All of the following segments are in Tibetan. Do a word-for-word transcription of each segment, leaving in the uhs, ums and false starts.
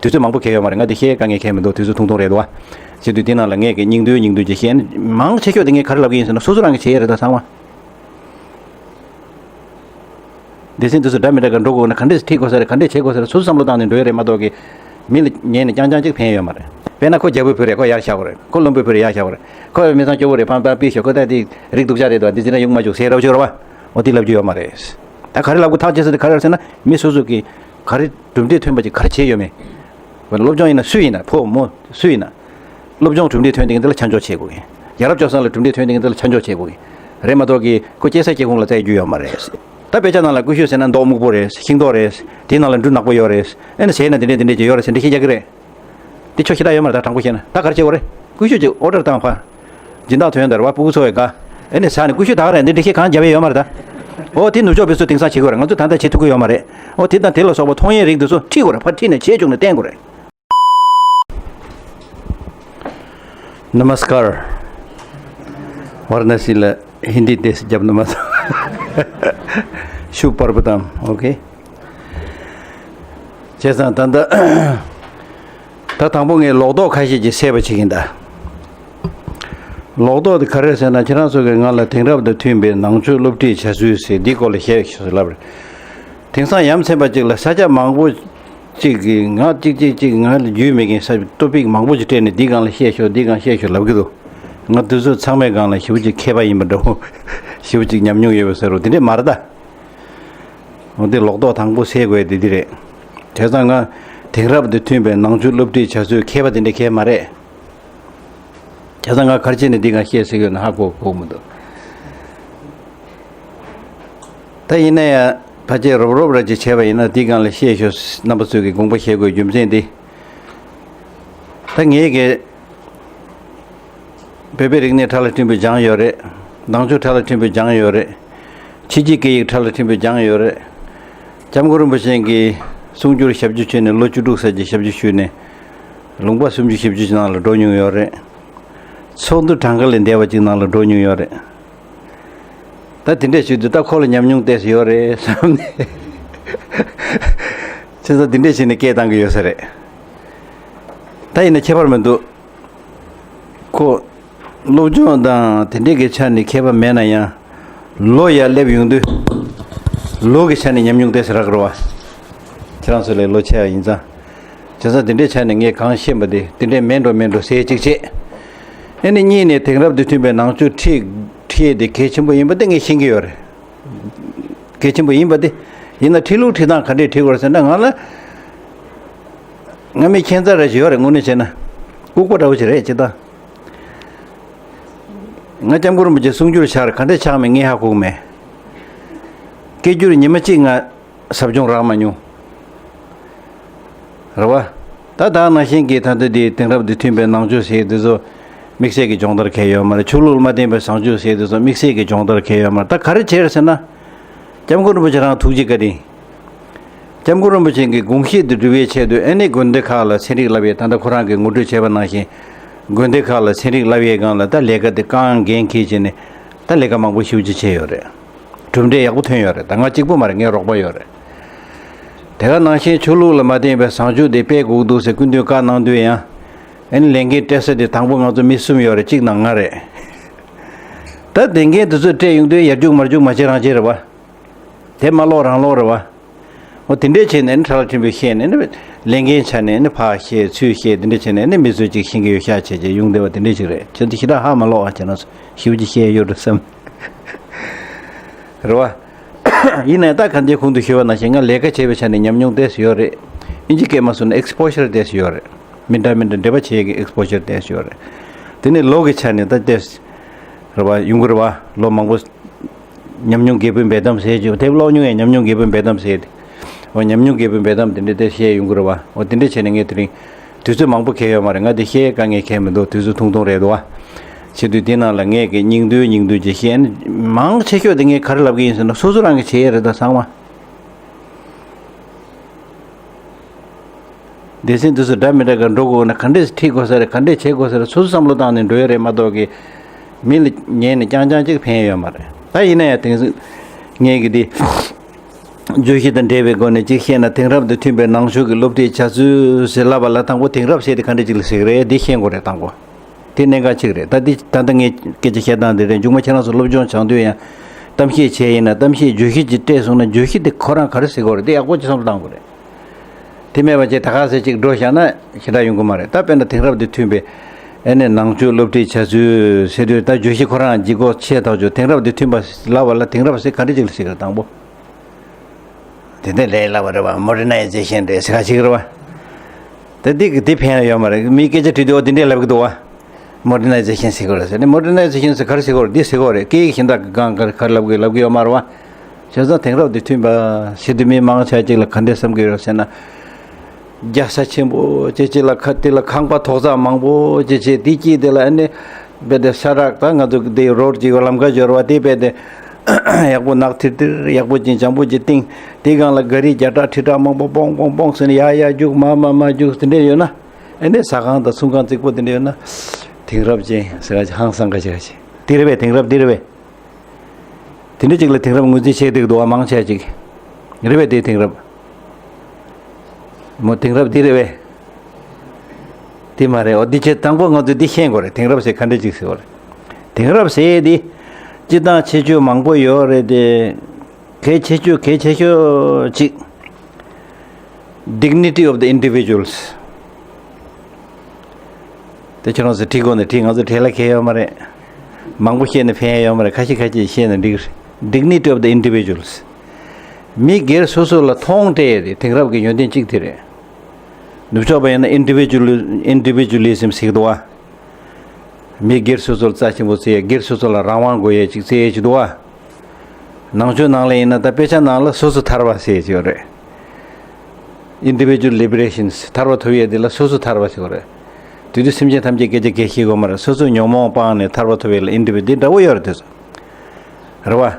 དུས་ཚོད་མང་པོ་འཁེལ་ཡོད་མ་རེད། ང་འདི་བཤད་དཀའ་ངལ་འཁེལ་མི་འདུག་དུས་ཚོད་ཐུང་ཐུང་རེད་འདུག་བ། བྱེད་དུས་དེ་ནང་ལ་ངས་ཀྱི་སྙིང་བསྡུས་སྙིང་བསྡུས་ཀྱི་བཤད་ནི་མང་ཆེ་ཤོས་དེ་ངས་ག་རེ་ལབ་ཀྱི་ཡིན་ཟེར་ན་སོ་སོ་རང་གི་བྱེད་ཡས་རེད་ད་ཚང་མ། སྡེ་ཚན་དེ་ཚོ་འདྲ་མི་འདྲ་ག་འགྲོ་དགོས་ན་ག་འདྲས་ཁྲིད་དགོས་ས་རེད། ག་འདྲས་བྱེད་དགོས་ས་རེད། སོ་སོ་བསམ་བློ་བཏང་ནས་འགྲོ་ཡ་རེད་མ་གཏོགས་ཀྱི་མི་ལ་ཉན་ནས་རྐྱང་རྐྱང་གཅིག་ཕན་ཡོད་མ་རེད། དཔེར་ན་ཁོ་རྒྱ་བོད་བོད་རེད། ཁོ་ཡར་བཞག་དགོས་རེད། ཁོ་བློན་པོ་བོད་རེད། ཡར་བཞག་དགོས་རེད། ཁོ་མི་ཚང་སྐྱོ་བོ་རེད། ཕམ་པ་པི་ཤོག་ཁོ་ད་དེ་རིགས་སྡུག་ཅག་རེད་དོ། དེ་ཚེ་ན་ཡོང་མ་བཅུག་ཟེར་རོགས་བྱོས་རོགས་བ། འོ་དེ་ལབ་རྒྱུ་ཡོད་མ་རེད། ད་ག་རེ་ལབ་དགོས་ཐག་བཅད་ས་དེ་ག་རེ་རེད་ཟེར་ན་མི་སོ་སོ་གི་ག་རེ་གྲུབ་འབྲས་ཐོན་པ་ཅིག་ག་རེ་བྱས་ཡོད་མེད། སློབ་སྦྱོང་ཡིན་ན་སུ་ཡིན་ན་ཕོ་མོ་སུ་ཡིན་ན། སློབ་སྦྱོང་གྲུབ་འབྲས་ཐོན་དེ་གི་འདི་ལ་ཆ་འཇོག་བྱེད་དགོས་གི། ཡ་རབས་སྤྱོད་བཟང་ལ་གྲུབ་འབྲས་ཐོན་དེ་གི་འདི་ལ་ཆ་འཇོག་བྱེད་དགོས་གི། རེད་མ་གཏོགས་གི་ཁོ་སྐྱེས་ས་སྐྱེས་ཁུངས་ལ་བཙལ་རྒྱུ་ཡོད་མ་རེད། ད་དཔེ་ཆ་ནང་ལ་ཀུ་ཤུ་ཟེར་ན་མདོག་སྨུག་པོ་རེད། ཤིང་ཏོག་རེད། དེའི་ནང་ལ་འབྲུ་ནག་པོ་ཡོད་རེད། ཨེ་ན་ཟས་ན་དེ་འདྲས་དེ་འདྲས་ཀྱི་ཡོད་རེད་ཟེར་འདི་ཤེས་རྒྱག་གི་རེད། འདི་ཆོ་ཤེས་རྟགས་ཡོད་མ་རེད། ད་དྲང་པོ་བཤད་ན་ད་ག་རེ་བྱེད་དགོས་རེད། ཀུ་ཤུ་ཅིག་ཨོ་ཌར་བཏང་ཕ། སྦྱིན་བདག་ཐོན་དར་བ་སྤུ་གུ་འཚོ་བའི་དགའ། ཨེ་ནི་ཟ་ནས་ཀུ་ཤུ་ད་ག་རེད། འདི་འདི་ཤེས་གང་རྒྱབ་ཡས་ཡོད་མ་རེད་ད། ཨོ་དེ་ནུབ་ཕྱོགས་པའི་ཚོ་དེང་སང་བྱེད་དགོས་རེད། ང་ཚོ་ད་ལྟ་བྱེད་ཐུབ་ཀྱི་ཡོད་མ་རེད། ཨོ་དེ་དང་དེ་ལ་སོགས་པ་མཐོང་ཡས་རིགས་འདི་ཚོ་ཁྲིད་དགོས་རེད། ཕར་ཁྲིད་ནས་བྱེད་བཅུག་ནས་བསྟན་དགོས་རེད། नमस्कार। वाराणसी ལ་ཧིན་དི་ཏོག་ཙམ་རྒྱབ་ན་མ་སོང་། ཤུ་པར་བུ་དམ། ཨོ་ཁེ། བྱས་ཙང་ད་ལྟ་ད་དང་པོ་ངས་ལོག་རྟོག་ཁ་ཤས་ཀྱི་སེལ་བ་བྱེད་ཀྱིན་གདའ། ལོག་རྟོག་དེ་ག་རེ་ཟེར་ན་ཁྱེད་རང་ཚོ་གིས་ང་ལ་དེང་རབས་དང་མཐུན་པའི་ནང་ཆོས་སློབ་ཁྲིད་བྱ་ཚུལ་ཟེར་འདིའི་སྐོར་ལ་བཤད་ཤོག་ཟེར་ལབ་རེད། དེང་སང་ཡ་མཚན་པ་ཅིག་ལ་ས་ཆ་མང་པོ་གཅིག་གིས་ང་གཅིག་གཅིག་གཅིག་ང་ལ་རྒྱུས་མེད་མཁན་ས་ཊོ་པིག་མང་པོ་ཅིག་སྤྲད་ནས་འདི་སྒང་ལ་བཤད་ཤོག་འདི་སྒང་བཤད་ཤོག་ལབ་ཀྱི་འདུག་ང་དེ་ཚོ་ཚང་མའི་སྒང་ལ་ཞེ་པོ་ཅིག་མཁས་པ་ཡིན་པ་འདྲ་བོ། ཞེ་པོ་ཅིག་ཉམས་མྱོང་ཡོད་པ་ཟེར་རོ་དེ་འདྲས་མ་རེད་ད། འོ་དེ་ལོག་རྟོག་དང་པོ་སེལ་དགོས་དེ་འདི་རེད། བྱས་ཙང་ང་དེང་རབས་དང་མཐུན་པའི་ནང་ཆོས་སློབ་ཁྲིད་བྱ་ཚུལ་མཁས་པ་དེ་འདྲས་མཁས་མ་རེད། བྱས་ཙང་ང་ག་རེ་བྱས་ནས་འདི་སྒང་བཤད་སྲིད་ཡོད་ན་ཧ་གོ་གོ་མི་འདུག་ད་ཡིན་ན་ཡང་ཕལ་ཆེར་རོབ་རོབ་ར་ཅིག་བྱས་པ་ཡིན་ན་འདི་སྒང་ལ་བཤད་ཤོག་རྣམ་པ་ཚོས་ཀྱི་དགོངས་པ་བཞེས་དགོས་རྒྱུ་མཚན་འདི། ད་ངས་ཀྱི་བོད་པའི་རིག་གནས་ཕྲ་ལ་ཕྲན་བུ་སྦྱངས་ཡོད་རེད། ནང་ཆོས་ཕྲ་ལ་ཕྲན་བུ་སྦྱངས་ཡོད་རེད། ཕྱི་རྒྱལ་སྐད་ཡིག་ཕྲ་ལ་ཕྲན་བུ་སྦྱངས་ཡོད་རེད། སྐྱབས་མགོན་རིན་པོ་ཆེ་གི་གསུང་སྒྱུར་ཞབས་ཞུ་བྱས་ནས་ལོ་བཅུ་དྲུག་ཙམ་གྱི་ཞབས་ཞུ་ཞུས་ནས། ལུང་པ་སུམ་ཅུ་བཞི་བཅུ་ཅིག་ནང་ལ་འགྲོ་མྱོང་ཡོད་རེད། ཚོགས་འདུ་གྲངས་ཀ་ལས་འདས་པ་ཅིག་ནང་ལ་འགྲོ་མྱོང་ཡོད་རེད། ད་དེ་འདྲས་བྱེད་དུས་ད་ཁོ་ལ་ཉམས་མྱོང་ཏོག་ཙམ་ཡོད་རེད་བསམ་ནས། བྱས་ཙང་དེ་འདྲས་བྱས་ནས་སྐད་བཏང་གི་ཡོད་ས་རེད། ད་ཡིན་ན་ཁྱད་པར་མི་འདུག་ཁོ་སློབ་སྦྱོང་དང་དེ་འདྲས་ཀྱི་ཆ་ནས་མཁས་པ་མེད་ན་ཡང་། ལོ་ཡར་སླེབས་ཡོང་དུས། ལོ་གི་ཆ་ནས་ཉམས་མྱོང་ཏོག་ཙམ་རག་གི་རེད་བ། ཁྱེད་རང་ཚོ་ལས་ལོ་ཆེ་བ་ཡིན་ཙང་། བྱས་ཙང་དེ་འདྲའི་ཆ་ནས་ངས་གང་ཤེས་པ་དེ་དེ་འདྲས་མིན་འགྲོ་མིན་འགྲོ་ཟེར་གཅིག་བྱས། ཨེ་ནི་གཉིས་ནས་དེང་རབས་དང་མཐུན་པའི་ནང་ཆོས་ཁྲིད་ཁྲིད་དེ་གལ་ཆེན་པོ་ཡིན་པ་དེ་ངས་ཤེས་ཀྱི་ཡོད་རེད། གལ་ཆེན་པོ་ཡིན་པ་དེ། ཡིན་ན་ཁྲིད་ལུགས་ཁྲིད་སྟངས་ག་འདྲས་ཁྲིད་དགོས་རེད་ཟེར་ན་ང་ལ། ང་མི་ཁྱད་མཚར་རེ་ཞིག་ཡོད་རེད། དངོས་གནས་བྱས་ན། ལྐུགས་པ་འདྲ་བོ་ཞིག་རེད་ཅེས་དང་། ང་སྐྱབས་མགོན་རིན་པོ་ཆེ་གསུང་སྒྱུར་ཆར་ག་འདྲས་ཆགས་མེད་ངས་ཧ་གོ་གི་མེད། སྐད་སྒྱུར་ཉི་མ་གཅིག་ང་ཟབ་སྦྱོང་རག་མ་མྱོང་། རེད་བ། ད་ད་ནང་བཞིན་གྱི་ད་ལྟ་དེ་དེང་རབས་དང་མཐུན་པའི་ནང་ཆོས་ཟེར་དེ་ཚོ་དམིགས་བསལ་གྱི་སྦྱོང་བརྡར་གལ་ཡོད་མ་རེད། ཆོས་ལུགས་ལ་མ་བརྟེན་པའི་བཟང་སྤྱོད་ཟེར་དེ་ཚོ་དམིགས་བསལ་གྱི་སྦྱོང་བརྡར་གལ་ཡོད་མ་རེད། ད་ག་རེ་བྱས་ཟེར་ན། སྐྱབས་མགོན་རིན་པོ་ཆེ་རང་ཐུགས་རྗེ་བཀའ་དྲིན། སྐྱབས་མགོན་རིན་པོ་ཆེ་གི་དགོངས་གཞི་དེ་སྒྲུབ་པའི་ཆེད་དུ་ཨེ་ནི་དགོན་སྡེ་ཁག་ལ་ཚན་རིག་བསླབ་ཡས། ད་ལྟ་ཁོ་རང་གིས་ངོ་སྤྲོད་བྱས་པ་ནང་བཞིན། དགོན་སྡེ་ཁག་ལ་ཚན་རིག་བསླབ་ཡས་སྒང་ལ་ད་ལས་ཀ་དེ་རྐང་འགན་འཁྱེར་བྱས་ནས་ད་ལས་ཀ་མང་པོ་ཞེ་པོ་ཅིག་བྱས་ཡོད་རེད། གྲུབ་འབྲས་ཡག་པོ་ཐོན་ཡོད་རེད། ད་ང་གཅིག་པུ་མ་རེད། ངའི་རོགས་པ་ཡོད་རེད། དེ་ག་ནང་བཞིན་ཆོས་ལུགས་ལ་མ་བརྟེན་པའི་བཟང་སྤྱོད་དེ་སྤེལ་དགོས་འདུག་ཟེར་སྐུ་མདུན་བཀའ་གནང་དུས་ཡང་། ཨེ་ནི་ལས་འགན་སྤྲད་ས་དེ་དང་པོ་ང་ཚོ་མི་གསུམ་ཡོད་རེད། གཅིག་ནང་ང་རེད། ད་དེ་འགན་དེ་ཚོ་སྤྲད་ཡོང་དུས་ཡར་རྒྱུག་མར་རྒྱུག་མ་བྱེད་རང་བྱེད་རེད་བ། དེ་མ་ལོག་རང་ལོག་རེད་བ། འོ་དེ་འདྲས་བྱས་ནས་ནི་ཕྲ་ལ་ཕྲན་བུ་བཤད་ནས་ནི་ལས་འགན་ཆ་ནས་ནི་ཕར་བཤད་ཚུར་བཤད་དེ་འདྲས་བྱས་ནས་ནི་མི་ཚོས་ཅིག་ཤེས་ཀྱི་ཡོད་ཤག་བྱས་བྱས་ཡོང་བསྡད་པ་དེ་འདྲས་ཅིག་རེད། ཁྱེད་ཚོ་ཞེ་དྲག་ཧ་མ་ལོག་ཨ། ཁྱེད་རང་ཚོ་ཞེ་པོ་ཅིག་བཤད་ཡོད་འགྲོ་བསམ། རེད་བ། ཡིན་ནའི་ད་ག་འདྲའི་གོང་དུ་ཞུས་པ་ནང་བཞིན་ང་ལས་ཀ་བྱས་པའི་ཆ་ནས་ཉམས་མྱོང་ཏོག་ཙམ་ཡོད་རེད། ཨིན་ཇི་སྐད་མ་སོང་ན་ཨེག་སི་པོ་ཤར་ཏོག་ཙམ་ཡོད་རེད། མི་འདྲ་མི་འདྲ་འབྲེལ་བ་བྱེད་ཀྱི་ཨེག་སི་པོ་ཤར་ཏོག་ཙམ་ཡོད་རེད། དེ་ནས་ལོ་གི་ཆ་ནས་ད་ཏོག་ཙམ་རེད་བ། ཡོང་གི་རེད་བ། ལོ་མང་པོ། ཉམས་མྱོང་འབྲས་བུ་འབེལ་གཏམ་ཟེར་གྱི་དེབ་ཀློག་མྱོང་ཡས། ཉམས་མྱོང་འབྲས་བུ་འབེལ་གཏམ་ཟེར་ཏེ། འོ་ཉམས་མྱོང་འབྲས་བུ་འབེལ་གཏམ་དེ་འདྲ་དེ་བཤད་ཡོང་གི་རེད་བ། འོ་དེ་འདྲ་བྱས་ནས་ངས་དེ་རིང་། དུས་ཚོད་མང་པོ་འཁེལ་ཡོད་མ་རེད། ང་དེ་བཤད་དཀའ་ངལ་འཁེལ་མི་འདུག་དུས་ཚོད་ཐུང་ཐུང་རེད་འདུག་བ། བྱེད་དུས་དེ་ནང་ལ་ངས་ཀྱི་སྙིང་བསྡུས་སྙིང་བསྡུས་ཀྱི་བཤད་ནི་མང་ཆེ་ཤོས་དེ་ངས་ག་རེ་ལབ་ཀྱི་ཡིན་ཟེར་ན་སོ་སོ་རང་གི་བྱེད་ཡས་རེད་ད་ཚང་མ། སྡེ་ཚན་དེ་ཚོ་འདྲ་མི་འདྲ་ག་འགྲོ་དགོས་ན་ག་འདྲས་ཁྲིད་དགོས་ས་རེད། ག་འདྲས་བྱེད་དགོས་ས་རེད། སོ་སོ་བསམ་བློ་བཏང་ནས་འགྲོ་ཡ་རེད་མ་གཏོགས་ཀྱི། མི་ལ་ཉན་ནས་རྐྱང་རྐྱང་གཅིག་ཕན་ཡོད་མ་རེད། ད་ཡིན་ན་ཡང་དེང་སང་ངས་ཀྱི་འདི། བརྗོད་གཞི་དང་འབྲེལ་བའི་སྒོ་ནས་ཅིག་བཤད་ན། དེང་རབས་དང་མཐུན་པའི་ནང་ཆོས་ཀྱི་སློབ་ཁྲིད་བྱ་ཚུལ་ཟེར་ལབ་པ་ལ། དང་པོ་དེང་རབས་ཟེར་དེ་ག་འདྲ་ཅིག་ལ་ཟེར་གི་རེད། འདི་ཤེས་དགོས་རེད། དང་པོ་དེ་གནད་འགག་གཅིག་རེད། ད་འདི་ད་ལྟ་ངས་སྐད་ཆ་བཤད་སྟངས་འདི་རེད། མཇུག་མ་ཁྱེད་རང་ཚོ་སློབ་སྦྱོང་བྱ་དུས་ཡང་གཏམ་བཤད་བྱས་ཡིན་ན། གཏམ་བཤད་བརྗོད་གཞི་ཅིག་སྤྲད་སོང་ན། བརྗོད་གཞི་དེ་ཁོ་རང་ག་རེ་ཟེར་དགོས་རེད། དེ་ཡག་པོ་ཅིག་བསམ་བློ་བཏང་དགོས་རེད། དེ་མེད་པ་བྱས་ད་ག་ཟེ་ཅིག་འགྲོ་བཞག་ན་ཞེ་དྲག་ཡོང་གི་མ་རེད། ད་དཔེར་ན་དེང་རབས་དང་མཐུན་པའི་ཨ་ནི་ནང་ཆོས་སློབ་ཁྲིད་བྱ་ཚུལ་ཟེར་དུས། ད་བརྗོད་གཞི་ཁོ་རང་ལྗིད་ཁོག་ཆེ་ཐག་ཆོད། དེང་རབས་དང་མཐུན་པ་ལབ་པ་ལ་དེང་རབས་ཟེར་ག་འདྲ་ཅིག་ལ་ཟེར་གི་རེད། དང་པོ་དེ་འདྲ་ལས་སླ་བ་རེད་བ། མོ་ཌར་ནའི་ཛེ་ཤན་རེད་ཟེར་ག་ཅིག་རེད་བ། ད་འདི་གི་འདི་ཕན་ཡོད་མ་རེད། མིའི་སྐད་ཆ་དྲིས་དུས་འོ་དེ་འདྲས་ལབ་གི་འདུག་བ། མོ་ཌར་ནའི་ཛེ་ཤན་ཟེར་གི་རེད་ཟེར་ནས། མོ་ཌར་ནའི་ཛེ་ཤན་ཟེར་ག་རེ་ཟེར་གི་རེད། འདི་ཟེར་གི་རེད། སྐད་ཡིག་གཞན་དག་གི་སྒང་ག་རེ་ག་རེ་ལབ་གི་ལབ་གི་ཡོད་མ་རེད་བ། བྱས་ཙང་དེང་རབས་དང་མཐུན་པ་ཟེར་དུས་མི་མང་ཆེ་ཅིག་ལ་ག་འདྲས་བསམ་གི་ཡོད་ཟེར་ན། རྒྱལ་ས་ཆེན་པོ་ཅིག་ཅིག་ལ་ཁ་དེ་ལ་ཁང་པ་ཐོག་བརྩེགས་མང་པོ་ཅིག་ཅིག་དེ་དཀྱིལ་དེ་ལ་ཨ་ནི་རྦད་དེ་ས་རག་ད་ང་ཚོ་དེ་རོ་ཌི་ཅིག་ལམ་ཁ་སྦྱོར་བ་དེ་རྦད་དེ་ཡག་པོ་ནག་ཐིར་ཐིར་ཡག་པོ་ཅིག་འཇམ་པོ་ཅིག་བཏིང་། དེའི་སྒང་ལ་ག་རི་བརྒྱ་ཕྲག་ཁྲི་ཕྲག་མང་པོ་པོང་པོང་པོང་ཟེར་ནས་ཡར་ཡར་རྒྱུག་མར་མར་མར་རྒྱུག་དེ་འདྲས་ཡོད་ན། ཨ་ནི་ཟ་ཁང་དང་ཚོང་ཁང་རྫིག་པོ་དེ་འདྲས་ཡོད་ན། དེང་རབས་ཅན་ཟེར་ཡ་ཅིག་ཧང་སང་ག་ཅིག་ག་ཅིག་དེ་རེད་པས། དེང་རབས་འདི་རེད་པས། དེ་འདྲ་ཅིག་ལ་དེང་རབས་ངོས་འཛིན་བྱེད་བསྡད་འདུག་བ། མང་ཆེ་ཅིག་རེད་པས། དེ་དེང་རབས། མོ་དེང་རབས་འདི་རེད་པས། དེ་མ་རེད། འོ་འདི་བྱས་དང་པོ་ང་ཚོས་འདི་ཤེས་དགོས་རེད། དེང་རབས་ཟེར་ག་འདྲ་ཅིག་ཟེར་བ་རེད། དེང་རབས་ཟེར་འདི་སྤྱིར་བཏང་ཁྱད་ཆོས་མང་པོ་ཡོད་རེད་དེ། གལ་ཆེ་ཤོས་གལ་ཆེ་ཤོས་ཅིག dignity of the individuals། དེ་ཁྱེད་རང་ཚོས་བྲིས་དགོས་ན་བྲིས། ང་ཚོ་བྲིས་ལ་ཁེལ་ཡོད་མ་རེད། མང་པོ་བཤད་ན་ཕན་ཡ་ཡོད་མ་རེད། ཁ་ཤས་ཁ་ཤས་བཤད་ན་འགྲིག་རེད། Dignity of the individuals། མི་སྒེར་སོ་སོ་ལ་མཐོང་སྤྲད་ཡ་དེ་དེང་རབས་ཀྱི་ཡོན་ཏན་གཅིག་དེ་རེད། ནུབ་ཕྱོགས་པ་ཡིན་ན་individual individualism ཟེར་གི་འདུག་བ། མི་སྒེར་སོ་སོར་རྩ་ཆེན་པོ་བརྩི་ཡས། སྒེར་སོ་སོ་ལ་རང་དབང་དགོས་ཡས་ཅིག་བརྩི་ཡས་ཅིག་འདུག་བ། ནང་ཆོས་ནང་ལ་ཡིན་ན་ད་དཔེ་ཆ་ནང་ལ་སོ་སོ་ཐར་བ་ཟེར་ཡས་ཅིག་ཡོད་རེད། Individual liberations། ཐར་བ་ཐོབ་ཡས་འདི་ལ་སོ་སོ་ཐར་བ་ཟེར་བ་རེད། དེ་དུས་སེམས་ཅན་ཐམས་ཅད་སྐད་ཆ་གལ་ཤེས་དགོས་མ་རེད། སོ་སོའི་ཉོན་མོངས་སྤངས་ནས་ཐར་བ་ཐོབ་ཡས་ལ་individual འདི་འདྲ་བོ་ཡོད་རེད། དེ་ཚོ་རེད་བ།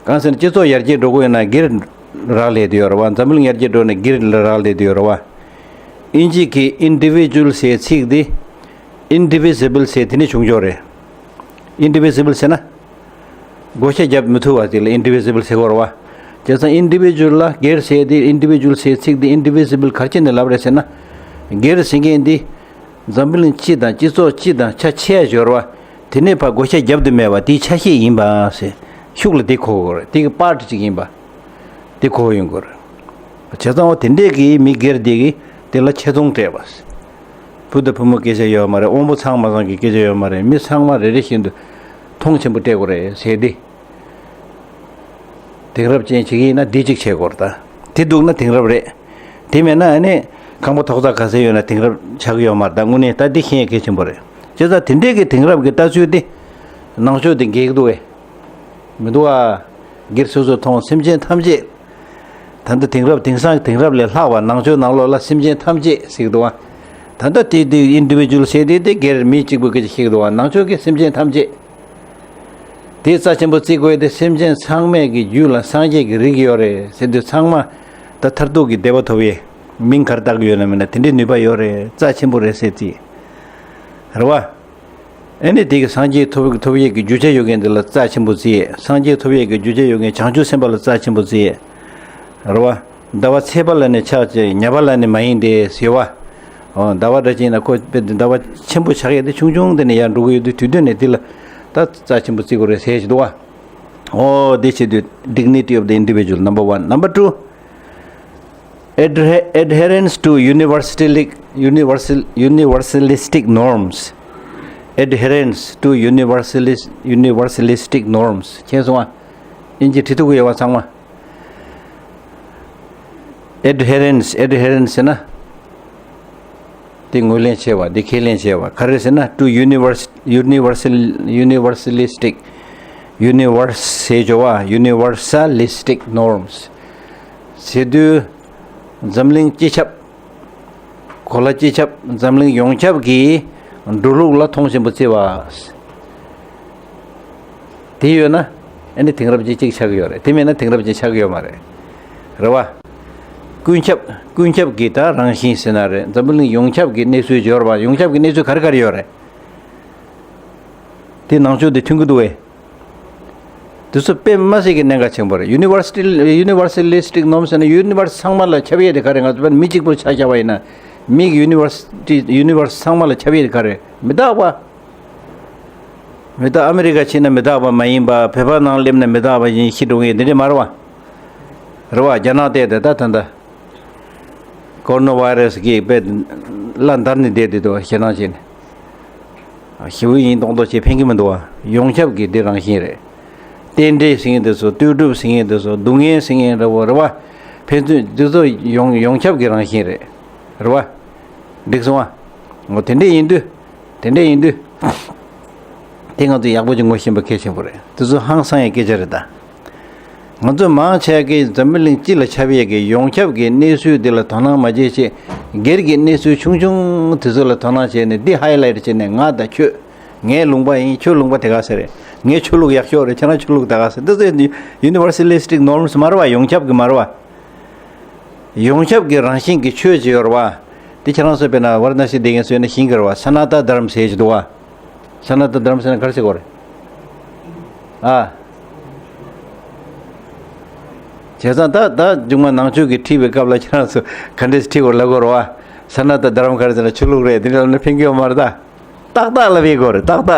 གང་ཟེར་ན་སྤྱི་ཚོགས་ཡར་རྒྱས་འགྲོ་དགོས་ཡོད་ན་སྒེར་རག་ལས་དེ་ཡོད་རེད་བ། འཛམ་གླིང་ཡར་རྒྱས་འགྲོ་ན་སྒེར་རག་ལས་དེ་ཡོད་རེད་བ། དབྱིན་ཇི་གི་individual ཟེར་ཚིག་འདི་indivisible ཟེར་དེ་ནས་བྱུང་ཆོག་རེད། Indivisible ཟེར་ན། བགོ་བཤའ་བརྒྱབ་མི་ཐུབ་པ་དེ་ལ་indivisible ཟེར་གོ་རེད་བ། བྱས་ཙང་individual ལ་སྒེར་ཟེར་དེ། individual ཟེར་ཚིག་འདི་indivisible ག་རེ་བྱས་ནས་ལབ་རེད་ཟེར་ན། སྒེར་ཟེར་མཁན་འདི་འཛམ་བུ་གླིང་སྤྱི་དང་སྤྱི་ཚོགས་སྤྱི་དང་ཆ་ཆེ་ཡ་སྦྱོར་བ། དེ་ནས་ཕར་བགོ་བཤའ་བརྒྱབ་ཏུ་མེད་པ་དེའི་ཆ་ཤས་ཡིན་པ་ཟེར། ཤུགས་ལ་དེ་གོ་དགོས་རེད། དེ་གི་part གཅིག་ཡིན་པ། དེ་གོ་ཡོང་དགོས་རེད། བྱས་ཙང་འོ་དེ་འདྲས་ཀྱི་མི་སྒེར་དེ་གི་དེ་ལ་ཆེ་མཐོང་སྤྲད་པ། བུ་དང་བུ་མོ་སྐད་ཆ་ཡོད་མ་རེད། དབང་པོ་ཚང་མ་ཚང་གི་སྐད་ཆ་ཡོད་མ་རེད། མི་ཚང་མ་རེ་རེ་བཞིན་དུ་མཐོང་ཆེན་པོ་སྤྲད་དགོས་རེད་ཟེར་ཏེ། དེང་རབས་ཅན་བྱེད་ཀྱི་ཡིན་ན་འདི་གཅིག་བྱེད་དགོས་རེད། ད་དེ་འདུག་ན་དེང་རབས་རེད། དེ་མེད་ན་ཨ་ནི་ཁང་པ་ཐོག་བརྩེགས་ག་ཚད་ཡོད་ན་དེང་རབས་ཆགས་ཀྱི་ཡོད་མ་རེད། ད་དངོས་གནས་ད་འདི་ཤེས་ཡ་གལ་ཆེན་པོ་རེད། བྱས་ཙང་དེ་འདྲས་ཀྱི་དེང་རབས་ཀྱི་ལྟ་ཚུལ་དེ་ནང་ཆོས་དེ་འགལ་གྱི་འདུག་བས། མི་འདུག་ཨ། སྒེར་སོ་སོ་མཐོང་། སེམས་ཅན་ཐམས་ཅད། ད་ལྟ་དེང་རབས་དེང་སང་དེང་རབས་ལས་ལྷག་པ་ནང་ཆོས་ནང་ལོགས་ལ་སེམས་ཅན་ཐམས་ཅད་ཟེར་གྱི་འདུག་བ། ད་ལྟ་དེ་དེ་individual ཟེར་དེ་དེ་སྒེར་མི་གཅིག་པུ་སྐད་ཆ་བཤད་ཀྱི་འདུག་བ། ནང་ཆོས་ཀྱི་སེམས་ཅན་ཐམས་ཅད། དེ་རྩ་ཆེན་པོ་བརྩི་དགོས་ཏེ། སེམས་ཅན་ཚང་མས་ཀྱི་རྒྱུད་ལ་སངས་རྒྱས་ཀྱི་རིགས་ཡོད་རེད་ཟེར་དུས་ཚང་མ་ད་མཐར་ཐུག་གི་བདེ་བ་ཐོབ་ཡས་མིང་ག་རེ་བཏགས་ཀྱི་ཡོད་ན་མིན་ན་དེ་འདྲའི་ནུས་པ་ཡོད་རེད། རྩ་ཆེན་པོ་རེད་ཟེར་བརྩི། རེད་བ། ཨ་ནི་དེ་གི་སངས་རྒྱས་ཐོབ་ཐོབ་ཡས་ཀྱི་རྒྱུ་ཆ་ཡོད་མཁན་དེ་ལ་རྩ་ཆེན་པོ་བརྩི་ཡས། སངས་རྒྱས་ཐོབ་ཡས་ཀྱི་རྒྱུ་ཆ་ཡོད་མཁན་བྱང་ཆུབ་སེམས་དཔའ་ལ་རྩ་ཆེན་པོ་བརྩི་ཡས། རེད་བ། ཟླ་བ་ཚེས་པ་ལ་ནི་ཆགས་ཀྱི་ཉ་པ་ལ་ནི་མ་ཡིན་ཏེ་ཟེར་བ། འོ་ཟླ་བ་འདྲ་ཅིག་ཡིན་ན་ཁོ་དཔེ་ཟླ་བ་ཆེན་པོ་ཆགས་ཡས་དེ་ཆུང་ཆུང་དེ་ནས་ཡར་འགྲོ་གི་ཡོད་དུས་དུས་སྟོན་ནས་དེ་ལ་ད་རྩ་ཆེན་པོ་བརྩི་དགོས་རེད་ཟེར་ཞིག་འདུག་བ། འོ་དེ་བྱེད་དུས་dignity of the individual number one. Number two, adhe- adherence to universalistic universal universalistic norms. Adherence to universalis universalistic norms. མཁྱེན་སོང་ཨ། དབྱིན་ཇི་བྲིས་ཐུབ་ཀྱི་ཡོད་པ་ཚང་མ། Adherence, adherence ཟེར་ན། འདི་ངོས་ལེན་བྱས་པ། འདི་ཁས་ལེན་བྱས་པ་ག་རེ་ཟེར་ན། to universe- universal universal universalistic universe ཟེར་བ། Universalistic norms ཟེར་དུས་འཛམ་གླིང་སྤྱི་ཁྱབ། གོ་ལ་སྤྱི་ཁྱབ། འཛམ་གླིང་ཡོངས་ཁྱབ་ཀྱི་འགྲོ་ལུགས་ལ་མཐོང་ཆེན་པོ་བརྩི་བ། དེ་ཡོད་ན་ཨ་ནི་དེང་རབས་ཅན་གཅིག་ཆགས་ཀྱི་ཡོད་རེད། དེ་མེད་ན་དེང་རབས་ཅན་ཆགས་ཀྱི་ཡོད་མ་རེད། རེད་བ། ཀུན་ཁྱབ། ཀུན་ཁྱབ་ཀྱི་ད་རང་བཞིན་ཟེར་ན་རེད། འཛམ་བུ་གླིང་ཡོངས་ཁྱབ་ཀྱི་གནས་ཚུལ་སྦྱོར་བ། ཡོངས་ཁྱབ་ཀྱི་གནས་ཚུལ་ག་རེ་ག་རེ་ཡོད་རེད། དེ་ནང་ཆོས་དེ་མཐུན་གྱི་འདུག་བས། དེ་ཚོ་དཔེ་མ་སྲིད་ཀྱི་གནད་འགག་ཆེན་པོ་རེད། ཡུ་ནི་ཝར་སི་ཊི་ཡུ་ནི་ཝར་སི་ལི་སི་ཊིག་ནོརམ་ཟེར་ན་ཡུ་ནི་ཝར་སི་ཚང་མ་ལ་ཁྱབ་ཡས་དེ་ག་རེད། ང་ཚོ་དཔེར་ན་མི་གཅིག་པུར་ཆ་བཞག་པ་ཡིན་ན། མིག་ཡུ་ནི་ཝར་སི་ཊི་ཡུ་ནི་ཝར་སི་ཚང་མ་ལ་ཁྱབ་ཡས་དེ་ག་རེད། མི་རྟག་པ། མི་རྟག་ཨ་མི་རི་ཀ་ཕྱིན་ན་མི་རྟག་པ་མ་ཡིན་པ། བོད་པ་ནང་སླེབས་ན་མི་རྟག་པ་ཡིན། ཤི་འགྲོ་ངེས་འདི་འདྲ་མ་རེད་བ། རེད་བ། རྒྱ་ནག་བལྟས་ཏེ་ད་ད་ལྟ། ཀོ་རོ་ན་བྷའི་རེ་སི་གིས་དཔེ་བླ་འདར་ནས་བསྡད་དེ་འདུག་ཞེད་སྣང་བྱས་ནས། ཞེ་པོ་ཡིན་མདོག་མདོག་བྱས་ཕན་གྱི་མི་འདུག་བ། ཡོངས་ཁྱབ་ཀྱི་འདི་རང་བཞིན་རེད། རྟེན་འབྲེལ་ཟེར་མཁན་དེ་ཚོ། ལྟོས་གྲུབ་ཟེར་མཁན་དེ་ཚོ། སྡུག་བསྔལ་ཟེར་མཁན་འདྲ་བོ་རེད་བ། ཕན་ཚུན་འདི་ཚོ་ཡོངས་ཡོངས་ཁྱབ་ཀྱི་རང་བཞིན་རེད། རེད་བ། འགྲིག་སོང་བ། འོ་དེ་འདྲས་ཡིན་དུས། དེ་འདྲས་ཡིན་དུས། དེ་ང་ཚོས་ཡག་པོ་ཅིག་ངོ་ཤེས་པ་གལ་ཆེན་པོ་རེད། དེ་ཚོ་ཧང་སང་ཡའི་སྐད་ཆ་རེད་ད། ང་ཚོ་མང་ཆེ་གིས་འཛམ་བུ་གླིང་སྤྱི་ལ་ཁྱབ་ཡས་ཀྱི་ཡོངས་ཁྱབ་ཀྱི་གནས་ཚུལ་འདི་ལ་དོ་སྣང་མ་བྱེད་ཅེས། སྒེར་གྱི་གནས་ཚུལ་ཆུང་ཆུང་དེ་ཚོ་ལ་དོ་སྣང་བྱས་ནས། འདི་ཧའི་ལའེ་ཊི་བྱས་ནས། ང་དང་ཁྱོད། ངའི་ལུང་པ་ཡིན། ཁྱོད་ལུང་པ་དེ་ག་ཟེ་རེད། ངའི་ཆོས་ལུགས་ཡག་ཤོས་རེད། ཁྱེད་རང་ཆོས་ལུགས་དེ་ག་ཟེ། འདི་ཚོ་ཡུ་ནི་ཝར་སི་ལི་སི་ཊིག་ནོརམ་སི་མ་རེད་བ། ཡོངས་ཁྱབ་ཀྱི་མ་རེད་བ། ཡོངས་ཁྱབ་ཀྱི་རང་བཞིན་གྱི་ཆོས་ཅིག་ཡོད་རེད་བ། དེ་ཁྱེད་རང་ཚོ་དཔེར་ན་ཝཱ་ར་ཎ་སི་བསྡད་མཁན་ཚོས་ནི་ཤེས་ཀྱི་རེད་བ། ས་ན་ཏ་དྷརམ་ཟེར་གྱི་འདུག་བ། ས་ན་ཏ་དྷརམ་ཟེར་ན་ག་རེ་ཟེར་དགོས་རེད། ཨ། བྱས་ཙང་ད་ད་མཇུག་མ་ནང་ཆོས་ཀྱི་ཁྲིད་པའི་སྐབས་ལ་ཁྱེད་རང་ཚོ་ག་འདྲས་ཁྲིད་དགོས་ལབ་དགོས་རེད་བ། ས་ན་ཏ་དྷརམ་ག་རེ་ཟེར་ན་ཆོས་ལུགས་རེད། དེ་འདྲ་ལབ་ན་ཕན་གྱི་ཡོད་མ་རེད་ད། ཏག་ཏག་ལབ་ཡས་དགོས་རེད། ཏག་ཏག་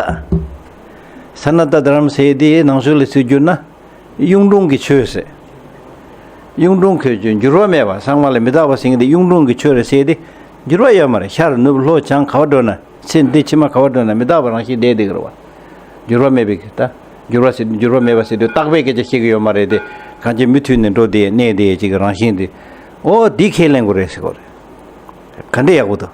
ས་ན་ཏ་དྷརམ་ཟེར་དེ་ནང་ཆོས་ལ་ཟེར་རྒྱུ་ན། གཡུང་དྲུང་གི་ཆོས་ཟེར། གཡུང་དྲུང་གི་ཆོས། འགྱུར་བ་མེད་པ། ཚང་མ་ལ་མི་རྟག་པ་ཟེར་མཁན་དེ་གཡུང་དྲུང་གི་ཆོས་རེད་ཟེར་ཏེ། འགྱུར་བ་ཡོད་མ་རེད། ཤར་ནུབ་ལྷོ་བྱང་ག་པར་འགྲོ་ན། ཚེ་འདི་ཕྱི་མ་ག་པར་འགྲོ་ན་མི་རྟག་པ་རང་བཞིན་བསྡད་བསྡད་ཀྱི་རེད་བ། འགྱུར་བ་མེད་པའི་གི་ད། འགྱུར་བ་ཟེར། འགྱུར་བ་མེད་པ་ཟེར་དུས་རྟག་པའི་སྐད་ཆ་བཤད་ཀྱི་ཡོད་མ་རེད་དེ། གང་ཅི་མུ་མཐུད་ནས་འགྲོ་བསྡད་གནས་བསྡད་ཅིག་གི་རང་བཞིན་དེ། ཨོ་འདི་ཁས་ལེན་དགོས་རེད་ཟེར་གོ་རེད། ག་འདྲ་ཡག་པོ་འདུག་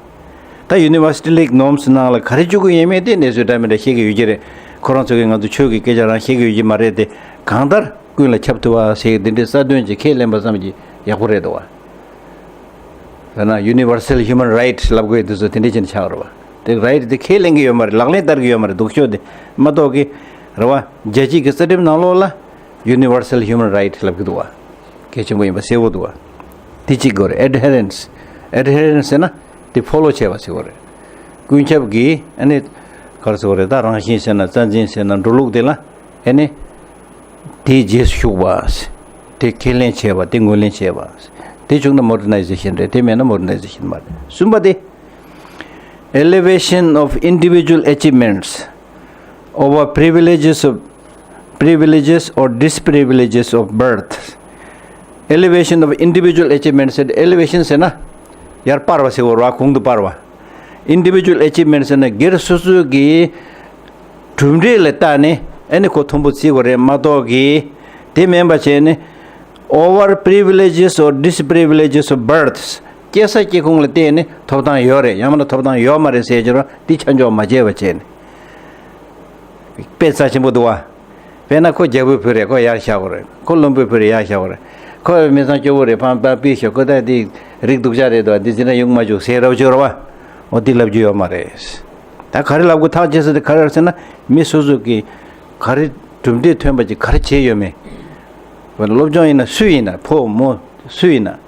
ད་ཡུ་ནི་ཝར་སི་ཊི་ལིག་ནོརམ་སི་ནང་ལ་ག་རེ་བཅུག་གི་ཡོད་མེད་དེ་གནས་ཚུལ་འདྲ་མི་འདྲ་བཤད་ཀྱི་ཡོད་ཀྱི་རེད། ཁོ་རང་ཚོ་གིས་ང་ཚོ་ཆོས་ཀྱི་སྐད་ཆ་རང་བཤད་ཀྱི་ཡོད་ཀྱི་མ་རེད་དེ། གང་ལྟར་ཀུན་ལ་ཁྱབ་ཐུབ་པ་ཟེར་འདི་འདྲའི་རྩ་དོན་ཅིག་ཁས་ལེན་པ་ཙམ་གྱིས་ཡག་པོ་རེད་འདུག་བ། དཔེར་ན་ཡུ་ནི་ཝར་སལ་ཧིའུ་མན་རའིཊ་ལབ་དགོས་དུས་ཚོད་དེ་འདྲ་ཅིག་ཆགས་རེད་བ། དེ་རའིཊ་དེ་ཁས་ལེན་གྱི་ཡོད་མ་རེད། ལག་ལེན་བསྟར་གྱི་ཡོད་མ་རེད། སྡུག་ཤོས་དེ་མ་གཏོགས་ཀྱི་རེད་བ། རྒྱལ་སྤྱི་གི་རྩ་ཁྲིམས་ནང་ལོགས་ལ་ཡུ་ནི་ཝར་སལ་ཧིའུ་མན་རའིཊ་ལབ་ཀྱི་འདུག་བ། གལ་ཆེན་པོ་ཡིན་པ་གསལ་པོ་འདུག་བ། དེ་གཅིག་དགོས་རེད། ཨེ་ཌི་ཧེ་རེན་སི། ཨེ་ཌི་ཧེ་རེན་སི་ཟེར་ན་དེ་ཕོ་ལོ་བྱས་པ་ཟེར་དགོས་རེད། ཀུན་ཁྱབ་ཀྱི་ཨ་ནི་ག་རེ་ཟེར་དགོས་རེད། ད་རང་བཞིན་ཟེར་ན་རྩ་འཛིན་ཟེར་ན་འགྲོ་ལུགས་དེ་ལ་ཨ་ནི་དེའི་རྗེས་སུ་ཞུགས་པ། དེ་ཁས་ལེན་བྱས་པ། དེ་ངོས་ལེན་བྱས་པ། དེ་བྱུང་ན་མོ་ཌར་ནའི་ཛེ་ཤན་རེད། དེ་མེད་ན་མོ་ཌར་ནའི་ཛེ་ཤན་མ་རེད། གསུམ་པ་དེ། Elevation of individual achievements over privileges of privileges or disprivileges of birth. Elevation of individual achievements. Elevation ཟེར་ན་ཡར་སྤར་བ་ཟེར་བ་རེད་བ། གོང་དུ་སྤར་བ། Individual achievements ཟེར་ན་སྒེར་སོ་སོ་གི་གྲུབ་འབྲས་ལ་བལྟས་ནས་ཨ་ནི་ཁོ་མཐོན་པོ་བརྩི་དགོས་རེད་མ་གཏོགས་ཀྱི། དེ་མིན་པ་བྱས་ནས་over privileges or disprivileges of births. སྐྱེས་ས་སྐྱེས་ཁུངས་ལ་བལྟས་ནས་ཐོབ་ཐང་ཡོད་རེད། ཡང་མིན་ན་ཐོབ་ཐང་ཡོད་མ་རེད་ཟེར་གྱི་རེད་བ། དེ་ཆ་འཇོག་མ་བྱས་པ་བྱས་ནས། དཔེ་རྩ་ཆེན་པོ་འདུག་བ། དཔེར་ན་ཁོ་རྒྱལ་པོའི་བུ་རེད། ཁོ་ཡར་བཞག་དགོས་རེད། ཁོ་བློན་པོའི་བུ་རེད། ཡར་བཞག་དགོས་རེད། ཁོ་མི་ཚང་སྐྱོ་བོ་རེད། ཕམ་པ་པི་ཤོག་ཁོ་ད་དེ་རིགས་སྡུག་ཅག་རེད་དོ། འདི་ཟེར་ན་ཡོང་མ་བཅུག་ཟེར་རབ་བཅོས་ར་བ། འོ་དེ་ལབ་རྒྱུ་ཡོད་མ་རེད། ད་ག་རེ་ལབ་དགོས་ཐག་བཅད་ས་དེ་ག་རེ་རེད་ཟེར་ན། མི་སོ་སོ་གིས་ག་རེ་གྲུབ་འབྲས་ཐོན་པ་ཅིག་ག་རེ་བྱས་ཡོད་མེད། སློབ་སྦྱོང་ཡིན་ན་སུ་ཡིན་ན། ཕོ་མོ་སུ་ཡིན་ན།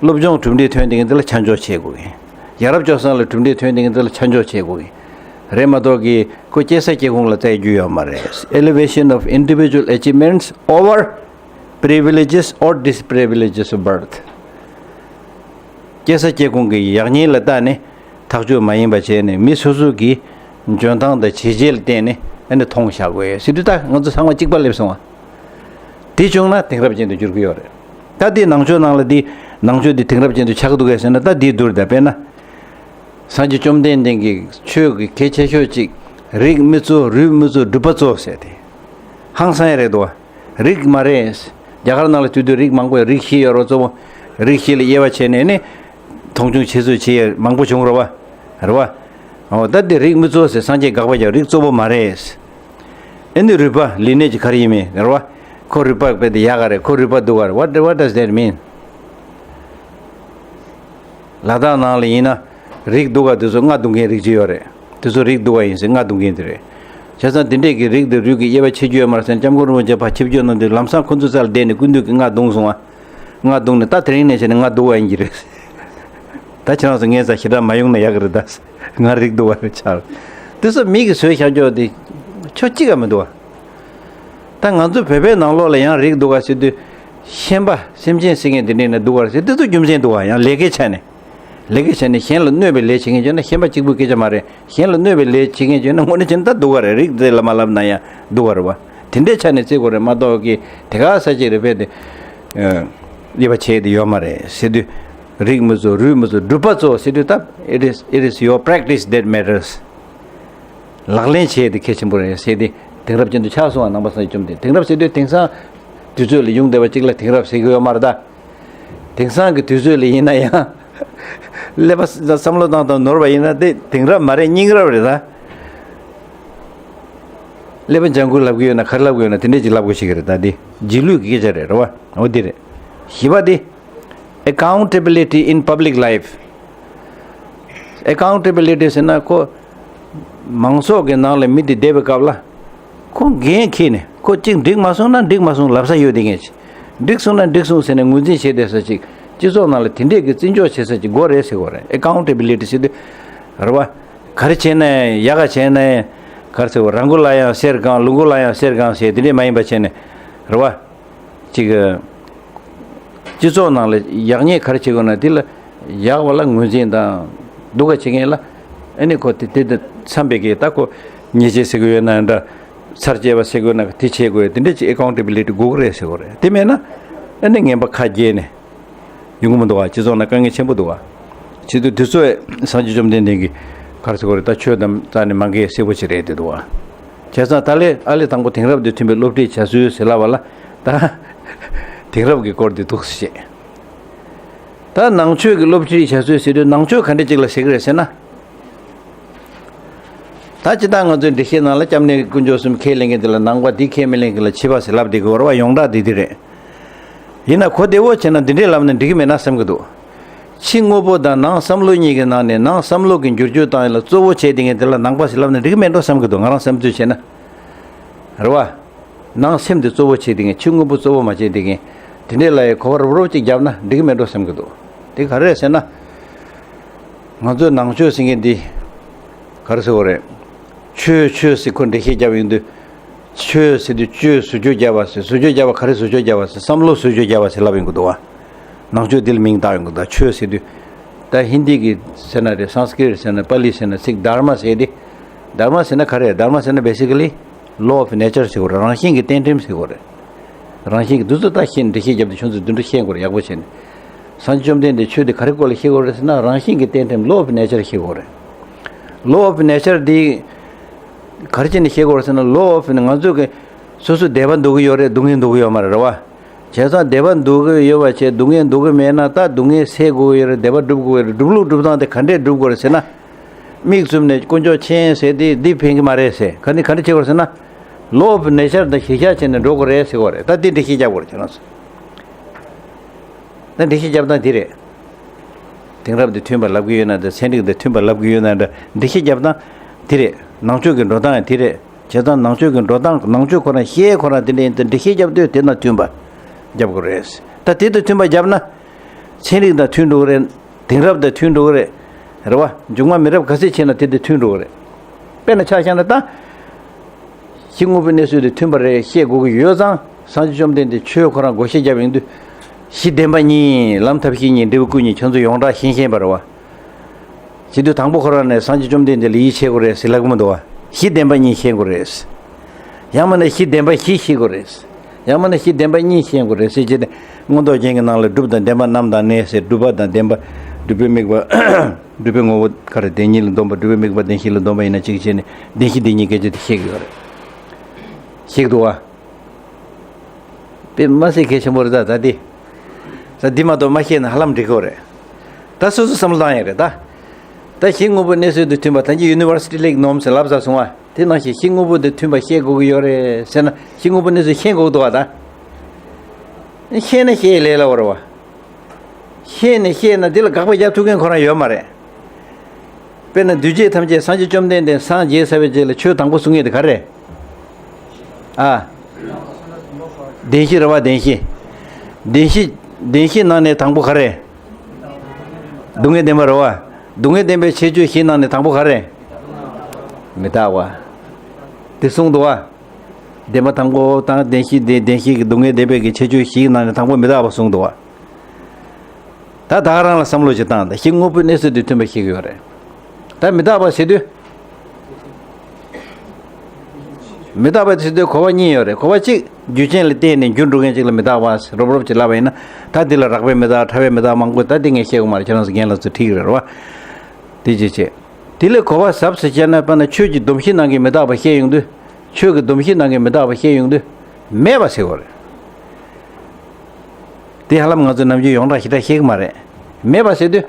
སློབ་སྦྱོང་གྲུབ་འབྲས་ཐོན་དེ་གིན་དེ་ལ་ཆ་འཇོག་བྱེད་དགོས་ཀྱི། ཡ་རབས་སྤྱོད་བཟང་ལ་གྲུབ་འབྲས་ཐོན་དེ་གིན་དེ་ལ་ཆ་འཇོག་བྱེད་དགོས་ཀྱི་རེད་མ་གཏོགས་ཀྱི་ཁོ་སྐྱེས་ས་སྐྱེས་ཁུངས་ལ་བལྟ་རྒྱུ་ཡོད་མ་རེད། Elevation of individual achievements over privileges or disprivileges of birth. སྐྱེས་ས་སྐྱེས་ཁུངས་ཀྱི་ཡག་ཉེས་ལ་བལྟས་ནས་ཐག་གཅོད་མ་ཡིན་པ་བྱས་ནས། མི་སོ་སོ་གི་འཇོན་ཐང་དང་བྱས་རྗེས་ལ་བརྟེན་ནས་ཨ་ནི་མཐོང་བཞག་དགོས་ཟེར་དུས། ད་ང་ཚོ་ཚང་མ་གཅིག་པ་སླེབས་སོང་བ། དེ་བྱུང་ན་དེང་རབས་ཅན་དུ་འགྱུར་གྱི་ཡོད་རེད། ད་དེ་ནང་ཆོས་ནང་ལ་དེ་ནང་ཆོས་དེ་དེང་རབས་ཅན་དུ་ཆགས་ཀྱི་འདུག་གས་ཟེར་ན། ད་དེའི་བསྡུར་ད། དཔེར་ན། སངས་རྒྱས་བཅོམ་ལྡན་འདས་ཀྱིས་ཆོས་ཀྱི་གལ་ཆེ་ཤོས་གཅིག་རིགས་མི་གཙོ། རུས་མི་གཙོ། སྒྲུབ་པ་གཙོ་ཟེར་ཏེ། ཧང་སང་ཡ་རེད་དོ། རིགས་མ་རེད། རྒྱ་གར་ནང་ལ་དུས་དུས་རིགས་མང་པོ་ཡོད། རིགས་བཞི་ཡོད་རེད་གཙོ་བོ། རིགས་བཞི་ལ་དབྱེ་བ་ཕྱེ་ནས་ནི་མཐོང་ཆུང་བྱེད་ཚུལ་བྱེད་ཡ་མང་པོ་བྱུང་རེད་བ། རེད་བ། འོ་ད་དེ་རིགས་མི་གཙོ་ཟེར། སངས་རྒྱས་དགག་པ་རྒྱག་རིགས་གཙོ་བོ་མ་རེད། ཨེ་ནི་རུས་པ་ལི་ནེ་ཇི་ག་རེ་ཡིན་མིན་རེད་བ། ཁོ་རུས་པ་དཔེ་དེ་ཡག་ག་རེད། ཁོ་རུས་པ་སྡུག་ག་རེད། What, what does that mean? ལ་དྭགས་ནང་ལ་ཡིན་ན་རིགས་སྡུག་ག་དེ་ཚོ་རྔ་རྡུང་མཁན་རིགས་གཅིག་ཡོད་རེད། དེ་ཚོ་རིགས་སྡུག་ག་ཡིན་ཟེར་རྔ་རྡུང་མཁན་དེ་རེད། བྱས་ཙང་དེ་འདྲས་ཀྱི་རིགས་དེ་རུས་ཀྱི་དབྱེ་བ་ཕྱེ་རྒྱུ་ཡོད་མ་རེད་ཟེར། སྐྱབས་མགོན་རིན་པོ་ཆེ་ཕར་ཆིབས་བསྒྱུར་གནང་དུས་ལམ་སང་ཁོ་ཚོའི་རྩ་ལ་བསྡད་ནས་སྐུ་མདུན་གྱིས་རྔ་བརྡུངས་སོང་ང་། རྔ་བརྡུངས་ནས་ད་དེ་རིང་ནས་བྱས་ནས་རྔ་སྡུག་ག་ཡིན་གྱི་རེད། ད་ཁྱེད་རང་ཚོ་ངའི་རྩར་ཞེ་དྲག་མ་ཡོང་ན་ཡག་གི་རེད་ད། ང་རིགས་སྡུག་ག་རེད་ཆགས། དེ་ཚོ་མི་གིས་བཟོས་བཞག་རྒྱུ་དེ་ཆོ་གཅིག་ག་མི་འདུག་བ། ད་ང་ཚོ་བོད་པའི་ནང་ལོགས་ལ་ཡང་རིགས་འདུག་ག་ཟེར་དུས། ཤན་པ་སེམས་ཅན་ཟེར་མཁན་དེ་འདྲས་ནས་འདུག་ག་ཟེར་དུས་ཚོ་རྒྱུ་མཚན་འདུག་ག་ཡང་ལས་ཀའི་ཆ་ནས། ལས་ཀའི་ཆ་ནས་གཞན་ལ་གནོད་པའི་ལས་བྱེད་མཁན་བྱས་ན་ཤན་པ་གཅིག་པུའི་སྐད་ཆ་མ་རེད། གཞན་ལ་གནོད་པའི་ལས་བྱེད་མཁན་བྱས་ན་དངོས་གནས་བྱས་ན་ད་འདུག་ག་རེད། རིགས་དེ་ལ་མ་ལབ་ན་ཡང་འདུག་ག་རེད་བ། དེ་འདྲའི་ཆ་ནས་བརྩི་དགོས་རེད་མ་གཏོགས་ཀྱི་དེ་ག་ས་ཅིག་རེད་བས་དེ། ཨ། ཡིད་པ་བྱེད་དེ་ཡོད་མ་རེད་ཟེར་དུས། རིགས་མི་གཙོ་རུས་མི་གཙོ་སྒྲུབ་པ་གཙོ་ཟེར་དུས་ད། It is, it is your practice that matters. ལག་ལེན་བྱེད་དེ་གལ་ཆེན་པོ་རེད་ཟེར་ཏེ། དེང་རབས་ཅན་དུ་ཆགས་སོང་བ་ནང་པ་སངས་རྒྱས་བཅོམ་ལྡན། དེང་རབས་ཟེར་དུས་དེང་སང་དུས་ཚོད་ལ་ཡོང་བསྡད་པ་གཅིག་ལ་དེང་རབས་ཟེར་གྱི་ཡོད་མ་རེད་ད། དེང་སང་གི་དུས་ཚོད་ལ་ཡིན་ན་ཡང་། ཀླད་པ་བསམ་བློ་བཏང་སྟངས་ནོར་བ་ཡིན་ན་དེ་དེང་རབས་མ་རེད། རྙིང་རབས་རེད་ད། ཀླད་པ་ལྗང་ཁུ་ལབ་ཀྱི་ཡོད་ན་ག་རེ་ལབ་ཀྱི་ཡོད་ན་དེ་འདྲས་ཅིག་ལབ་དགོས་ཤེས་ཀྱི་རེད་ད། འདི་རྗེས་ལུས་ཀྱི་སྐད་ཆ་རེད། རེད་བ། འོ་འདི་རེད། བཞི་པ་འདི། Accountability in public life. Accountability ཟེར་ན་ཁོ། མང་ཚོགས་ཀྱི་ནང་ལ་མི་དེ་བསྡད་པའི་སྐབས་ལ། ཁོ་འགན་འཁྱེར་ནས་ཁོ་གཅིག་འགྲིག་མ་སོང་ན་འགྲིག་མ་སོང་ལབ་ས་ཡོད་དེ་ངས་ཅི། འགྲིག་སོང་ན་འགྲིག་སོང་ཟེར་ནས་ངོས་འཛིན་བྱེད་བསྡད་ས་ཅིག་སྤྱི་ཚོགས་ནང་ལ་དེ་འདྲས་ཀྱི་བརྩི་འཇོག་བྱེད་ས་ཅིག་དགོས་རེད་ཟེར་དགོས་རེད། Accountability ཟེར་དུས། རེད་བ། ག་རེ་བྱས་ནའི་ཡག་ག་བྱས་ནའི། ག་རེ་ཟེར་བ། རང་མགོ་ལ་ཡང་གསེར་གང་། ལུག་མགོ་ལ་ཡང་གསེར་གང་ཟེར་དེ་འདྲས་མ་ཡིན་པ་བྱས་ནས། རེད་བ། ཅིག་སྤྱི་ཚོགས་ནང་ལ་ཡག་ཉེས་ག་རེ་བྱེད་དགོས་ན་དེ་ལ་ཡག་པ་ལ་ངོས་འཛིན་དང་སྡུག་ག་བྱེད་མཁན་ལ། ཨ་ནི་ཁོ་དེ་དེ་དེ་འཚམ་པའི་གི་ད་ཁོ་ཉེས་ཆད་ཟེར་གི་ཡོད་ན་འདྲ། ཚར་བཅད་པ་ཟེར་དགོས་ན་དེ་བྱེད་དགོས། དེ་འདྲ་ཅིག་ཨེ་ཀའུན་ཊེ་བི་ལི་ཊི་དགོས་ཀྱི་རེད་ཟེར་དགོས་རེད། དེ་མེད་ན་ཨ་ནི་ངན་པ་ཁ་རྒྱས་ནས་ཡོང་གི་མི་འདུག་བ། སྤྱི་ཚོགས་ནང་དཀའ་ངལ་ཆེན་པོ་འདུག་བ། བྱེད་དུས་དུས་ཚོད་སངས་རྒྱས་བཅོམ་ལྡན་འདས་ཀྱིས་ག་རེ་ཟེར་དགོས་རེད། ད་ཆོས་དང་རྩ་ནས་མ་འགལ་གསལ་པོ་ཅིག་རེད་དེ་འདུག་བ། བྱས་ཙང་ད་ལས་ཨ་ལས་དང་པོ་དེང་རབས་དང་མཐུན་པའི་སློབ་ཁྲིད་བྱ་སྲོལ་ཟེར་ལབ་པ་ལ། ད་དེང་རབས་ཀྱི་སྐོར་དེ་འདུག་སེ་བཤད། ད་ནང་ཆོས་ཀྱི་སློབ་ཁྲིད་བྱ་སྲོལ་ཟེར་དུས་ནང་ཆོས་ག་འདྲ་ཅིག་ལ་ཟེར་གི་རེད་ཟེར་ན། ད་སྤྱིར་བཏང་ང་ཚོའི་འགྲེལ་བཤད་ནང་ལ་སྐྱབས་གནས་དཀོན་མཆོག་གསུམ་ཁས་ལེན་མཁན་དེ་ལ་ནང་པ། འདི་ཁས་མི་ལེན་མཁན་ལ་ཕྱི་པ་ཟེར་ལབ་བསྡད་ཀྱི་ཡོད་རེད་བ། ཡོངས་གྲགས་འདི་འདི་རེད། ཡིན་ན་གོ་བདེ་བོ་བྱས་ན་འདི་འདྲས་ལབ་ན་འགྲིག་གི་མེད་ན་བསམ་གྱི་འདུག་ཕྱི་དངོས་པོ་དང་ནང་བསམ་བློ་གཉིས་ཀྱི་ནང་ནས་ནང་བསམ་བློ་གི་འགྱུར་བཅོས་བཏང་ཡ་ལ་གཙོ་བོ་བྱས་བསྡད་མཁན་དེ་ལ་ནང་པ་ཟེར་ལབ་ན་འགྲིག་གི་མེད་འགྲོ་བསམ་གྱི་འདུག་ང་རང་བསམ་ཚུལ་བྱས་ན། རེད་བ། ནང་སེམས་དེ་གཙོ་བོ་བྱས་བསྡད་མཁན། ཕྱི་དངོས་པོ་གཙོ་བོ་མ་བྱས་བསྡད་མཁན། དེ་འདྲས་ལ་ཡ་གོ་བ་རུབ་རུབ་ཅིག་བརྒྱབ་ན་འགྲིག་གི་མེད་འགྲོ་བསམ་གྱི་འདུག་དེ་ག་རེ་རེད་ཟེར་ན། ང་ཚོའི་ནང་ཆོས་ཟེར་མཁན་འདི། ག་རེ་ཟེར་དགོས་རེད། ཆོས་ཆོས་ཟེར་ཁོ་འགྲེལ་བཤད་བརྒྱབ་ཡོང་དུས། ཆོས་ཟེར་དུས་ཆོས་ཟུར་བཅོས་བརྒྱབ་པ་ཟེར། ཟུར་བཅོས་བརྒྱབ་པ་ག་རེ་ཟུར་བཅོས་བརྒྱབ་པ་ཟེར། བསམ་བློ་ཟུར་བཅོས་བརྒྱབ་པ་ཟེར་ལབ་ཡོང་གི་འདུག་བ། ནང་ཆོས་འདི་ལ་མིང་བཏགས་ཡོང་གི་འདུག་ཆོས་ཟེར་དུས། ད་ཧིན་དི་གི་ཟེར་ན་རེད། སཾ་སྐྲྀཏ་ཟེར་ན། པཱ་ལི་ཟེར་ན། ཚིག་དྷརྨ་ཟེར་ཏེ། དྷརྨ་ཟེར་ན་ག་རེ། དྷརྨ་ཟེར་ན་basically law of nature ཟེར་དགོས་རེད། རང་བཞིན་གྱི་རྟེན་འབྲེལ་ཟེར་དགོས་རེད། རང་བཞིན་གྱི་འདི་ཚོ་ད་ཤེས་ནས་འགྲེལ་བཤད་བརྒྱབ་དུས་ཁྱོད་ཚོས་འདི་འདྲ་ཤེས་དགོས་རེད། ཡག་པོ་བྱས་ནས། སངས་རྒྱས་བཅོམ་ལྡན་འདས་ཆོས་འདི་ག་རེ་སྐོར་ལ་བཤད་དགོས་རེད་ཟེར་ན། རང་བཞིན་གྱི་རྟེན་འབྲེལ། law of nature ཤེས་དགོས་རེད། law of nature འདི་ག་རེ་བྱས་ནས་ཤེས་དགོས་རེད་ཟེར་ན། law of ང་ཚོ་གི་སོ་སོ་བདེ་བ་འདོད་ཀྱི་ཡོད་རེད། སྡུག་བསྔལ་འདོད་ཀྱི་ཡོད་མ་རེད། རེད་བ། བྱས་ཙང་བདེ་བ་འདོད་ཀྱི་ཡོད་པ་བྱས། སྡུག་བསྔལ་འདོད་ཀྱི་མེད་ན་ད་སྡུག་བསྔལ་སེལ་དགོས་ཀྱི་ཡོད་རེད། བདེ་བ་སྒྲུབ་དགོས་ཀྱི་ཡོད་རེད། སྒྲུབ་ལུགས་སྒྲུབ་སྟངས་དེ་ག་འདྲས་སྒྲུབ་དགོས་རེད་ཟེར་ན། མིག་བཙུམ་ནས་དཀོན་མཆོག་མཁྱེན་ཟེར་དེ་འདི་ཕན་གྱི་མ་རེད་ཟེར། ག་ནི་ག་འདྲ་བྱེད་དགོས་རེད་ཟེར་ན། law of nature དང་གཞིར་བཞག་བྱས་ནས་འགྲོ་དགོས་རེད་ཟེར་དགོས་རེད། ད་འདི་འགྲེལ་བཤད་རྒྱག་དགོས་རེད་ཁྱེད་རང་ཚོ། ད་འགྲེལ་བཤད་རྒྱབ་སྟངས་འདི་རེད། དེང་རབས་དང་མཐུན་པ་ལབ་ཀྱི་ཡོད་ན་འདྲ། ཚན་རིག་དང་མཐུན་པ་ལབ་ཀྱི་ཡོད་ན་འདྲ། འགྲེལ་བཤད་རྒྱབ་སྟངས་འདི་རེད། ནང་ཆོས་ཀྱི་འགྲོ་སྟངས་འདི་རེད། བྱས་ཙང་ནང་ཆོས་ཀྱི་འགྲོ་སྟངས། ནང་ཆོས་ཁོ་རང་ཤེས་ཁོ་རང་དེ་འདྲ་ཡིན་ཙང་འགྲེལ་བཤད་རྒྱབ་དུས་དེ་དང་མཐུན་པ་རྒྱབ་དགོས་རེད། ད་དེ་དང་མཐུན་པ་རྒྱབ་ན་ཚན་རིག་དང་མཐུན་འགྲོ་གི་རེད། དེང་རབས་དང་མཐུན་འགྲོ་གི་རེད། རེད་བ། མཇུག་མ་མི་རབས་ག་ཚད་ཕྱིན་ན་དེ་དང་མཐུན་འགྲོ་གི་རེད། དཔེར་ན་ཆ་བཞག་ན་ད། གཞི་དངོས་པོའི་གནས་ཚུལ་དང་མཐུན་པ་རེད་བཤད་དགོས་ཀྱི་ཡོད་ཙང་། སངས་རྒྱས་བཅོམ་ལྡན་འདས་ཆོས་ཁོ་རང་བགོ་བཤའ་བརྒྱབ་ཡོང་དུས། གཞི་བདེན་པ་གཉིས། ལམ་ཐབས་ཤེས་གཉིས། འབྲས་བུ་སྐུ་གཉིས། ཁྱོད་ཚོ་ཡོངས་གྲགས་ཤེས་ཤེས་པ་རེད་བ། བྱེད་དུས་དང་པོ་ཁོ་རང་ནས་སངས་རྒྱས་བཅོམ་ལྡན་འདས་ལ་ཡིད་ཆེས་དགོས་རེད་ཟེར་ལབ་ཀྱི་མི་འདུག་བ། གཞི་བདེན་པ་གཉིས་ཤེས་དགོས་རེད། ཡང་མིན་ན་གཞི་བདེན་པ་བཞི་ཤེས་དགོས་རེད། ཡང་མིན་ན་གཞི་བདེན་པ་གཉིས་ཤེས་དགོས་རེད་ཟེར་བྱས་ནས། མངོན་རྟོགས་རྒྱན་གྱི་ནང་ལ་སྒྲུབ་དང་བདེན་པ་རྣམ་དག་གནས་ཟེར། སྒྲུབ་པ་དང་བདེན་པ། སྒྲུབ་པའི་དམིགས་པ། སྒྲུབ་པའི་ངོ་བོ་ག་རེ། བདེན་གཉིས་ལ་སྡོམ་པ། སྒྲུབ་པའི་དམིགས་པ་བདེན་བཞི་ལ་སྡོམ་པ་ཡིན་ན་གཅིག་བྱས་ནས་བདེན་བཞི་བདེན་གཉིས་སྐད་ཆ་དེ་བཤད་ཀྱི་ཡོད་རེད། ཤེས་ཀྱི་འདུག་བ། དཔེ་མ་སྲིད་གལ་ཆེན་པོ་རེད་ད། ད་འདི། ད་འདི་མ་གཏོགས་མ་ཤེས་ན་ཧ་ལམ་འགྲིག་གི་རེད། ད་སོ་སོ་བསམ་བློ་བཏང་ཡ་རེད་ད། ད་གཞི་དངོས་པོ་གནས་ཚུལ་དང་མཐུན་པ། ད་ཅི་ཡུ་ནི་ཝར་སི་ཊི་ལེག་ནོམ་ཟེར་ལབ་ཚར་སོང་བ། དེ་ནང་བཞིན་གཞི་དངོས་པོ་དང་མཐུན་པ་བཤད་དགོས་ཀྱི་ཡོད་རེད་ཟེར་ན། གཞི་དངོས་པོ་གནས་ཚུལ་མཁྱེན་དགོས་འདུག་བ་ད། མཁྱེན་ན་བཤད་ལས་སླ་བོ་རེད་བ། ཤེས་ནས་བཤད་ན་འདི་ལ་དགག་པ་རྒྱག་ཐུབ་མཁན་ཁོ་རང་ཡོད་མ་རེད། དཔེར་ན་འདུས་བྱས་ཐམས་ཅད་སངས་རྒྱས་བཅོམ་ལྡན་འདས་སངས་རྒྱས་ཚར་བའི་རྗེས་ལ་ཆོས་དང་པོ་གསུང་མཁན་དེ་ག་རེ། ཨ། བདེན་བཞི་རེད་བ། བདེན་བཞི། བདེན་བཞི། བདེན་བཞི་ནང་ནས་དང་པོ་ག་རེ། སྡུག་བསྔལ་བདེན་པ་རེད་བ། སྡུག་བསྔལ་བདེན་པའི་ཁྱད་ཆོས་བཞི་ནང་ནས་དང་པོ་ག་རེ། མི་རྟག་པ། དེ་གསུངས་འདུག་བ། བདེན་པ་དང་པོ་དང་བདེན་བཞི་དེ་བདེན་བཞི་གི་སྡུག་བསྔལ་བདེན་པའི་གི་ཁྱད་ཆོས་བཞིའི་ནང་ནས་དང་པོ་མི་རྟག་པ་གསུངས་འདུག་བ། ད་ད་ག་རང་ལ་བསམ་བློ་ཞིག་བཏང་། ད་ཤིང་དངོས་པོའི་གནས་ཚུལ་དེ་མཐུན་པ་ཤེས་ཀྱི་ཡོད་རེད། ད་མི་རྟག་པ་ཟེར་དུས། མི་རྟག་པ་ཟེར་དུས་གོ་བ་གཉིས་ཡོད་རེད། གོ་བ་གཅིག་རྒྱུ་རྐྱེན་ལ་བརྟེན་ནས་འགྱུར་འགྲོ་མཁན་ཅིག་ལ་མི་རྟག་པ་རོབ་རོབ་ཅིག་ལབ་པ་ཡིན་ན། ད་འདི་ལ་རགས་པའི་མི་རྟག་ཕྲ་བའི་མི་རྟག་མང་པོ། ད་འདི་ངས་བཤད་དགོས་མ་རེད། ཁྱེད་རང་ཚོ་རྒན་ལགས་ཚོ་ཁྲིད་ཀྱི་རེད་བ། དེ་ཅི་བྱེད། དེ་ལས་གོ་བ་ཟབ་ཟེར་བྱས་ན། དཔེར་ན་ཆོས་ཀྱི་སྡོམ་གཞི་ནང་གི་མི་རྟག་པ་བཤད་ཡོང་དུས། ཆོས་ཀྱི་སྡོམ་གཞི་ནང་གི་མི་རྟག་པ་བཤད་ཡོང་དུས། མེད་པ་ཟེར་དགོས་རེད། དེ་ཧ་ལམ་ང་ཚོས་ནམ་རྒྱུན་ཡོངས་གྲགས་ཞེ་དྲག་ཤེས་ཀྱི་མ་རེད། མེད་པ་ཟེར་དུས།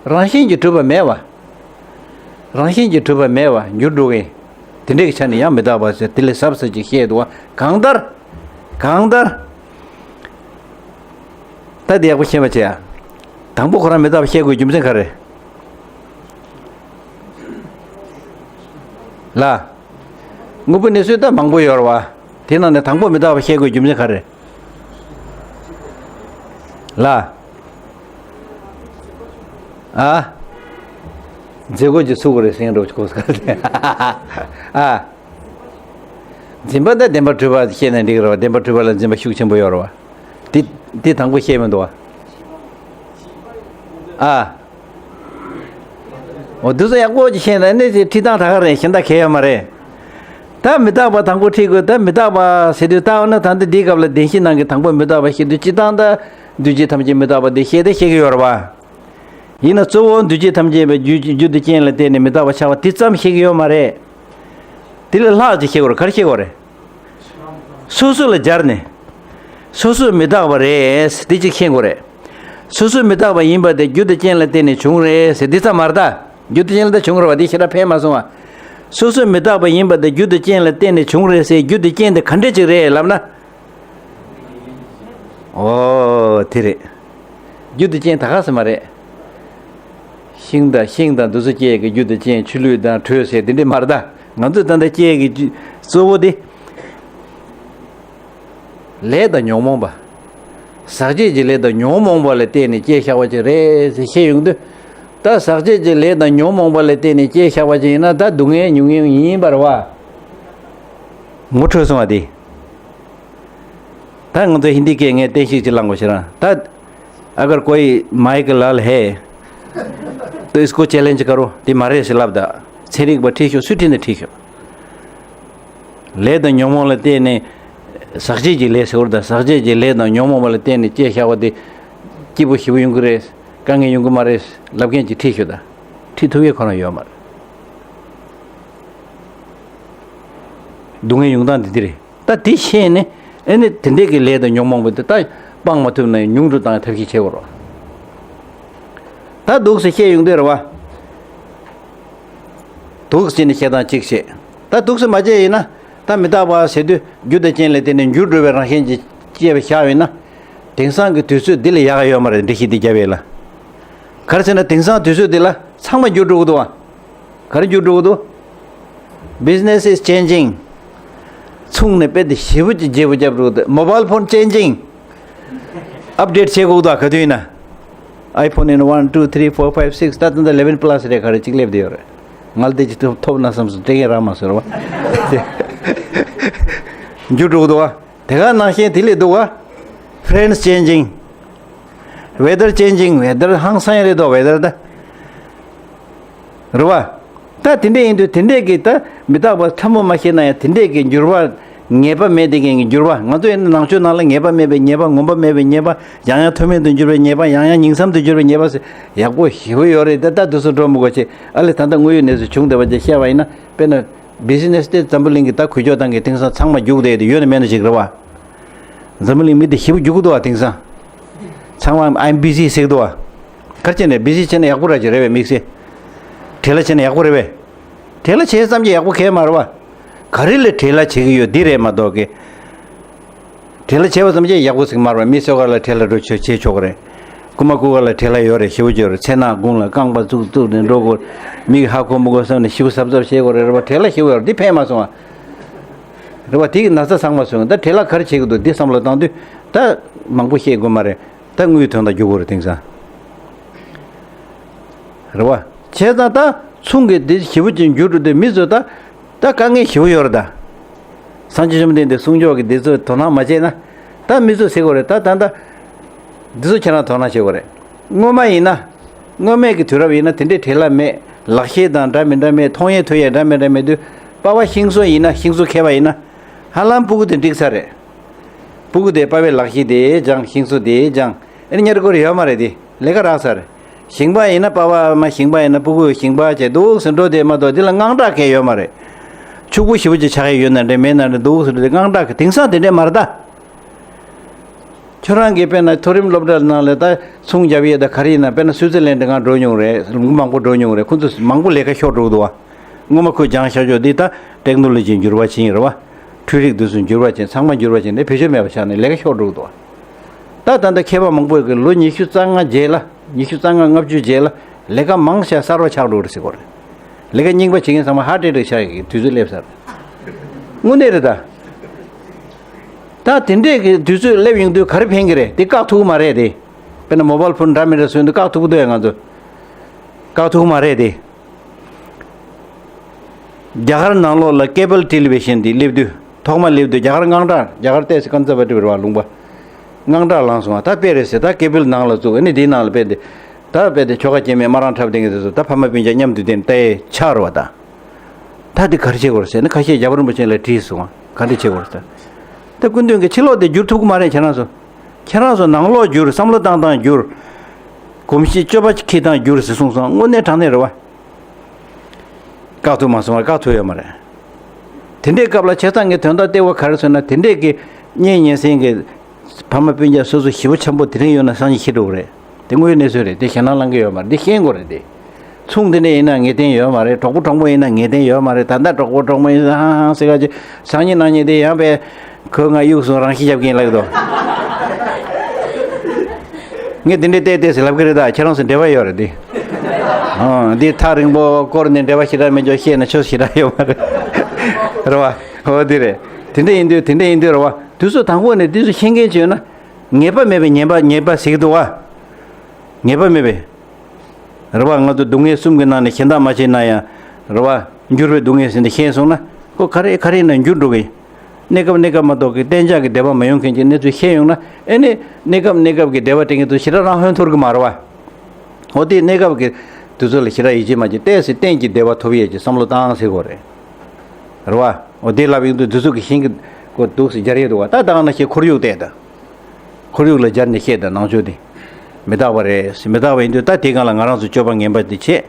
རང་བཞིན་གྱིས་གྲུབ་པ་མེད་པ། རང་བཞིན་གྱིས་གྲུབ་པ་མེད་པ་འགྱུར་འགྲོ་གི། དེ་འདྲའི་ཆ་ནས་ཡང་མི་རྟག་པ་ཟེར། དེ་ལས་ཟབ་ཟེར་ཅིག་བཤད་འདུག་བ། གང་ལྟར། གང་ལྟར། ད་འདི་ཡག་པོ་ཤེས་པ་བྱེད་ཨ། དང་པོ་ཁོ་རང་མི་རྟག་པ་བཤད་དགོས་རྒྱུ་མཚན་ག་རེ། ལ། དངོས་པོའི་གནས་ཚུལ་ད་མང་པོ་ཡོད་རེད་བ། དེ་ནང་ནས་དང་པོ་མི་རྟག་པ་བཤད་དགོས་རྒྱུ་མཚན་ག་རེ། ལ། ཨ། མཛེ་གོ་ཅིག་ཚུགས་དགོས་རེད་ཟེར་འགྲོ་གོ་ས་ག་རེ། ཨ། འཛིན་པ་ད་བདེན་པར་གྲུབ་པ་བཤད་ན་འགྲིག་རེད་བ། བདེན་པར་གྲུབ་པ་ལ་འཛིན་པ་ཤུགས་ཆེན་པོ་ཡོད་རེད་བ། དེ་དེ་དང་པོ་བཤད་མི་འདུག་བ། ཨ། འོ་འདི་ཚོ་ཡག་པོ་ཅིག་ཤེས་ན་ནི་ཅིག་ཁྲིད་སྟངས་ད་ག་རེད། གཞན་དག་གལ་ཡོད་མ་རེད། ད་མི་རྟག་པ་དང་པོ་ཁྲིད་དགོས། ད་མི་རྟག་པ་ཟེར་དུས། ད་འོ་ན་ད་འདི་འདིའི་སྐབས་ལ་བདེན་བཞིའི་ནང་གི་དང་པོ་མི་རྟག་པ་བཤད་དུས། སྤྱིར་བཏང་ད་འདུས་བྱས་ཐམས་ཅད་མི་རྟག་པ་འདི་བཤད་དེ་བཤད་ཀྱི་ཡོད་རེད་བ། ཡིན་ན་གཙོ་བོ་འདུས་བྱས་ཐམས་ཅད་པའི་རྒྱུ་རྒྱུ་དེ་རྐྱེན་ལ་བརྟེན་ནས་མི་རྟག་པ་ཆགས་པ་དེ་ཙམ་བཤད་ཀྱི་ཡོད་མ་རེད། དེ་ལས་ལྷག་ཅིག་བཤད་དགོས་རེད། ག་རེ་བཤད་དགོས་རེད། སོ་སོ་ལ་སྦྱར་ནས། སོ་སོ་མི་རྟག་པ་རེད་དེ་ཅིག་ཤེས་དགོས་རེད། སོ་སོ་མི་རྟག་པ་ཡིན་པ་དེ་རྒྱུ་དང་རྐྱེན་ལ་བརྟེན་ནས་བྱུང་རེད་ཟེར་འདི་ཙམ་མ་རེད་ད། རྒྱུ་དང་རྐྱེན་ལ་ད་བྱུང་རེད་བ། དེ་ཞེ་དྲག་ཕན་མ་སོང་བ། སོ་སོ་མི་རྟག་པ་ཡིན་པ་དེ་རྒྱུ་དང་རྐྱེན་ལ་བརྟེན་ནས་བྱུང་རེད་ཟེར། རྒྱུ་དང་རྐྱེན་དེ་ག་འདྲ་ཅིག་རེད་ལབ་ན། ཨོ་དེ་རེད། རྒྱུ་དང་རྐྱེན་ད་ག་ཟེར་མ་རེད། ཤིང་དང་ཤིང་དང་འདི་ཚོ་སྐྱེ་གི་རྒྱུ་དང་རྐྱེན། ཆུ་ལུད་དང་དྲོད་ཟེར་དེ་འདྲ་མ་རེད་ད། ང་ཚོས་ད་ལྟ་སྐྱེ་གི་རྒྱུ་གཙོ་བོ་དེ། ལས་དང་ཉོན་མོངས་པ། ཟག་བཅས་ཀྱི་ལས་དང་ཉོན་མོངས་པ་ལ་བརྟེན་ནས་སྐྱེས་བཞག་པ་ཅིག་རེད་ཟེར་བཤད་ཡོང་དུས། ད་ཟག་བཅས་ཀྱི་ལས་དང་ཉོན་མོངས་པ་ལ་བརྟེན་ནས་སྐྱེས་བཞག་པ་ཅིག་ཡིན་ན། ད་སྡུག་བསྔལ་མྱོང་མཁན་ཡིན་པ་རེད་བ། ངོ་འཕྲོད་སོང་བ་དེ། ད་ང་ཚོ་ཧིན་དི་སྐད་ངས་བསྟན་བཤིག་ཅིག་བླངས་དགོས་ཤེ་རང་ད། अगर कोई माइक लाल है तो इसको चैलेंज करो དེ་མ་རེད་ཟེར་ལབ་ད། ཚན་རིག་པ་ཁྲིད་ཤོག་སུས་ཁྲིད་ན་ཁྲིད་ཤོག་ལས་དང་ཉོན་མོངས་ལ་བརྟེན་ནས། ཟག་བཅས་ཀྱི་ལས་ཟེར་བ་དང་། ཟག་བཅས་ཀྱི་ལས་དང་ཉོན་མོངས་པ་ལ་བརྟེན་ནས་སྐྱེས་བཞག་པ་དེ། སྐྱིད་པོ་ཞེ་པོ་ཡོང་གི་རེད། དཀའ་ངལ་ཡོང་གི་མ་རེད་ལབ་མཁན་ཅིག་ཁྲིད་ཤོག་ད། ཁྲིད་ཐུབ་ཡས་ཁོ་རང་ཡོད་མ་རེད། སྡུག་བསྔལ་ཡོང་སྟངས་དེ་འདི་རེད། ད་དེ་ཤེས་ནས་ཨེ་ནི་དེ་འདྲས་ཀྱི་ལས་དང་ཉོན་མོངས་པ་དེ་ད་སྤང་མ་ཐུབ་ན་ཡང་ཉུང་དུ་བཏང་ཐབས་ཤེས་བྱེད་དགོས་རེད། ད་འདུག་སེ་བཤད་ཡོང་དུས་རེད་བ། འདུག་སེ་ནས་བཤད་སྟངས་གཅིག་བྱེད། ད་འདུག་སེ་མ་བྱས་ཡིན་ན། ད་མི་རྟག་པ་ཟེར་དུས་རྒྱུ་དང་རྐྱེན་ལ་བརྟེན་ནས་འགྱུར་འགྲོ་བའི་རང་བཞིན་གྱིས་སྐྱེས་པ་བཞག་ཡོད་ན། དེང་སང་གི་དུས་ཚོད་འདི་ལས་ཡག་ག་ཡོད་མ་རེད། འགྲེལ་བཤད་འདི་བརྒྱབ་ཡས་ལ། ག་རེ་ཟེར་ན་དེང་སང་དུས་ཚོད་འདི་ལ་ཚང་མ་འགྱུར་འགྲོ་གི་འདུག་བ། ག་རེ་འགྱུར་འགྲོ་གི་འདུག Business is changing. ཚོང་ནས་དཔེ་དེ་ཞེ་པོ་ཅིག་བརྗེ་པོ་རྒྱབ་འགྲོ་གི་འདུག Mobile phone changing. Update བྱེད་དགོས་འདུག་ག་དུས་ཡིན་ན། iPhone ཡིན་ན་one, two, three, four, five, six ད་ལྟ་ད་eleven plus རེད། ག་རེ་གཅིག་སླེབས་བསྡད་ཡོད་རེད། ང་ལ་དེ་ཅིག་ཐོབ་ཐོབ་ན་བསམ་སོང་། སྤྲད་མཁན་རག་མ་སོང་རེད་བ། འགྱུར་འགྲོ་གི་འདུག་བ། དེ་ག་ནང་བཞིན་དེ་ལས་འདུག་བ། Friends changing. Weather changing. Weather ཧང་སང་རེད་དོ། Weather ད། རེད་བ། ད་དེ་འདྲས་ཡིན་དུས་དེ་འདྲས་ཀྱི་ད་མི་རྟག་པ་ཕྲ་མོ་མ་ཤེས་ན་ཡང་དེ་འདྲས་ཀྱི་འགྱུར་བ་ངེས་པ་མེད་དེ་གན་གྱི་འགྱུར་བ། ང་ཚོ་ཡིན་ན་ནང་ཆོས་ནང་ལ་ངེས་པ་མེད་པའི་ཉེས་པ། ངོམས་པ་མེད་པའི་ཉེས་པ། ཡང་ཡང་མཐོ་དམན་དུ་འགྱུར་བའི་ཉེས་པ། ཡང་ཡང་ཉིང་མཚམས་དུ་འགྱུར་བའི་ཉེས་པ་ཟེར་ཡག་པོ་ཞེ་པོ་ཡོད་རེད། ད་ད་དུས་སུ་འགྲོ་མི་དགོས་ཆེ། ཨ་ལས་ད་ལྟ་དངོས་ཡོད་གནས་ཚུལ་བྱུང་བསྡད་པ་ཅིག་བཤད་པ་ཡིན་ན། དཔེར་ན། Business དེ་འཛམ་བུ་གླིང་གི་ད་འགུལ་སྐྱོད་སྟངས་ཀྱི་དེང་སང་ཚང་མ་རྒྱུགས་བསྡད་དེ་ཡོད་ན་མེད་ན་ཞིག་རེད་བ། འཛམ་བུ་གླིང་མི་དེ་ཞེ་པོ་རྒྱུག་གི་འདུག་བ། དེང་སང་ཚང་མ་I'm busy ཟེར་གི་འདུག་བ། ག་རེ་བྱས་ནས་busy བྱས་ན་ཡག་པོ་ར་ཅིག་རེད་པས། དམིགས་བསལ་བྲེལ་བ་བྱས་ན་ཡག་པོ་རེད་པས། བྲེལ་བ་བྱས་ཙམ་གྱིས་ཡག་པོ་གང་ཡང་མ་རེད་བ། ག་རེ་ལ་བྲེལ་བ་བྱེད་ཀྱི་ཡོད་འདི་རེད་མ་གཏོགས་ཀྱི། བྲེལ་བ་བྱས་པ་ཙམ་གྱིས་ཡག་པོ་ཟིག་མ་རེད་བ། མི་སོ་ག་ལ་བྲེལ་བ་འགྲོ་ཆོག་བྱེད་ཆོག་གི་རེད། རྐུན་མ་རྐུ་ག་ལ་བྲེལ་བ་ཡོད་རེད། ཞེ་པོ་ཅིག་ཡོད་རེད། ཚེ་ནག་དགུང་ལ་རྐང་པ་བཙུགས་བཙུགས་ནས་འགྲོ་དགོས། མིག་ཧ་གོ་མི་གོ་བསམ་ནས་ཞེ་པོ་གཟབ་གཟབ་བྱེད་དགོས་རེད། རེད་བ། བྲེལ་བ་ཞེ་པོ་ཡོད་རེད། འདི་ཕན་མ་སོང་བ། རེད་བ། དེ་གི་ན་ཚ་ཚང་མ་སོང་། ད་བྲེལ་བ་ག་རེ་བྱེད་ཀྱི་འདུག་འདི་བསམ་བློ་བཏང་དུས་ད་མང་པོ་བཤད་དགོས་མ་རེད། ད་དངུལ་དོན་དག་རྒྱུག་དགོས་རེད་དེང་སང་། རེད་བ། བྱས་ཙང་ད་ཚོང་གི་འདི་ཞེ་པོ་ཅིག་འགྱུར་འགྲོ་དུས་མི་ཚོ་ད་ད་དཀའ་ངལ་ཞེ་པོ་ཡོད་རེད་ད། སངས་རྒྱས་བཅོམ་ལྡན་འདས་གསུང་ཆོས་ཀྱི་འདི་ཚོ་དོ་སྣང་མ་བྱས་ན། ད་མི་ཚོ་ཟེར་དགོས་རེད། ད་ད་ད་འདི་ཚོ་ཁྱེད་རང་དོ་སྣང་བྱེད་དགོས་རེད། སྔོན་མ་ཡིན་ན། སྔོན་མའི་གི་དུས་རབས་ཡིན་ན་དེ་འདྲའི་བྲེལ་བ་མེད། ལག་ཤེས་དང་འདྲ་མི་འདྲ་མེད། མཐོང་ཡས་ཐོས་ཡས་འདྲ་མི་འདྲ་མེད་དུས། པ་ཕ་ཤིང་བཟོ་ཡིན་ན། ཤིང་བཟོ་མཁས་པ་ཡིན་ན། ཧ་ལམ་སྤུ་གུ་དེ་འགྲིག་ཚར་རེད། སྤུ་གུ་དེ་པ་ཕའི་ལག་ཤེས་དེ་སྦྱངས། ཤིང་བཟོ་དེ་སྦྱངས། ཨེ་ནི་ཉར་དགོས་རེད་ཡོད་མ་རེད་དེ། ལས་ཀ་རག་ཚར། ཞིང་པ་ཡིན་ན། པ་ཕ་མ་ཞིང་པ་ཡིན་ན། སྤུ་གུ་ཞིང་པ་བྱས་འདུག་ཟེར་འགྲོ་དེ་མ་གཏོགས་འདི་ལ་དངངས་སྐྲག་གང་ཡང་ཡོད་མ་རེད། ཕྱུག་པོ་ཞེ་པོ་ཅིག་ཆགས་ཡས་ཡོད་ན་འདྲ་མེད་ན་འདྲ་འདུག་ཟེར་འགྲོ་དེ་དངངས་སྐྲག་གི། དེང་སང་དེ་འདྲས་མ་རེད་ད། ཁྱོད་རང་གིས་དཔེར་ན་མཐོ་རིམ་སློབ་གྲྭ་ནང་ལ་ད་ཚོང་རྒྱབ་ཡས་ད་ག་རེ་ཡིན་ན། དཔེར་ན་སུའི་ཙི་ལན་ཌི་ང་འགྲོ་མྱོང་རེད། ལུང་མང་པོ་འགྲོ་མྱོང་རེད། ཁོ་ཚོ་མང་པོ་ལས་ཀ་ཤོར་འགྲོ་གི་འདུག་བ། སྔོན་མ་ཁོས་སྦྱངས་བཞག་ཆོག་འདི་ད་ཊེག་ནོ་ལོ་ཇི་འགྱུར་བ་ཕྱིན་རེད་བ། འཕྲུལ་རིག་འདི་ཚོ་འགྱུར་བ་ཕྱིན། ཚང་མ་འགྱུར་བ་ཕྱིན་ནས་བེད་སྤྱོད་མེད་པ་ཆགས་ནས་ལས་ཀ་ཤོར་འགྲོ་གི་འདུག་བ། ད་ད་ལྟ་མཁས་པ་མང་པོས་ཀྱི་ལོ་ཉི་ཤུ་རྩ་ལྔ་རྗེས་ལ། ཉི་ཤུ་རྩ་ལྔ་ལྔ་བཅུ་རྗེས་ལ་ལས་ཀ་མང་ཆེ་གསར་བ་ཆགས་འགྲོ་རེད་ཟེར་གོ་རེད། ལས་ཀ་རྙིང་པ་བྱེད་མཁན་ཚང་མ་ཧརཊ་ཨེ་ཊེག་ཆགས་ཡག་གི་དུས་ཚོད་སླེབས་ཚར། དངོས་གནས་རེད་ད། ད་དེ་འདྲས་ཀྱི་དུས་ཚོད་སླེབས་ཡོང་དུས་ག་རེ་ཕན་གྱི་རེད། དེ་བཀག་ཐུབ་ཀྱི་མ་རེད་དེ། དཔེར་ན་མོ་བཱལ་ཕོན་འདྲ་མི་འདྲ་བཟོས་འདུག་བཀག་ཐུབ་ཀྱི་འདུག་ཡ། ང་ཚོ་བཀག་ཐུབ་ཀྱི་མ་རེད་དེ། རྒྱ་གར་ནང་ལོགས་ལ་ཀེ་བལ་ཊེ་ལི་བི་ཤན་དེ་སླེབས་དུས། ཐོག་མ་སླེབས་དུས་རྒྱ་གར་དངངས་སྐྲག་རྒྱ་གར་ཏོག་ཙམ་ཀོན་སར་ཝེ་ཊིབ་རེད་བ། ལུང་པ་དངངས་སྐྲག་ལངས་སོང་བ། ད་དཔེ་རེད་ཟེར། ད་ཀེ་བལ་ནང་ལ་བཙུགས། ཨ་ནི་དེའི་ནང་ལ་དཔེ་དེ། ད་དཔེ་དེ་ཆོལ་ཁ་གཅིག་མེད་དམར་རང་འཁྲབ་བསྡད་མཁན་དེ་ཚོ་ད་ཕ་མ་སྤུན་ཀྱག་མཉམ་དུ་བསྡད་ནས་ལྟ་ཡས་ཆགས་རེད་བ་ད། ད་དེ་ག་རེ་བྱེད་དགོས་རེད་ཟེར་ན། ཁ་ཤས་རྒྱལ་བ་རིན་པོ་ཆེ་ལ་དྲིས་སོང་བ། ག་འདྲ་བྱེད་དགོས་རེད་ཟེར། ད་སྐུ་མདུན་གྱིས་ཕྱི་ལོགས་དེ་བསྒྱུར་ཐུབ་ཀྱི་མ་རེད། ཁྱེད་རང་ཚོ། ཁྱེད་རང་ཚོ་ནང་ལོགས་བསྒྱུར། བསམ་བློ་བཏང་སྟངས་བསྒྱུར། གོམས་གཤིས་སྤྱོད་པ་འཁྱེར་སྟངས་བསྒྱུར་ཟེར་གསུངས་སོང་། དངོས་གནས་དྲང་གནས་རེད་བ། བཀག་ཐུབ་མ་སོང་བ། བཀག་ཐུབ་ཡོད་མ་རེད། དེ་འདྲའི་སྐབས་ལ་བྱས་ཙང་ངས་དོན་དག་ལྟེ་བ་ག་རེ་ཟེར་ན། དེ་འདྲའི་གི་གཉེན་ཉེ་ཚན་གྱི་ཕ་མ་སྤུན་ཀྱག་སོ་སོ་ཞེ་པོ་ཆེན་པོ་དེ་རིང་ཡོད་ན་སང་ཉིན་ཤི་འགྲོ་གི་རེད། དེ་དངོས་ཡོད་གནས་ཚུལ་རེད། དེ་ཞེད་སྣང་ལངས་ཀྱི་ཡོད་མ་རེད། དེ་ཤེས་དགོས་རེད་དེ། ཚོང་དེ་འདྲ་ཡིན་ན་ངེས་གཏན་ཡོད་མ་རེད། གྲོགས་པོ་གྲོགས་མོ་ཡིན་ན་ངེས་གཏན་ཡོད་མ་རེད། ད་ལྟ་གྲོགས་པོ་གྲོགས་མོ་ཡིན་ན་ཧང་ཧང་ཟེར་ག་ཅིག་སང་ཉིན་གནངས་ཉིན་དེ་ཡང་པས་ཁོས་ང་གཡུག་སོང་། རང་ཤི་རྒྱབ་ཀྱིན་ལབ་ཀྱི་འདུག་ངས་དེ་འདྲའི་བལྟས་བལྟས་ཟེར་ལབ་ཀྱི་རེད། ད་ཁྱེད་རང་ཚོ་འབྲེལ་བ་ཡོད་རེད་དེ། ཨང་། འདི་ཐག་རིང་པོ་སྐོར་ནས་འབྲེལ་བ་ཞེ་དྲག་མེད་ཅོག་བཤད་ན་ཆོས་ཞེ་དྲག་ཡོད་མ་རེད། རེད་བ། འོ་དེ་རེད། དེ་འདྲ་ཡིན་དུས། དེ་འདྲ་ཡིན་དུས་རེད་བ། དུས་ཚོད་དང་པོ་ནས་དུས་ཚོད་ཤེས་མཁན་ཅིག་ཡོད་ན། ངེས་པ་མེད་པའི་ཉེས་པ་ཉེས་པ་ཟེར་གྱི་འདུག་བ། ངེས་པ་མེད་པའི། རེད་བ། ང་ཚོ་སྡུག་བསྔལ་གསུམ་གྱི་ནང་ནས་གཞན་དག་མ་བྱས་ན་ཡང་། རེད་བ། འགྱུར་བའི་སྡུག་བསྔལ་ཟེར་འདི་ཤེས་སོང་ན། ཁོ་ག་རེ་ག་རེ་ཡིན་ན་འགྱུར་འགྲོ་གི། གནས་སྐབས་གནས་སྐབས་མ་གཏོགས་ཀྱི་གཏན་འཇགས་ཀྱི་བདེ་བ་མ་ཡོང་མཁན་གྱི་གནས་ཚུལ་ཤེས་ཡོང་ན། ཨེ་ནི་གནས་སྐབས་གནས་སྐབས་ཀྱི་བདེ་བ་སྤྲད་མཁན་ཚོ་ཞེ་དྲག་རང་ཧོན་འཐོར་གི་མ་རེད་བ། འོ་དེ་གནས་སྐབས་ཀྱི་དུས་ཚོད་ལ་ཞེ་དྲག་ཡིད་ཆེས་མ་བྱེད། ཏོག་ཙམ་གཏན་གྱི་བདེ་བ་ཐོབ་ཡས་ཀྱི་བསམ་བློ་བཏང་ཟེར་དགོས་རེད། རེད་བ། འོ་དེ་ལབ་ཡོང་དུས་དུས་ཚོད་ཀྱི་ཤིང་གི་སྒོ་འདུག་སེ་སྦྱར་ཡས་འདུག་བ། ད་ད་ག་ནང་བཞིན་ཁོར་ཡུག་བལྟས་དང་། ཁོར་ཡུག་ལ་སྦྱར་ནས་བཤད་དང་། ནང་ཆོས་དེ་མི་རྟག་པ་རེད། མི་རྟག་པ་ཡིན་དུས་ད་དེའི་སྒང་ལ་ང་རང་ཚོ་སྤྱོད་པ་ངན་པ་དེ་བྱེད།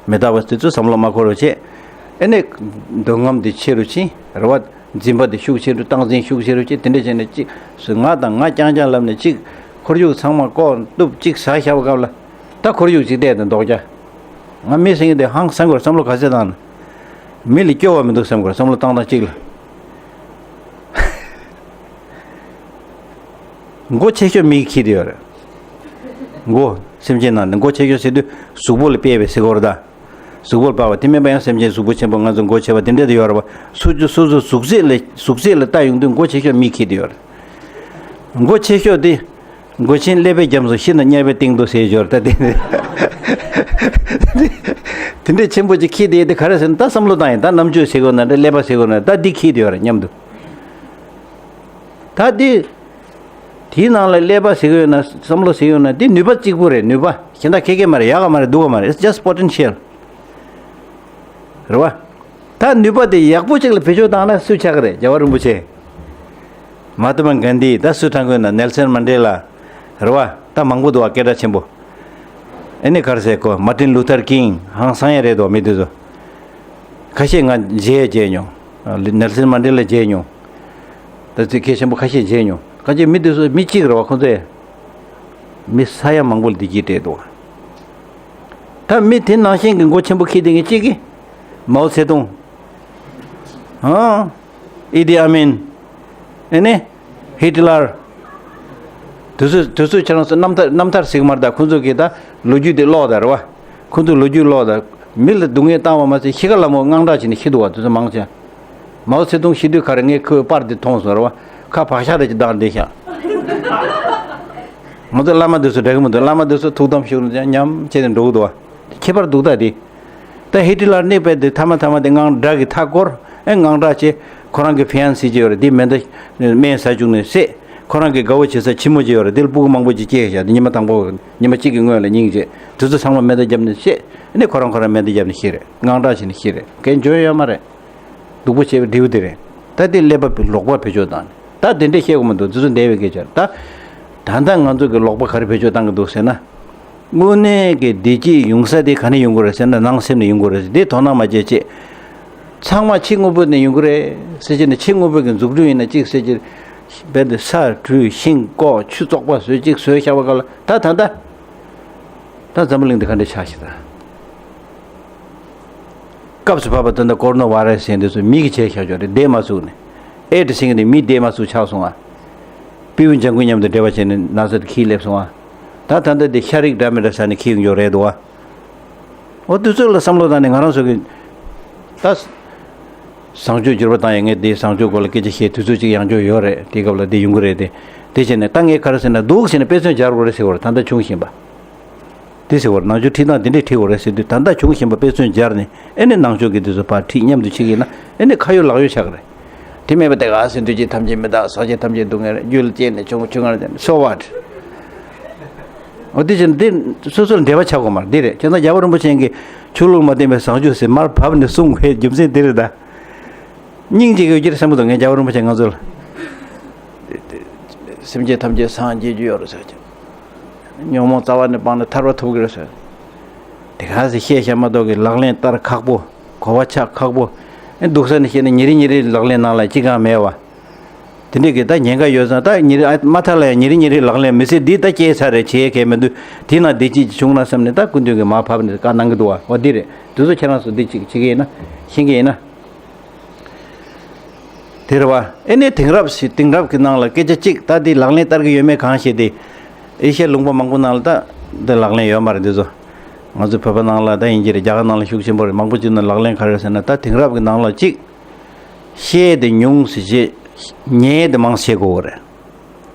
མི་རྟག་པ་དེ་ཚོ་བསམ་བློ་མ་འཁོར་བ་བྱེད། ཨེ་ནས་འདོད་རྔམ་དེ་ཆེ་རུ་ཕྱིན། རེད་བ། འཛིན་པ་དེ་ཤུགས་ཆེ་རུ། སྟངས་འཛིན་ཤུགས་ཆེ་རུ་བྱེད། དེ་འདྲ་བྱས་ནས་གཅིག་སུ་ང་དང་ང་རྐྱང་རྐྱང་ལབ་ནས་གཅིག་ཁོར་ཡུག་ཚང་མ་ལྐོག་གཏུབ་གཅིག་ཟ་བཞག་པའི་སྐབས་ལ། ད་ཁོར་ཡུག་ཅིག་བལྟས་དང་། ལྡོག་རྒྱ། ང་མི་ཟེར་མཁན་དེ་ཧང་སང་དགོས་བསམ་བློ་ག་ཚད་བཏང་ན། མི་ལ་སྐྱོ་བ་མི་འདུག་བསམ་དགོས་བསམ་བློ་བཏང་སྟངས་གཅིག་ལ། མགོ་ཆེ་ཤོས་མི་གིས་འཁྱེར་བསྡད་ཡོད་རེད། མགོ་སེམས་ཅན་ནང་ནས་མགོ་ཆེ་ཤོས་ཟེར་དུས་གཟུགས་པོ་ལ་དཔེ་བས་ཟེར་གོ་རེད་ད། གཟུགས་པོ་ལ་དཔག་པ་དེ་མིན་པ་ཡང་སེམས་ཅན་གཟུགས་པོ་ཆེན་པོ་ང་ཚོ་མགོ་ཆེ་བ་དེ་འདྲ་དེ་ཡོད་རེད་བ། སོ་སོ་སོ་སོ་གཟུགས་བྱད་ལ་གཟུགས་བྱད་ལ་ལྟ་ཡོང་དུས་མགོ་ཆེ་ཤོས་མི་གིས་འཁྱེར་བསྡད་ཡོད་རེད། མགོ་ཆེ་ཤོས་དེ། མགོ་ཆེན་ཀླད་པའི་རྒྱ་མཚོ་ཤིང་དང་དམྱལ་བའི་སྟེང་དུ་ཟེར་ཡོད་རེད་ད། དེ་དེ་འདྲའི་ཆེན་པོ་ཅིག་འཁྱེར་བསྡད་ཡོད་དེ་ག་རེ་ཟེར་ན། ད་བསམ་བློ་བཏང་ཡིན། ད་རྣམ་དཔྱོད་ཟེར་དགོས་ན་འདྲ། ཀླད་པ་ཟེར་དགོས་ན་འདྲ། ད་འདི་འཁྱེར་བསྡད་ཡོད་རེད་སྙམ་དུ། ད་འདི། དེའི་ནང་ལ་ཀླད་པ་ཟེར་གི་ཡོད་ན། བསམ་བློ་ཟེར་གི་ཡོད་ན། འདི་ནུས་པ་གཅིག་པུ་རེད། ནུས་པ་གཞན་དག་ཁེ་ཁེ་མ་རེད། ཡག་ག་མ་རེད། སྡུག་ག་མ་རེད། It's just potential. རེད་བ། ད་ནུས་པ་དེ་ཡག་པོ་ཅིག་ལ་བེད་སྤྱོད་བཏང་ན་སུ་ཆགས་ཀྱི་རེད། རྒྱལ་བ་རིན་པོ་ཆེ། མ་ཧཱ་ཏ་མ་གྷན་དྷི། ད་སུ་ཐང་གོས་ན། ནེལ་སན་མན་ཌེ་ལ། རེད་བ། ད་མང་པོ་འདུག་བ། སྐད་གྲགས་ཆེན་པོ། ཨེ་ནི་ག་རེ་ཟེར་གོ། མར་ཏིན་ལུ་ཐར་ཀིང་། ཧང་སང་ཡ་རེད་དོ། མི་དེ་ཚོ་ཁ་ཤས་ང་མཇལ་མཇལ་མྱོང་། ནེལ་སན་མན་ཌེ་ལ་མཇལ་མྱོང་། ད་ཚིག་གལ་ཆེན་པོ་ཁ་ཤས་མཇལ་མྱོང་། ཁ་ཤས་མི་དེ་ཚོ་མི་གཅིག་རེད་བ། ཁོ་ཚོས་མི་ས་ཡ་མང་པོ་ལ་བདེ་སྐྱིད་སྤྲད་འདུག་བ། ད་མི་དེ་ནང་བཞིན་གྱི་མགོ་ཆེན་པོ་འཁྱེར་བསྡད་མཁན་གཅིག་གིས། མའོ་ཚེ་ཏུང་། ཨང་། ཨི་དི་ཨ་མིན། ཨེ་ནི། ཧི་ཏི་ལར། དེ་ཚོ་དེ་ཚོ་ཁྱེད་རང་ཚོ་རྣམ་ཐར་རྣམ་ཐར་ཟེར་གི་མ་རེད་ད། ཁོ་ཚོ་གིས་ད་ལོ་རྒྱུས་དེ་ཀློག་ད་རེད་བ། ཁོ་ཚོ་ལོ་རྒྱུས་ཀློག་ད། མི་ལ་སྡུག་བསྔལ་བཏང་བ་མ་ཟད་གཤིས་ཀ་ལ་མོ་དངངས་སྐྲག་བྱས་ནས་ཤི་འདུག་བ། དེ་ཚོ་མང་ཆེ། མའོ་ཚེ་ཏུང་ཤི་དུས་ག་རེ། ངས་ཁོའི་པར་དེ་མཐོང་སོང་རེད་བ། ཁ་བག་ཤ་རེ་ཅིག་བཏང་བསྡད་ཤག་ང་ཚོ་བླ་མ་དེ་ཚོ་འདྲ་གི་མི་འདུག་བླ་མ་དེ་ཚོ་ཐུགས་དམ་བཞུགས་ནས་ཉམས་བྱས་ནས་འགྲོ་གི་འདུག་བ། ཁྱད་པར་འདུག་ད་དེ། ད་ཧི་ཏི་ལར་གནས་པའི་དེ་མཐའ་མ་མཐའ་མ་དེ་དངངས་སྐྲག་གི་མཐའ་སྐོར། ཨེ་དངངས་སྐྲག་བྱས། ཁོ་རང་གི་ཕི་ཡན་སི་ཅིག་ཡོད་རེད། འདི་མེ་མདའ་སྨན་ཟ་བཅུག་ནས་བསད། ཁོ་རང་གི་དགའ་བོ་བྱེད་ས་ཁྱི་མོ་ཅིག་ཡོད་རེད། འདིར་སྤུ་གུ་མང་པོ་ཅིག་སྐྱེས་བཞག་འདི་ཉི་མ་དང་པོ་ཉི་མ་གཅིག་གི་སྔོན་ལ་སྙིང་རྗེ། དེ་ཚོ་ཚང་མ་མེ་མདའ་བརྒྱབ་ནས་བསད། ཨ་ནི་ཁོ་རང་ཁོ་རང་མེ་མདའ་བརྒྱབ་ནས་ཤི་རེད། དངངས་སྐྲག་བྱས་ནས་ཤི་རེད། གན་འཇོན་ཡོད་མ་རེད། སྡུག་པོ་བྱས་པའི་འབྲས་བུ་དེ་རེད། ད་དེ་ཀླད་པ་ལོག་པ་བེད་སྤྱོད་བཏང་ནས་ད་དེ་འདྲས་བཤད་དགོས་མི་འདུག་འདི་ཚོ་འདས་པའི་སྐད་ཆ་རེད། ད་ད་ལྟ་ང་ཚོ་གི་ལོག་པ་ག་རེ་བེད་སྤྱོད་བཏང་གི་འདུག་ཟེར་ན། དངོས་གནས་ཀྱི་བདེ་སྐྱིད་ཡོང་ས་དེ་ག་ནས་ཡོང་དགོས་རེད་ཟེར་ན་ནང་སེམས་ནས་ཡོང་དགོས་རེད་ཟེར། དེ་དོ་སྣང་མ་བྱེད་ཅེས། ཚང་མ་ཕྱི་དངོས་པོ་ནས་ཡོང་གི་རེད་ཟེར་གྱི་ནས། ཕྱི་དངོས་པོ་གི་འཛུགས་སྐྲུན་ཡིན་ན་གཅིག་ཟེར་གྱི། རྦད་དེ་ས་བྲུས་ཤིང་བཀོག་ཆུ་བཙོག་པ་བཟོས་གཅིག་བཟོས་བཞག་པ་ག་ལ་ད་ད་ད་ད་འཛམ་བུ་གླིང་འདི་ག་འདྲས་ཆགས་ཤི་ད། སྐབས་སུ་བབས་པ་ད་ལྟ་ཀོ་རོ་ན་བྷ་ར་སི་ཟེར་འདི་ཚོ་མི་གིས་བྱས་བཞག་ཆོག་རེད། བསྡད་མ་ཚུགས་ནས། ཨེ་ཏི་ཟེར་གྱི་འདི་མི་བསྡད་མ་ཚུགས་ཆགས་སོང་ང་། པིའུ་ལྗང་ཁུ་མཉམ་དུ་འབྲེལ་བ་བྱས་ནས་ན་ཚ་དེ་ཁྱིས་སླེབས་སོང་ང་། ད་ད་ལྟ་འདི་ཤ་རིགས་འདྲ་མི་འདྲ་ཟ་ནས་ཁྱིས་ཡོང་རྒྱུ་རེད་འདུག་ཨ། འོ་དུས་ཚོད་ལ་བསམ་བློ་བཏང་ནས་ང་རང་ཚོ་གི་ད་བཟང་སྤྱོད་འགྱུར་བ་བཏང་ཡས། ངས་འདི་བཟང་སྤྱོད་སྐོར་ལ་སྐད་ཆ་བཤད་དུས་ཚོད་ཅིག་ཡང་འཇོག་ཡོད་རེད། དེའི་སྐབས་ལ་འདི་ཡོང་གི་རེད་དེ། དེ་བྱས་ནས་ད་ངས་ག་རེ་ཟེར་ན་འདུག་ཟེར་ནས་དཔེ་མཚོན་སྦྱར་དགོས་རེད་ཟེར་བ་རེད། ད་ལྟ་བྱུང་བཞིན་པ། དེ་ཟེར་བར་ནང་ཆོས་ཁྲིད་སྟངས་དེ་འདྲས་ཁྲིད་དགོས་རེད་ཟེར་དུས། ད་ལྟ་བྱུང་བཞིན་པ་དཔེ་མཚོན་སྦྱར་ནས་ཨེ་ནི་ནང་ཆོས་ཀྱི་དེ་ཚོ་ཕར་ཁྲིད། མཉམ་དུ་ཁྲིད་ཀྱི་ན་ཨེ་ནི་ཁ་ཡོད་ལག་ཡོད་ཆགས་ཀྱི་རེད། དེ་མེད་པ་དེ་ག་ཟེར་དུས་ཀྱི་ཐམས་ཅད་མི་རྟག། སངས་རྒྱས་ཐམས་ཅད་སྡུག་བསྔལ་རེད། རྒྱུ་ལ་སྐྱེས་ནས་བྱུང་བ་ཆུང་ངར་དེ་so what། འོ་དེ་བཞིན་དེ་སོ་སོར་འབྲེལ་བ་ཆགས་དགོས་མ་རེད། འདི་རེད། བྱས་ཙང་རྒྱལ་བ་རིན་པོ་ཆེ་གིས་ཆོས་ལུགས་མ་བསྟེན་པའི་བཟང་སྤྱོད་ཟེར་མར་བབས་ནས་གསུང་དགོས་རྒྱུ་མཚན་འདི་རེད་ད། སྙིང་རྗེ་ཡོད་ཀྱི་རེད་བསམ་གྱི་འདུག་ངས་རྒྱལ་བ་རིན་པོ་ཆེ་ང་ཚོ་ལ། སེམས་ཅན་ཐམས་ཅད་སངས་རྒྱས་རྒྱུ་ཡོད་རེད་ཟེར་གྱི། ཉོན་མོངས་རྩ་བ་ནས་སྤངས་ནས་ཐར་པ་ཐོབ་ཀྱི་རེད་ཟེར། དེ་ག་ཟེར་བཤད་བཤད་མ་གཏོགས་ཀྱི་ལག་ལེན་བསྟར་ཁག་པོ། གོ་བ་ཆགས་ཁག་པོ། ཨེ་འདུག་ས་ནས་བཤད་ན་ཉིན་རེ་ཉིན་རེ་ལག་ལེན་ནང་ལ་ཅི་གང་མེད་བ། དེ་འདྲས་ཀྱི་ད་ཉེན་ཁ་ཡོད་ཙང་ད་ཉིན་རེ་ཨ་མ་མཐའ་ལ་ཡང་ཉིན་རེ་ཉིན་རེ་ལག་ལེན་མི་སྲིད། འདི་ད་སྐྱེས་ཚར་རེད། བྱེད་ཡས་གལ་མི་འདུག་དེ་ན་བདེ་སྐྱིད་ཅིག་བྱུང་ན་བསམ་ནས་ད་སྐུ་མདུན་གྱིས་མར་བབས་ནས་བཀའ་གནང་གི་འདུག་བ། འོ་འདི་རེད། དེ་ཚོ་ཁྱེད་རང་ཚོ་འདི་ཅིག་བྱེད་ཀྱི་ཡིན་ན། ཤེས་ཀྱི་ཡིན་ན། དེ་རེད་བ། ཨེ་ནས་དེང་རབས་ཤིག་དེང་རབས་ཀྱི་ནང་ལ་སྐད་ཆ་གཅིག་ད་འདི་ལག་ལེན་བསྟར་གྱི་ཡོད་མེད་གང་ཤེས་ཏེ། ཨེ་ཤ་ཡའི་ལུང་པ་མང་པོ་ནང་ལ་ད་འདི་ལག་ལེན་ཡོད་མ་རེད་འདི་ཚོ། ང་ཚོ་བོད་པ་ནང་ལ་ད་ཡིན་གྱི་རེད། རྒྱ་གར་ནང་ལ་ཤུགས་ཆེན་པོ་རེད། མང་པོ་ཅིག་ནང་ལག་ལེན་ག་རེ་རེད་ཟེར་ན། ད་དེང་རབས་ཀྱི་ནང་ལ་གཅིག་ཤེས་དེ་ཉུང་ཙམ་བྱེད། ཉན་དེ་མང་ཙམ་བྱེད་དགོས་རེད།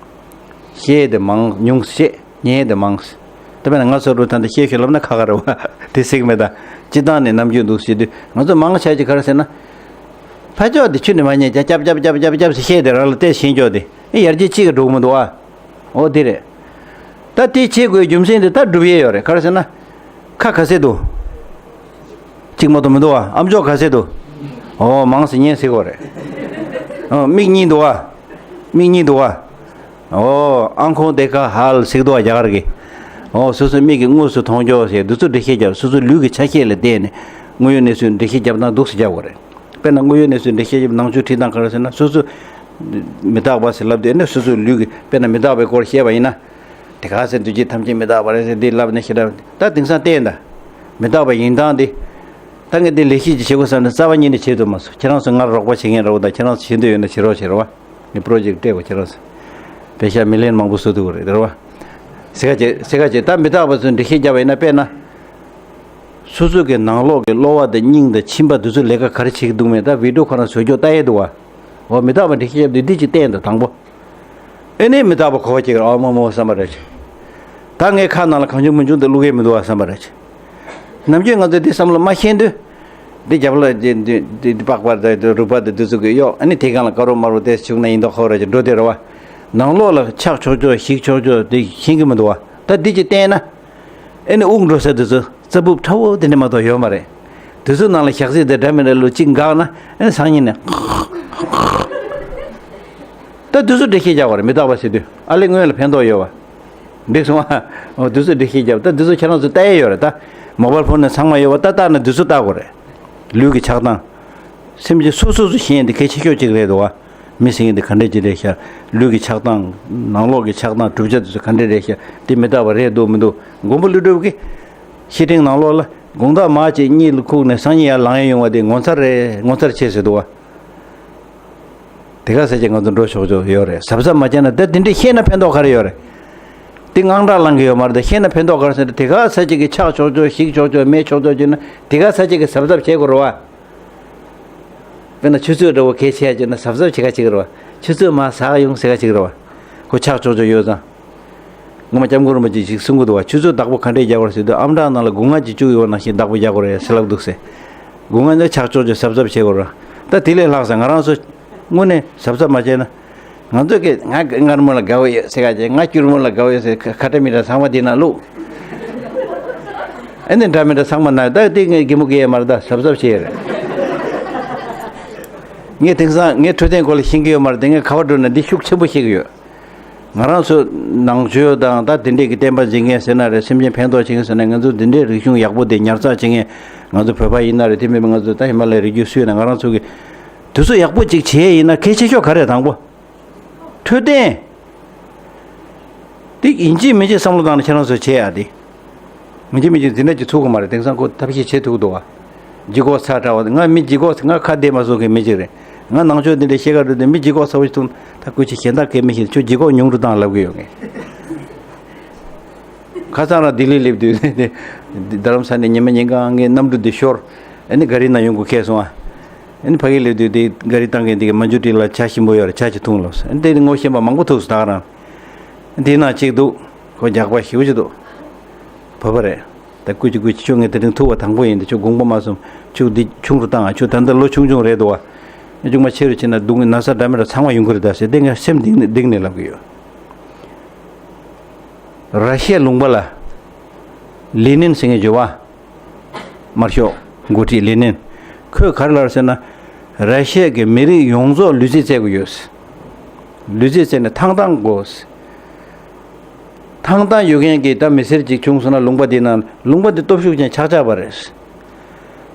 ཤེས་དེ་མང་ཉུང་ཙམ་བྱེད། ཉན་དེ་མང་། ད་དཔེར་ན་ང་ཚོ་རུ་ད་འདི་ཤེས་ཤེས་ལབ་ན་ཁ་ཁ་རེད་བ། དེ་སྲིད་མེད་ད། སྤྱི་བཏང་ནས་ནམ་རྒྱུན་འདུག་ཟེར་དུས་ང་ཚོ་མང་ཆ་ཅིག་ག་རེ་ཟེར་ན། ཕ་ཅོག་དེ་ཁྱོན་ནས་མ་ཉན་ཀྱང་ཅབ་ཅབ་ཅབ་ཅབ་ཅབ་ཟེར་ཤེས་དེ་རང་ལ་བལྟས་ཤེས་ཀྱོག་དེ་ཨེ་ཡར་རྒྱས་གཅིག་གི་འགྲོ་གི་མི་འདུག་ཨ། འོ་དེ་རེད། ད་དེ་བྱེད་དགོས་རྒྱུ་མཚན་དེ་ད་སྒྲུབ་ཡས་ཡོད་རེད། ག་རེ་ཟེར་ན། ཁ་ག་ཚད་འདུག་གཅིག་མ་གཏོགས་མི་འདུག་བ། ཨམ་ཅོག་ག་ཚད་འདུག་ཨོ་མང་ཙམ་ཉན་ཟེར་དགོས་རེད། ཨོ་མིག་གཉིས་འདུག་བ། མིག་གཉིས་འདུག་བ། ཨོ་ཨང་ཁོང་དེ་ཁ་ཧལ་ཟེར་འདུག་བ་རྒྱ་གར་གི། ཨོ་སོ་སོའི་མིག་གི་དངོས་སུ་མཐོང་ཆོག་ཟེར་འདི་ཚོ་འགྲེལ་བཤད་རྒྱབ། སོ་སོའི་ལུས་ཀྱི་ཆ་ཤས་ལ་བལྟས་ནས་དངོས་ཡོད་གནས་ཚུལ་འགྲེལ་བཤད་རྒྱབ་སྟངས་འདུག་སེ་རྒྱབ་དགོས་རེད། དཔེར་ན་དངོས་ཡོད་གནས་ཚུལ་འགྲེལ་བཤད་རྒྱབ་ནང་ཆོས་ཁྲིད་སྟངས་ག་རེ་ཟེར་ན། སོ་སོ་མི་རྟག་པ་ཟེར་ལབ་དུས་ནས་སོ་སོའི་ལུས་ཀྱི་དཔེར་ན་མི་རྟག་པའི་སྐོར་བཤད་པ་ཡིན་ན། དེ་ག་ཟེར་དུས་ཀྱི་ཐམས་ཅད་མི་རྟག་པ་རེད་ཟེར་འདི་ལབ་ནས་ཤི་རབས་ད་དེང་སང་བལྟས་ད། མི་རྟག་པ་ཡིན་སྟངས་འདི། ད་ངས་འདི་ལས་གཞི་ཅིག་བྱེད་དགོས་བསམ་ནས་རྩ་བ་ཉིད་ནས་བྱེད་ཐུབ་མ་སོང་། ཁྱེད་རང་ཚོ་ང་ལ་རོགས་པ་བྱེད་མཁན་རེད་བ། ད་ཁྱེད་རང་ཚོ་བྱེད་འདོད་ཡོད་ན་བྱེད་རོགས་བྱེད་རོགས་བ། ངས་པྲོ་ཇེཀ་སྤྲད་དགོས་ཁྱེད་རང་ཚོ། པེ་ཤ་མི་ལན་མང་པོ་བཟོ་ཐུབ་ཀྱི་རེད་དེ་རེད་བ། སེ་ག་བྱེད་སེ་ག་བྱེད་ད་མི་རྟག་པ་ཚོས་འགྲེལ་བཤད་བརྒྱབ་པ་ཡིན་ན། དཔེར་ན། སོ་སོ་གི་ནང་ལོགས་ཀྱི་གློ་བ་དང་སྙིང་དང་མཆིན་པ་འདི་ཚོ་ལས་ཀ་ག་རེ་བྱེད་ཀྱི་འདུག་མེད་ད་བི་ཌི་ཡོ་ཁོ་རང་བཟོ་རྒྱུ་ལྟ་ཡས་འདུག་བ། འོ་མི་རྟག་པ་འགྲེལ་བཤད་བརྒྱབ་དུས་འདི་ཅིག་བསྟན་དང་དང་པོ། ཨེ་ནས་མི་རྟག་པ་གོ་བ་སྐྱེ་གི་རེད། ཨ་མ་མོ་བསམ་པ་རེད། ད་ངའི་ཁ་ནང་ལ་གང་བྱུང་མི་འཇུག་འདི་བླུག་གི་མི་འདུག་བ་བསམ་པ་རེད། ནམ་རྒྱུན་ང་ཚོས་འདི་བསམ་བློ་མ་ཤེས་དུས། འདི་རྒྱབ་ལ་འདི་འདི་འདི་འདི་པགས་པ་དང་འདི་རུས་པ་དང་འདི་ཚོ་གི་གཡོག་ཨ་ནི་དེ་སྒང་ལ་དཀར་པོ་དམར་པོ་དེ་བྱུགས་ན་ཡིན་མདོག་ཁ་པོ་རེད་ཅེས་འགྲོ་དེ་རེད་བ། ནང་ལོགས་ལ་ཆགས་ཆོག་ཆོག་ཞིག་ཆོག་ཆོག་དེ་ཤེས་ཀྱི་མི་འདུག་བ། ད་འདི་ཅིག་བསྟན་ན། ཨེ་ནི་དབུགས་འགྲོ་ས་དེ་ཚོ་རྩ་སྦུབ་ཁྲ་བོ་དེ་འདྲ་མ་གཏོགས་ཡོད་མ་རེད། དེ་ཚོའི་ནང་ལ་ཞག་ཚི་དེ་འདྲ་མི་འདྲ་ལོ་གཅིག་འགག་ན་ཨེ་ནི་སང་ཉིན་ནས། ད་དེ་ཚོ་འགྲེལ་བཤད་རྒྱག་པ་རེད། མི་རྟག་པ་ཟེར་དུས་ཨ་ལས་སྔོན་ལ་ཕན་ཐོགས་ཡོད་བ། འགྲིག་སོང་ཨ། འོ་དེ་ཚོ་འགྲེལ་བཤད་རྒྱབ། ད་དེ་ཚོ་ཁྱེད་རང་ཚོ་ལྟ་ཡས་ཡོད་རེད་ད། མོ་བལ་ཕོན་ནས་ཚང་མ་ཡོད་བ། ད་ལྟ་ན་དེ་ཚོ་ལྟ་དགོས་རེད། ལུས་ཀྱི་ཆགས་སྟངས། སེམས་ཀྱི་སོ་སོ་སོ་ཤེས་ཡས་འདི་གལ་ཆེ་ཤོས་གཅིག་རེད་འདུག་བ། མི་ཟེར་མཁན་འདི་ག་འདྲས་ཅིག་རེད་ཤག་ལུས་ཀྱི་ཆགས་སྟངས། ནང་ལོགས་ཀྱི་ཆགས་སྟངས་གྲུབ་ཆ་དེ་ཚོ་ག་འདྲས་རེད་ཤག་དེ་མི་རྟག་པ་རེད་འདུག་མི་འདུག་མགོན་པོ་ཀླུ་སྒྲུབ་ཀྱིས། བཤེས་སྤྲིང་ནང་ལོགས་ལ་དགོང་དག་མར་བཅད་གཉིད་ལ་ཁུག་ནས་སང་ཉིན་ཡར་ལངས་ཡས་ཡོང་བ་དེ་ངོ་མཚར་རེད། ངོ་མཚར་ཆེ་ཟེར་འདུག་བ། དེ་ག་ས་ཅིག་ང་ཚོ་འགྲོ་ཆོག་ཆོག་ཡོད་རེད། གཟབ་གཟབ་མ་བྱས་ན་ད་དེ་འདྲས་ཤེས་ན་ཕན་ཐོགས་ག་རེ་ཡོད་རེད། དེ་དངངས་སྐྲག་ལངས་ཀྱི་ཡོད་མ་རེད། ད་ཤེས་ན་ཕན་ཐོགས་ག་རེ་ཟེར་ན་དེ་ག་ས་ཅིག་གི་ཆགས་ཆོག་ཆོག་ཞིག་ཆོག་ཆོག་སྨན་ཆོག་ཆོག་བྱས་ན་དེ་ག་ས་ཅིག་གི་གཟབ་གཟབ་བྱེད་དགོས་རེད་བ། དཔེར་ན་ཆུ་ཚོད་འདྲ་བོ་གལ་ཆེ་ཡ་བྱས་ན་གཟབ་གཟབ་བྱེད་ག་བྱེད་ཀྱི་རེད་བ། ཆུ་ཚོད་མར་ཟག་ཡོང་ཟེར་ག་བྱེད་ཀྱི་རེད་བ། ཁོ་ཆགས་ཆོག་ཆོག་ཡོད་ཙང་། ངོ་མ་སྐྱབས་མགོན་རིན་པོ་ཆེས་ཞིག་གསུང་གི་འདུག་བ། ཆུ་ཚོད་བདག་པོ་ག་འདྲས་རྒྱག་དགོས་རེད་ཟེར་དུས་ཨམ་ཊ་ནང་ལ་སྒོ་ང་གཅིག་བཅུག་ཡོད་ནང་བཞིན་བདག་པོ་རྒྱག་དགོས་རེད་ཟེར་ལབ་འདུག་ཟེར། སྒོ་ང་ནི་ཆགས་ཆོག་ཆོག་གཟབ་གཟབ་བྱེད་དགོས་རེད། ད་དེ་ལས་ལྷག་ས་ང་རང་ཚོ་དངོས་གནས་གཟབ་གཟབ་མ་བྱས་ན། ང་ཚོ་གི་ང་མངར་མོ་ལ་དགའ་བོ་ཡོད་ཟེར་ག་བྱས། ང་སྐྱུར་མོ་ལ་དགའ་བོ་ཡོད་ཟེར། ཁ་ཁ་ཏ་མི་ཏ་ཚང་མ་དེ་ན་བླུགས། ཨ་ནི་འདྲ་མི་འདྲ་ཚང་མ་ན། ད་དེ་ངས་གད་མོ་བགད་ཡོད་མ་རེད། ད་གཟབ་གཟབ་བྱས་རེད། ངས་དེང་སང་ངས་འཕྲོད་བསྟེན་སྐོར་ལ་ཤེས་ཀྱི་ཡོད་མ་རེད། དེ་ངས་ག་བར་འགྲོ་ན་འདི་ཤུགས་ཆེན་པོ་ཤེས་ཀྱི་ཡོད། ང་རང་ཚོ་ནང་ཆོས་དང་ད་དེ་འདྲས་ཀྱི་བསྟན་པ་འཛིན་མཁན་ཟེར་ན་རེད། སེམས་ཅན་ཕན་ཐོགས་བྱེད་མཁན་ཟེར་ན། ང་ཚོ་འདི་འདྲས་རིག་གཞུང་ཡག་པོ་དེ་ཉར་ཚགས་བྱེད་མཁན་ང་ཚོ་བོད་པ་ཡིན་ན་རེད། དེ་མིན་པ་ང་ཚོ་ད་ཧི་མ་ལ་ཡའི་རི་རྒྱུད་སུ་ཡིན་ན་ང་རང་ཚོ་གི་དུས་ཚོད་ཡག་པོ་ཅིག་བྱས་ཡིན་ན་གལ་ཆེ་ཤོས་ག་རེ་རེད། དང་པོ། འཕྲོད་བསྟེན། དེ་ཡིན་གཅིག་མིན་གཅིག་བསམ་བློ་བཏང་ནས་ཁྱེད་རང་ཚོས་བྱེད་ཡ་དེ། ཡིན་གཅིག་མིན་གཅིག་འཛིན་གྲྭ་གཅིག་ཚུགས་གི་མ་རེད། དེང་སང་ཁོ་ཐབས་ཤེས་བྱེད་ཐུབ་འདུག་བ། ལྗིད་ཁོག་ཚ་དྲགས་པ། ང་མི་ལྗིད་ཁོག་ང་ཁ་བདེ་མ་བཟོ་མཁན་མི་གཅིག་རེད། ང་ནང་ཆོས་འདི་འདྲ་བཤད་ག་འགྲོ་དུས་མི་ལྗིད་ཁོག་ཚ་བོ་ཞིག་འདུག་ད་སྐུ་མཁྱེན་གཞན་དག་གས་མི་ཤེས། ཁྱོད་ལྗིད་ཁོག་ཉུང་རུ་བཏང་ལབ་གི་ཡོད་ངས། ཁ་སང་རང་ལྡི་ལི་སླེབས་དུས་རྡ་རམ་ས་ནས་ཉི་མ་ཉིན་གང་ངའི་གནམ་གྲུ་འདི་ཤོར། ཨ་ནི་ག་རི་ནང་ཡོང་དགོས་ཁེལ་སོང་ཨ། ཨ་ནི་ཕ་གི་སླེབས་དུས་དེ་ག་རི་བཏང་མཁན་དེ་གི་མ་འཇུ་ཏི་ལ་ཇ་ཞིམ་པོ་ཡོད་རེད། ཇ་ཅིག་འཐུང་ལབ་སོང་། ཨ་ནི་དེ་ངོ་ཤེས་པ་མང་པོ་ཐུག་སོང་ད་ག་རང་། དེའི་ནང་གཅིག་འདུག་ཁོ་རྒྱགས་པ་ཞེ་པོ་ཅིག་འདུག་བོད་པ་རེད། ད་སྐུ་མཁྱེན་སྐུ་མཁྱེན། ཁྱོད་ངས་དེ་རིང་ཐུག་པ་དང་པོ་ཡིན། དེ་ཁྱོད་དགོངས་པ་མ་ཚོམ། ཁྱོད་འདི་ཆུང་རུ་བཏང་ཨ། ཁྱོད་ད་ལྟ་ལོ་ཆུང་ཆུང་རེད་འདུག་བ། ཨ་ཅུང་མ་ཆེ་རུ་ཕྱིན་ན་སྡུག་བསྔལ་ན་ཚ་འདྲ་མི་འདྲ་ཚང་མ་ཡོང་གི་རེད་ད་ཟེར། དེ་ངས་སེམས་གཏིང་ནས་གཏིང་ནས་ལབ་གི་ཡོད། ར་ཤི་ཡའི་ལུང་པ་ལ་ལེ་ནིན་ཟེར་མཁན་ཡོད་བ། དམར་ཤོག་འགོ་ཁྲིད་ལེ་ནིན། ཁོས་ག་རེ་ལབ་ཟེར་ན། ར་ཤི་ཡ་གི་མི་རིགས་ཡོངས་རྫོགས་ལུས་རྩལ་རྩེད་དགོས་ཡོད། ལུས་རྩལ་རྩེད་ནས་ཐང་ཐང་དགོས། ཐང་ཐང་ཡོད་མཁན་གྱི་ད་མི་སེར་ཅིག་བྱུང་སོང་ན་ལུང་པ་དེའི་ནང་། ལུང་པ་དེ་སྟོབས་ཤུགས་ཅན་ཆགས་ཆགས་པ་རེད།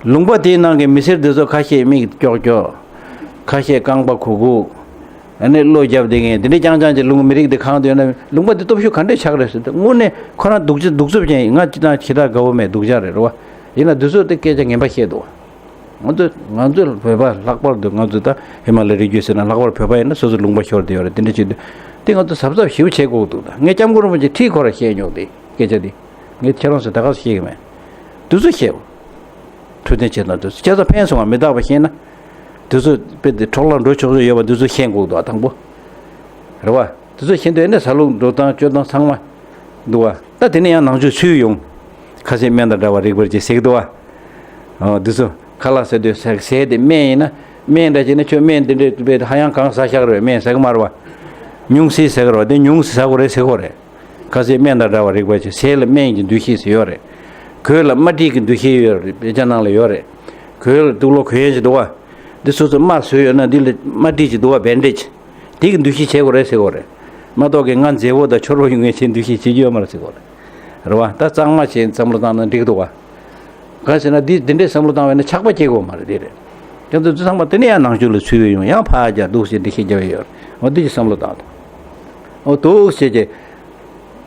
ལུང་པ་དེའི་ནང་གི་མི་སེར་དེ་ཚོ་ཁ་ཤས་མིག་ཀྱོག་ཀྱོག་ཁ་ཤས་རྐང་པ་གུག་གུག་ཨ་ནི་བློ་རྒྱབ་བསྡད་མཁན་དེ་འདྲ་རྐྱང་རྐྱང་གི་ལུང་མི་རིགས་དེ་གང་དུ་ཡོད་ན་ལུང་པ་དེ་སྟོབས་ཤུགས་ག་འདྲས་ཆགས་རེད་ཟེར་ཏེ། དངོས་གནས་ཁོ་རང་གདུག་རྩུབ་གདུག་རྩུབ་ཅན་ཡིན། ང་ཅི་དང་ཁྱི་དགྲ་དགའ་བོ་མེད། སྡུག་ཅག་རེད་རེད་བ། ཡིན་ན་དེ་ཚོ་དེ་སྐད་ཆ་ངན་པ་བཤད་འདུག་ང་ཚོ་ང་ཚོ་བོད་པ་ལྷག་པར་དུ་ང་ཚོ་ད་ཧི་མ་ལ་ཡའི་རི་རྒྱུད་ཟེར་ན་ལྷག་པར་བོད་པ་ཡིན་ན་སོ་སོ་ལུང་པ་ཤོར་བསྡད་ཡོད་རེད། དེ་འདྲ་བྱེད་དུས་དེ་ང་ཚོ་གཟབ་གཟབ་ཞེ་པོ་བྱེད་དགོས་འདུག་ད་ངས་སྐྱབས་མགོན་རིན་པོ་ཆེ་ཁྲིད་ཁོ་ར་བཤད་མྱོང་དེ་སྐད་ཆ་དེ། ངས་ཁྱེད་རང་ཚོ་ད་ག་སུ་ཤེས་གི་མེད། དུས་ཚོད་ཤེས། འཕྲོད་བསྟེན་བྱེད་སྟངས་དུས་ཚོད་ཁྱེད་ཚོ་ཕན་སོང་བ་མི་རྟག་པ་ཤེས་ན། དུས་ཚོད་དཔེ་དེ་འཕྲོ་བརླག་འགྲོ་ཆོག་ཆོག་ཡོད་པ་དུས་ཚོད་ཤེས་དགོས་འདུག་དང་པོ། རེད་བ། དུས་ཚོད་ཤེས་དུས་ཨེ་ནས་ཟ་ལུགས་འགྲོ་སྟངས་སྤྱོད་སྟངས་ཚང་མ་འདུག་བ། ད་དེ་ནས་ཡང་ནང་ཆོས་ཚུད་ཡོང་། ཁ་ཟས་སྨན་དང་འདྲ་བ་རིག་པར་བྱེད་ཟེར་གི་འདུག་བ། ཨོ་དུས་ཚོད་ཁ་ལག་ཟ་དུས་ཟས་ཟས་དེ་སྨན་ཡིན་ན། སྨན་འདྲ་བྱས་ན་ཁྱོད་སྨན་དེ་འདྲས་དཔེ་ཧ་ཡང་གང་ཟ་ཤག་རེད། སྨན་ཟ་གི་མ་རེད་བ། ཉུང་ཟད་ཟ་གི་རེད་བ། དེ་ཉུང་ཟད་ཟ་དགོས་རེད་ཟེར་གོ་རེད། ཁ་ཟས་སྨན་དང་འདྲ་བ་རིག་པ་ཆེ། ཟས་ལ་སྨན་གྱི་འདུ་ཤེས་ཟེར་ཡོད་རེད། གོས་ལ་རྨ་དཀྲིས་ཀྱི་འདུ་ཤེས་ཡོད་རེད། དཔེ་ཆ་ནང་ལ་ཡོད་རེད། གོས་ལ་དུག་ལོག་གོན་ཡས་ཅིག་འདུག་བ། འདི་སོ་སོ་རྨ་བཟོས་ཡོད་ན་འདི་ལ་རྨ་དཀྲིས་ཅིག་འདུག་བ། བེན་ཌེ་ཇི། དེ་གི་འདུ་ཤེས་བྱེད་དགོས་རེད་ཟེར་གོ་རེད། མ་གཏོགས་ཀྱི་ང་མཛེས་པོ་དང་འཕྱོར་པོ་ཡོང་ངེས་ཆེད་འདུ་ཤེས་བྱེད་རྒྱུ་ཡོད་མ་རེད་ཟེར་གོ་རེད། རེད་བ། ད་གཙང་མ་བྱས་བསམ་བློ་བཏང་ན་འགྲིག་འདུག་བ། གང་ཟེར་ན་འདི་འདི་འདྲའི་བསམ་བློ་བཏང་བས་ན་ཆགས་པ་སྐྱེ་དགོས་མ་རེད། དེ་རེད། ཁྱེད་ཚོ་འདི་ཚང་མ་དེ་ནས་ཡང་ནང་ཆོས་ལ་ཚུད་ཡོང་། ཡང་ཕར་རྒྱག་འདུག་ཟེར་འགྲེལ་བཤད་རྒྱབ་ཡོད་རེད། འོ་འདི་ཅིག་བསམ་བློ་བཏང་དང་། འོ་འདུག་ཟེར་གྱི་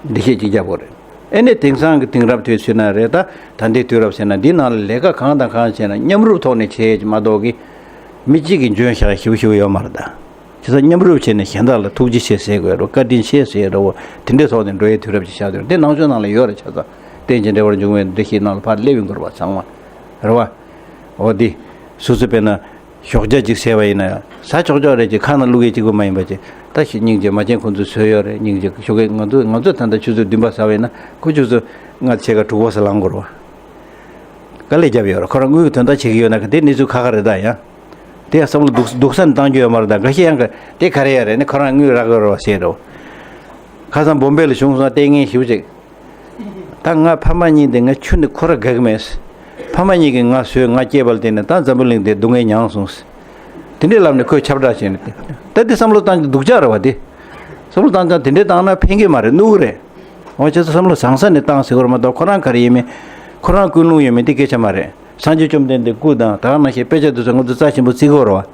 འགྲེལ་བཤད་ཅིག་རྒྱབ་དགོས་རེད། ཨེ་ནས་དེང་སང་གི་དེང་རབས་དུས་ཚོད་ན་རེད། ད་ད་ལྟའི་དུས་རབས་ཟེར་ན་འདི་ནང་ལ་ལས་ཀ་གང་དང་གང་བྱས་ན་མཉམ་རུབ་ཐོག་ནས་བྱས་ཀྱི་མ་གཏོགས་ཀྱི་མི་གཅིག་གིས་འཇོན་ཤག་ཞེ་པོ་ཞེ་པོ་ཡོད་མ་རེད་ད། བྱས་ཙང་མཉམ་རུབ་བྱས་ནས་གཞན་དག་ལ་ཐུགས་རྗེ་ཆེ་ཟེར་དགོས་རེད། བཀའ་དྲིན་ཆེ་ཟེར་རེད་བ། དེ་འདྲའི་ཐོག་ནས་འགྲོ་ཡའི་དུས་རབས་ཅིག་ཆགས་བསྡད་ཡོད་རེད། དེ་ནང་ཆོས་ནང་ལ་ཡོད་རེད། བྱས་ཙང་རྟེན་ཅིང་འབྲེལ་བར་འབྱུང་བའི་འདུ་ཤེས་ནང་ལ་ཕར་སླེབས་ཡོང་དགོས་རེད་བ། ཚང་མ་རེད་བ། འོ་འདི་སོ་སོ་དཔེར་ན་ཞོགས་ཇ་ཅིག་ཟས་པ་ཡིན་ན་ཡང་ཟ་ཆོག་ཆོག་རེད། ཅིག་ཁ་ནང་བླུགས་ཡས་གཅིག་པུ་མ་ཡིན་པ་ཅིག་ད་ཞིག་སྙིང་རྗེ། མ་བྱན་ཁོང་ཚོས་བཟོས་ཡོད་རེད། སྙིང་རྗེ་ཞོགས་ཀས་ང་ཚོ་ང་ཚོ་ད་ལྟ་ཆུ་ཚོད་བདུན་པ་ཟ་བ་ཡིན་ན་ཁོ་ཆུ་ཚོད་ལྔ་ཕྱེད་ཀ་དྲུག་པ་ཟ་ལངས་དགོས་རེད་བ། དཀའ་ལས་བརྒྱབ་ཡོད་རེད། ཁོ་རང་དངུལ་གྱི་དོན་དག་བྱེད་ཀྱི་ཡོད་ན་ག་དེ་གནས་ཚུལ་ཁག་ཁག་རེད་ད། ཡང་དེ་ཡང་བསམ་བློ་སྡུག་སྡུག་ས་ནས་བཏང་རྒྱུ་ཡོད་མ་རེད་ད། འགའ་ཤས་ཡང་ག་དེ་ག་རེ་ཡ་རེད་ནི་ཁོ་རང་དངུལ་རག་གི་རེད་བ་ཟེར་རོ། ཁ་སང་བོམ་བེ་ལ་བྱུང་སོང་། ལྟས་ངན་ཞེ་པོ་ཅིག་ད་ང་ཕ་མ་གཉིས་དེ་ང་ཁྱོན་ནས་ཁོ་ར་དགའ་གི་མེད། ཕ་མ་གཉིས་ཀྱིས་ང་བཟོས་ང་སྐྱེས་པ་ལ་བརྟེན་ནས་ད་འཛམ་བུ་གླིང་འདིར་སྡུག་བསྔལ་མྱངས་སོང་། དེ་འདྲའི་ལབ་ནས་ཁོས་ཁྱབ་བསྒྲགས་བྱས་ནས་ད་དེ་བསམ་བློ་བཏང་རྒྱུ་སྡུག་ཅག་རེད་བ། དེ་བསམ་བློ་བཏང་ཙང་དེ་འདྲའི་བཏང་ན་ཕན་གྱི་མ་རེད། གནོད་གི་རེད། འོ་བྱས་ཙང་བསམ་བློ་བཟང་ས་ནས་བཏང་ཟེར་གོ་རེད་མ་གཏོགས་ཁོ་རང་ག་རེ་ཡིན་མིན། ཁོ་རང་ཀུན་སློང་ཡོད་མེད་དེ་སྐད་ཆ་མ་རེད། སངས་རྒྱས་བཅོམ་ལྡན་འདས་སྐུ་དང་ད་ག་ནང་བཞིན་དཔེ་ཆ་དེ་ཚོ་ང་ཚོ་རྩ་ཆེན་པོ་བརྩི་གི་ཡོད་རེད་བ།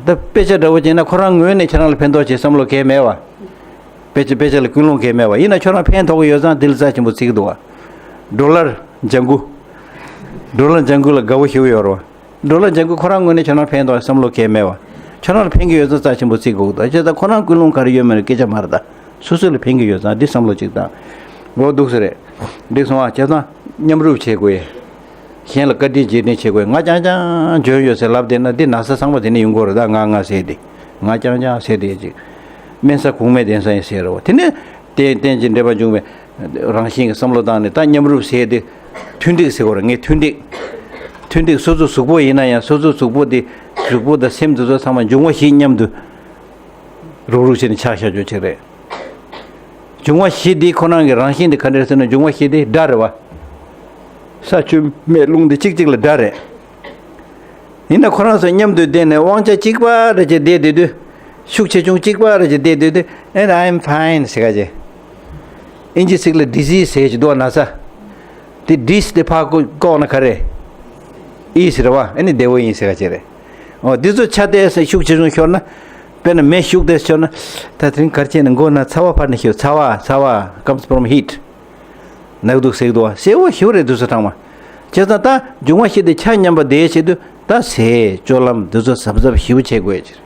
ད་དཔེ་ཆ་འདྲ་བོ་བྱས་ན་ཁོ་རང་ངོས་ནས་ཁྱེད་རང་ལ་ཕན་ཐོགས་བྱེད་བསམ་བློ་གང་ཡང་མེད་བ། དཔེ་ཆ་དཔེ་ཆ་ལ་ཀུན་སློང་གང་ཡང་མེད་བ། ཡིན་ན་ཁྱོད་རང་ཕན་ཐོགས་ཀྱི་ཡོད་ཙང་དེ་ལ་རྩ་ཆེན་པོ་བརྩི་གི་འདུག་བ། ཌོ་ལར་ལྗང་གུ། ཌོ་ལར་ལྗང་གུ་ལ་དགའ་བོ་ཞེ་པོ་ཡོད་རེད་བ། ཌོ་ལར་ལྗང་གུ་ཁོ་རང་ངོས་ནས་ཁྱོད་རང་ཕན་ཐོགས་བསམ་བློ་གང་ཡང་མེད་བ། ཁྱོད་རང་ལ་ཕན་གྱི་ཡོད་ཙང་རྩ་ཆེན་པོ་བརྩི་དགོས་འདུག་བྱས་ཙང་ཁོ་རང་ཀུན་སློང་ག་རེ་ཡོད་མེད་ལ་སྐད་ཆ་མ་རེད་ད། སོ་སོ་ལ་ཕན་གྱི་ཡོད་ཙང་འདི་བསམ་བློ་གཅིག་བཏང་། འོ་འདུག་ས་རེད། འགྲིག་སོང་ཨ། བྱས་ཙང་མཉམ་རུབ་བྱེད་དགོས། གཞན་ལ་བཀའ་དྲིན་རྗེས་དྲན་བྱེད་དགོས། ང་རྐྱང་རྐྱང་འཇོན་ཡོད་ཟེར་ལབ་བསྡད་ན་འདི་ན་ཚ་ཚང་མ་དེ་ནས་ཡོང་གི་རེད་ད། ང་ང་ཟེར་ཏེ། ང་རྐྱང་རྐྱང་ཟེར་ཏེ་ཅིག་དམན་ས་གོང་མའི་གདན་ས་ཡིན་ཟེར་རོ། དེ་ནས་རྟེན་རྟེན་ཅིང་འབྲེལ་བར་འབྱུང་བའི་རང་བཞིན་གྱི་བསམ་བློ་བཏང་ནས་ད་མཉམ་རུབ་ཟེར་ཏེ། མཐུན་འགྲིག་ཟེར་དགོས་རེད། ངས་མཐུན་འགྲིག་མཐུན་འགྲིག་སོ་སོ་གཟུགས་པོ་ཡིན་ན་ཡང་སོ་སོ་གཟུགས་པོ་དེ་ གཟུགས་པོ་དང་སེམས་དེ་ཚོ་ཚང་མ་འབྱུང་བ་བཞི་མཉམ་དུ་རུག་རུག་བྱས་ནས་ཆགས་བཞག་ཆོག་ཅིག་རེད། འབྱུང་བ་བཞི་འདི་ཁོ་རང་གི་རང་བཞིན་དེ་ག་འདྲ་ཟེར་ན། འབྱུང་བ་བཞི་འདི་སྒྲ་རེད་བ། ས་ཆུ་མེ་རླུང་འདི་གཅིག་གཅིག་ལ་སྒྲ་རེད། ཡིན་ན་ཁོ་རང་ཚོ་མཉམ་དུ་བསྡད་ནས་དབང་ཆ་གཅིག་པ་རེ་བྱས་བསྡད་བསྡད་དུས། ཤུགས་ཆེ་ཆུང་གཅིག་པ་རེ་བྱས་བསྡད་བསྡད་དུས། And I'm fine ཟེར་ག་བྱས། ཨིན་ཇི་ཚིག་ལ་ཌི་ཟི་ཟེར་གྱི་འདུག་བ། ན་ཚ། དེ་ཌི་ཟི་དེ་ཕར་བཀོག་ན་ག་རེ། ཨིས་རེད་བ། ཨ་ནི་བདེ་བོ་ཡིན་ཟེར་ག་བྱས་རེད། འོ་འདི་ཚོ་ཆ་དེ་ཤུགས་ཆེ་ཆུང་ཤོར་ན། དཔེར་ན་མེ་ཤུགས་དེ་ཤོར་ན། ད་དེ་རིང་ག་རེ་བྱས་ན་མགོ་ན་ཚ་བ་ཕར་ནས་ཤོར། ཚ་བ། ཚ་བ་comes from heat. ནག་དུག་སེག་དུག་བ། སེར་བོ་ཞིའུ་རེད་དུས་ཚོད་ཚང་མ། བྱས་ཙང་ད་འབྱུང་བ་བཞི་དེ་ཆ་མཉམ་པ་དེའི་ཆེད་དུ་ད་ཟས་སྤྱོད་ལམ་དུས་ཚོད་གཟབ་གཟབ་ཞིའུ་བྱེད་དགོས་ཀྱི་རེད།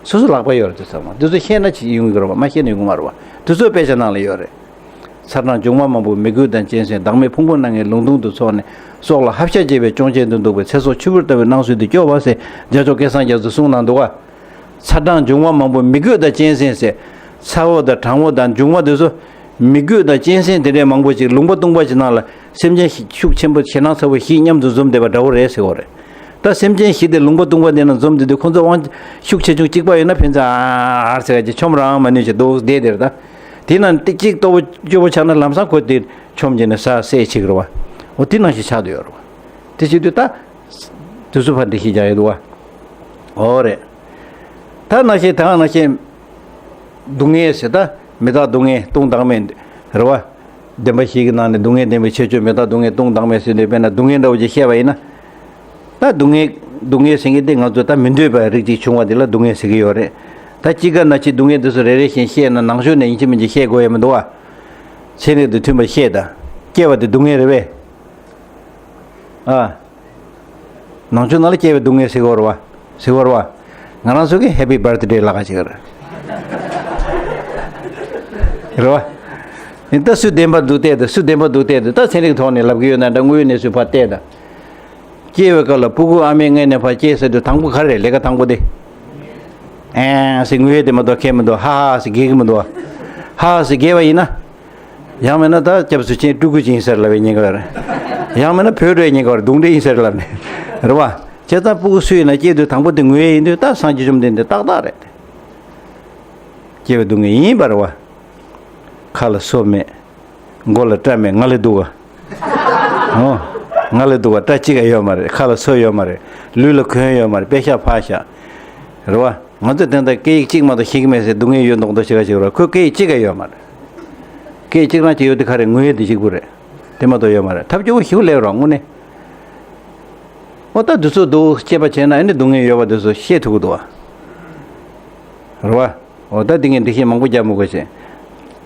སོ་སོ་ལག་པ་ཡོད་རེད་དུས་ཚང་མ། དུས་ཚོད་ཤེས་ན་ཅི་ཡོང་གི་རེད་བ། མ་ཤེས་ན་ཡོང་གི་མ་རེད་བ། དུས་ཚོད་དཔེ་ཆ་ནང་ལ་ཡོད་རེད། ཚ་གྲང་འབྱུང་བ་མང་པོ་མི་རྒོད་དང་གཅན་གཟན། བདག་མེད་ཕུང་པོ་སྣ་ལྔའི་ལུང་སྟོང་དུ་ཚོགས་ནས། སྲོག་ལ་ཧབ་ཤ་བྱེད་པའི་གཅོང་ཆེན་དུ་འདུག་པའི། ཚེ་སྲོག་ཆུ་བུར་ལྟ་བུའི་སྣང་ཚུལ་འདི། སྐྱོ་བ་ཟེར་རྒྱལ་མཆོག་སྐལ་བཟང་རྒྱ་མཚོས་གསུངས་གནང་འདུག་ག། ཚ་གྲང་འབྱུང་བ་མང་པོ་མི་རྒོད་དང་གཅན་གཟན་ཟེར། ཚ་བོ་དང་གྲང་བོ་དང་འབྱུང་བ་དེ་ཚོ། མི་རྒོད་དང་གཅན་གཟན་དེ་འདྲའི་མང་པོ་ཅིག་ལུང་པ་སྟོང་པ་ཅིག་ནང་ལ་སེམས་ཅན་ཤུགས་ཆེན་པོ་ཞེད་སྣང་ཚ་བོ་བཞི་མཉམ་དུ་འཛོམས་བསྡད་པ་འདྲ་བོ་རེད་ཟེར་བ་རེད། ད་སེམས་ཅན་བཞི་དེ་ལུང་པ་སྟོང་པ་དེ་ནང་འཛོམས་བསྡད་དུས། ཁོང་ཚོ་དབང་ཤུགས་ཆེ་ཆུང་གཅིག་པ་ཡོད་ན། ཕན་ཚུན་ཨ་ཨ་ཟེར་ག་ཅིག་ཆོམ་རང་མ་ནུས་ཅིག་འདུག་བསྡད་དེ་རེད། ད་དེ་ནང་ཏིག་ཅིག་སྟོབས་པོ་སྐྱོ་པོ་ཆགས་ན་ལམ་སང་ཁོ་དེ་ཆོམ་བྱས་ནས་ས་བསད་བྱེད་ཀྱི་རེད་བ། འོ་དེ་ནང་བཞིན་ཆགས་བསྡད་ཡོད་རེད་བ། དེ་བྱེད་དུས་ད་དུས་ཚོད་ཕར་འགྲེལ་བཤད་རྒྱག་ཡོད་འདུག་བ། འོ་རེད། ད་ནང་བཞིན་ད་ནང་བཞིན། སྡུག་བསྔལ་ཟེར། ད་མི་རྟག་སྡུག་བསྔལ་སྟོང་བདག་མེད་རེད་བ། བདེན་པ་བཞི་གི་ནང་ནས་སྡུག་བསྔལ་བདེན་པའི་ཁྱད་ཆོས། མི་རྟག་སྡུག་བསྔལ་སྟོང་བདག་མེད་ཟེར་དུས། དཔེར་ན་སྡུག་བསྔལ་འདྲ་བོ་ཅིག་བཤད་པ་ཡིན་ན། ད་སྡུག་བསྔལ་སྡུག་བསྔལ་ཟེར་མཁན་དེ་ང་ཚོ་ད་མི་འདོད་པའི་རིགས་ཅིག་བྱུང་བ་དེ་ལ་སྡུག་བསྔལ་ཟེར་གྱི་ཡོད་རེད། ད་དཔྱིད་ཀ་ན་ཅིག་སྡུག་བསྔལ་དེ་ཚོ་རེ་རེ་བཞིན་བཤད་ན། ནང་ཆོས་ནས་ཡིན་གཅིག་མིན་གཅིག་བཤད་དགོས་ཡ་མི་འདུག་བ། ཚན་རིག་དང་མཐུན་པར་བཤད་དང་། སྐྱེ་བ་དེ་སྡུག་བསྔལ་རེད་པས། ཨ། ནང་ཆོས་ནང་ལ་སྐྱེ་བའི་སྡུག་བསྔལ་ཟེར་གྱི་ཡོད་རེད་བ། ཟེར་གྱི་ཡོད་རེད་བ། ང་རང་ཚོ་གི་Happy Birthday ལབ་ཀྱི་ཡོད་རེད། རེད་བ། ཡིན་ད་སུ་བདེན་པ་འདུག་བལྟས་དང་། སུ་བདེན་པ་འདུག་བལྟས་དང་། ད་ཚན་རིག་ཐོག་ནས་ལབ་ཀྱི་ཡོད་ན་འདྲ། དངོས་ཡོད་གནས་ཚུལ་ཕར་བལྟས་དང་། སྐྱེ་བའི་སྐབས་ལ་སྤུ་གུ་ཨ་མའི་མངལ་ནས་ཕར་སྐྱེས་ཟེར་དུས། དང་པོ་ག་རེ་རེད། ལས་ཀ་དང་པོ་དེ། ཨེ་ཟེར་ངུ་ཡས་དེ་མ་གཏོགས་ཁྱད་མི་འདུག་ཧ་ཧ་ཟེར་སྐད་གི་མི་འདུག་ཧ་ཧ་ཟེར་སྐད་པ་ཡིན་ན། ཡང་མིན་ན་ད་སྐྱབས་སུ་མཆི། སྤྲུལ་སྐུ་ཅིག་ཡིན་ཟེར་ལབ་པའི་ཉེན་ཁ་རེད། ཡང་མིན་ན་བོད་འགྲོའི་ཉེན་ཁ་རེད། གདོན་འདྲེ་ཡིན་ཟེར་ལབ་ནས། རེད་བ། བྱས་ཙང་སྤུ་གུ་སུ་ཡིན་ན་སྐྱེས་དུས་དང་པོ་དེ་ངུ་ཡས་ཡིན་དུས། ད་སངས་རྒྱས་བཅོམ་ལྡན་འདས་ཏག་ཏག་རེད། སྐྱེ་བའི་སྡུག་བསྔལ་ཡིན་པ་རེད་བ། ཁ་ལ་སོ་མེད། མགོ་ལ་སྐྲ་མེད། ང་ལས་སྡུག་ག་ཨོ། ང་ལས་སྡུག་ག་སྐྲ་གཅིག་ག་ཡོད་མ་རེད། ཁ་ལ་སོ་ཡོད་མ་རེད། ལུས་ལ་གོན་ཡོད་མ་རེད། པད་ཤག་ཕག་ཤག་རེད་བ། ང་ཚོས་དེ་འདྲ་སྐད་ཡིག་གཅིག་མ་གཏོགས་ཤེས་ཀྱི་མེད་ཟེར་སྡུག་བསྔལ་ཡོད་མདོག་མདོག་བྱེད་ག་བྱེད་རོགས། ཁོས་སྐད་ཡིག་གཅིག་ག་ཡོད་མ་རེད། སྐད་ཡིག་གཅིག་རང་གཅིག་ཡོད་དེ་ག་རེ། ངུ་ཡས་དེ་གཅིག་པུ་རེད། དེ་མ་གཏོགས་ཡོད་མ་རེད། ཐབས་སྐྱོ་བོ་ཞིག་སླེབས་རོགས་དངོས་གནས། ཨོ་ད་དུས་ཚོད་འདུག་སྐྱེས་པ་བྱས་ན་ཨ་ནི་སྡུག་བསྔལ་ཡོད་པ་དེ་ཚོ་ཤེས་ཐུབ་ཀྱི་འདུག་བ། རེད་བ། ཨོ་ད་འདི་ངས་འགྲེལ་བཤད་མང་པོ་རྒྱག་མི་དགོས་ཤེས།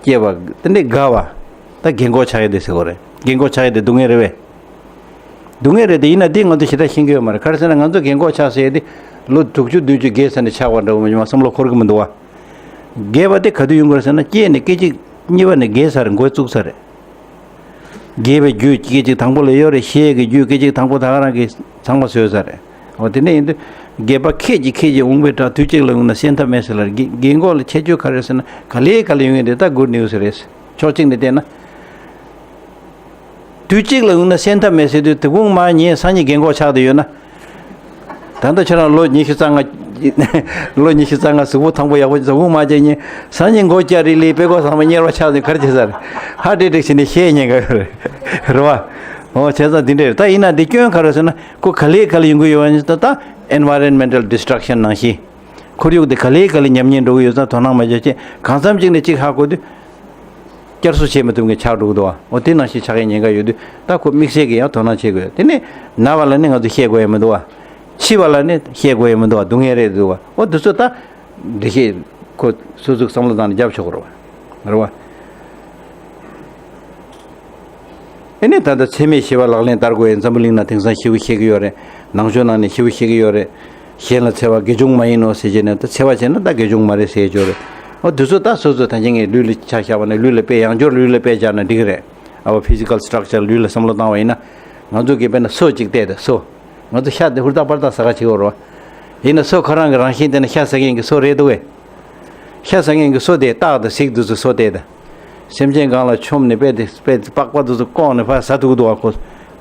སྐྱེས་པ་དེ་འདྲའི་དགའ་བ། ད་རྒན་གོག་ཆགས་ཡས་དེ་ཟེར་གྱི་ཡོད་རེད། རྒན་གོག་ཆགས་ཡས་དེ་སྡུག་བསྔལ་རེད་པས། སྡུག་བསྔལ་རེད་དེ། ཡིན་ན་འདི་ང་ཚོ་ཞེ་དྲག་ཤེས་ཀྱི་ཡོད་མ་རེད། ག་རེ་ཟེར་ན་ང་ཚོ་རྒན་གོག་ཆགས་ཟེར་ཡས་དེ་ལོ་དྲུག་ཅུ་བདུན་ཅུ་རྒས་ཚར་ནས་ཆགས་པ་འདྲ་བོ་མ་བྱུང་བ་བསམ་བློ་འཁོར་གྱི་མི་འདུག་བ། རྒས་པ་དེ་ག་དུས་ཡོང་གི་རེད་ཟེར་ན། སྐྱེས་ནས་སྐད་ཅིག་གཉིས་པ་ནས་རྒས་ཚར་རེད། འགོ་བཙུགས་ཚར་རེད། རྒས་པའི་རྒྱུ་སྐད་ཅིག་དང་པོ་ལ་ཡོད་རེད། ཤི་ཡས་ཀྱི་རྒྱུ་སྐད་ཅིག་དང་པོ་ད་ག་རང་གིས་ཚང་མ་བཟོས་ཚར་རེད། འོ་དེ་འདྲ་ཡིན་དུས་རྒས་པ་ཁད་ཀྱིས་ཁད་ཀྱིས་འོང་བའི་སྒྲ། དུས་གཅིག་ལ་ཡོང་ན་གསན་ཐབས་མེད་ཟེར་ལ། རྒན་རྒན་གོག་ལ་ཁྱད་ཆོས་ག་རེ་ཟེར་ན། ག་ལེ་ག་ལེ་ཡོང་ཡས་དེ་ད་good news རེད། ཕྱོགས་གཅིག་ནས་བལྟས་ན། དུས་གཅིག་ལ་ཡོང་ན་གསན་ཐབས་མེད་ཟེར་དུས། དེ་གུང་མ་ངས་སང་ཉིན་རྒན་གོག་ཆགས་བསྡད་ཡོད་ན། ད་ལྟ་ཁྱོད་རང་ལོ་ཉི་ཤུ་རྩ་ལྔ། ལོ་ཉི་ཤུ་རྩ་ལྔ་གཟུགས་པོ་ཐང་པོ་ཡག་པོ་ཅིག་དང་། དགོང་མོ་ཅིག་ངས་སང་ཉིན་མགོ་སྐྱ་རིལ་རིལ་དཔྲལ་ཀོ་ཚང་མ་གཉེར་བ་ཆགས་ནས་ག་རེ་བྱེད་ས་རེད། ཧ་ཏྲིག་ཏྲིག་བྱས་ནས་ཤི་ཉེན་ཁ་ཡོད་རེད། རེད་བ། འོ་བྱས་ཙང་འདི་འདྲ་རེད། ད་ཡིན་ན་འདི་སྐྱོན་ག་རེ་ཟེར་ན། ཁོ་ག་ལེ་ག་ལེ་ཡོང་གི་ཡོད་པ་ནི། ད་ད་environmental destruction ནང་བཞིན། ཁོར་ཡུག་དེ་ག་ལེ་ག་ལེ་ཉམས་ཉེས་འགྲོ་གི་ཡོད་ཙང་དོ་སྣང་མ་བྱས་བྱས། གང་འཚམ་ཅིག་ནས་ཅིག་ཧ་གོ་དུས། བསྐྱར་གསོ་བྱེད་མི་ཐུབ་མཁན་ཆགས་འགྲོ་གི་འདུག་བ། འོ་དེ་ནང་བཞིན་ཆགས་ཡས་ཉེན་ཁ་ཡོད་དུས། ད་ཁོ་དམིགས་བསལ་གྱི་ཡང་དོ་སྣང་བྱེད་དགོས། དེ་ནས་ན་བ་ལ་ནི་ང་ཚོ་བཤད་དགོས་ཡ་མི་འདུག་བ། འཆི་བ་ལ་ནི་བཤད་དགོས་ཡ་མི་འདུག་བ། སྡུག་བསྔལ་རེད་འདུག་བ། འོ་དེ་ཚོ་ད་འགྲེལ་བཤད་ཁོ་སོ་སོས་བསམ་བློ་བཏང་ནས་རྒྱབ་ཆོག་གི་རེད་བ། རེད་བ། ཨེ་ནས་ད་ལྟ་འཚེ་མེད་ཞི་བ་ལག་ལེན་བསྟར་དགོས་ཡ། འཛམ་བུ་གླིང་ནང་དེང་སང་ཞེ་པོ་བཤད་ཀྱི་ཡོད་རེད། ནང་ཆོས་ནང་ནས་ཞེ་པོ་བཤད་ཀྱི་ཡོད་རེད། གཞན་ལ་འཚེ་བ་དགེ་སྦྱོང་མ་ཡིན་ནོ་ཟེར་བྱས་ནས། ད་འཚེ་བ་བྱས་ན་ད་དགེ་སྦྱོང་མ་རེད་ཟེར་གྱི་ཡོད་རེད། འོ་དེ་ཚོ་ད་སོ་སོ་ད་ཅི་ངས་ལུས་ལ་ཆ་བཞག་པ་ན། ལུས་ལ་དཔེ་ཡང་སྐྱར་ལུས་ལ་དཔེ་བཞག་ན་འགྲིག་གི་རེད། Our physical structure ལུས་ལ་བསམ་བློ་བཏང་བ་ཡིན་ན། ང་ཚོ་གིས་དཔེར་ན་སོ་གཅིག་བལྟས་ད། སོ། ང་ཚོ་ཤ་དེ་ཧུར་ཐག་པར་ཐག་ཟ་ག་བྱེད་ཀྱི་ཡོད་རེད་བ། ཡིན་ན་སོ་ཁོ་རང་གི་རང་བཞིན་དེ་ནི་ཤ་ཟ་མཁན་གྱི་སོ་རེད་འདུག་གས། ཤ་ཟ་མཁན་གྱི་སོ་དེ་སྟག་དང་གཟིག་དེ་ཚོ་སོ་དེ་ད། སེམས་ཅན་སྒང་ལ་མཆོངས་ནས་དཔེ་དེ་དཔེ་པགས་པ་དེ་ཚོ་བཀོག་ནས་ཕར་ཟ་ཐུབ་ཀྱི་འདུག་བ། ཁོ་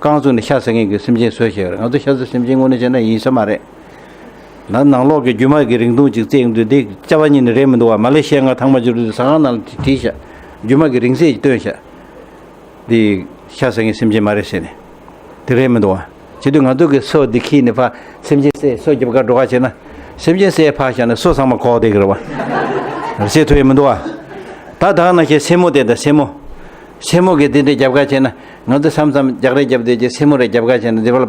རྐང་བཙུགས་ནས་ཤ་ཟ་མཁན་གྱི་སེམས་ཅན་བཟོས་བཞག་ཡོད་རེད། ང་ཚོ་ཤ་ཟ་སེམས་ཅན་དངོས་གནས་བྱས་ན་ཡིན་ས་མ་རེད། ནང་ནང་ལོགས་ཀྱི་རྒྱུ་མ་གི་རིང་ཐུང་ཅིག་བཙལ་ཡོང་དུས་འདི་སྐྱ་བ་གཉིས་ནི་རེད་མི་འདུག་བ། མ་ལེ་ཤི་ཡ་ང་ཐང་མ་འཇུ་རུ་ཟ་ཁང་ནང་ལ་བྲིས་བཞག་རྒྱུ་མ་གི་རིང་ཚད་ཅིག་བཏོན་བཞག་འདི་ཤ་ཟ་མཁན་སེམས་ཅན་མ་རེད་ཟེར་ནས། དེ་རེད་མི་འདུག་བ། བྱེད་དུས་ང་ཚོ་གི་སོ་འདི་ཁྱེར་ནས་ཕ་སེམས་ཅན་བསད་སོ་རྒྱབ་ག་འགྲོ་ག་བྱས་ན། སེམས་ཅན་བསད་ཕ་བཞག་ནས་སོ་ཚང་མ་གོག་བསྡད་ཀྱི་རེད་བ། རེད་ཟེར་ཐུབ་ཡ་མི་འདུག་བ། ད་ད་ག་ནང་བཞིན་སེན་མོ་དེ་དང་སེན་མོ། སེན་མོ་གི་དེ་འདྲ་རྒྱབ་ག་བྱས་ན། ང་ཚོ་མཚམས་མཚམས་རྒྱག་རེས་རྒྱབ་བསྡད་ཀྱི་སེན་མོ་རེ་རྒྱབ་ག་བྱས་ན་འདི་བར་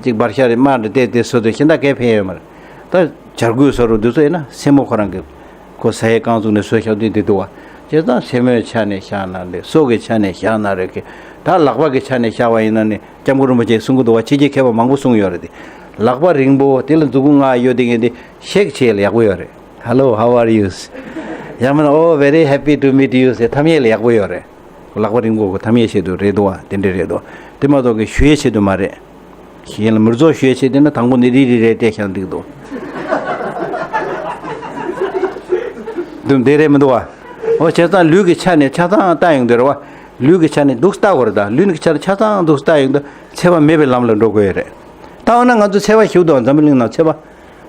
ཅིག་འབར་ཤ་རེ་དམར་རེ་བལྟས་ཏེ་སོ་དུ་ཤིན་ཏུ་གས་ཕན་ཡོད་མ་རེད། ད་བྱ་རྒོད་སོ་རུ་འདི་ཚོ་ཡིན་ན་སེན་མོ་ཁོ་རང་གི་ཁོ་ཟ་ཡས་རྐང་བཙུགས་ནས་སོ་བཞག་དུས་འདི་འདུག་བ། བྱས་ཙང་སེན་མོའི་ཆ་ནས་བཞག་ན་རེད། སོ་གི་ཆ་ནས་བཞག་ན་རེད་གི། ད་ལག་པ་གི་ཆ་ནས་བཞག་པ་ཡིན་ན་ནི་སྐྱབས་མགོན་རིན་པོ་ཆེས་གསུང་གི་འདུག་བ། ཕྱི་རྒྱལ་མཁས་པ་མང་པོ་གསུངས་ཡོད་རེད་དེ། ལག་པ་རིང་པོ་དེ་ལ་མཛུ་གུ་ལྔ་ཡོད་དེ་ངས་འདི་ཤེག་བྱས་ལ་ཡག་པོ་ཡོད་རེད། Hello, how are you? ཡང་མིན་ན། Oh, very happy to meet you ཟེར་ཐམ་ཡས་ལ་ཡག་པོ་ཡོད་རེད། ལག་པ་རིང་པོ་གོ་ཐམ་ཡས་བྱེད་དུ་རེད་འདུག་བ། དེ་འདྲ་རེད་འདུག་དེ་མ་གཏོགས་གི་ཞུ་ཡས་བྱེད་དུ་མ་རེད། གཞན་ལ་མིར་རྫོགས་ཞུ་ཡས་བྱེད་དེ་ན་དང་པོ་ནི་རི་རི་རེད་བལྟས་ཤག་འདུག་འདུག་འདི་རེད་མི་འདུག་བ། འོ་བྱས་ཙང་ལུས་ཀྱི་ཆ་ནས་ཆ་ཚང་ལྟ་ཡོང་དུས་རེད་བ། ལུས་ཀྱི་ཆ་ནས་འདུག་ལྟ་དགོས་རེད། ད་ལུས་ཀྱི་ཆ་ནས་ཆ་ཚང་འདུག་ལྟ་ཡོང་དུས་ཚད་པ་མེད་པའི་ལམ་ལ་འགྲོ་དགོས་ཡོད་རེད། ད་འོ་ན་ང་ཚོ་ཚད་པ་ཞིག་འདུག་འཛམ་བུ་གླིང་ནང་ཚད་པ།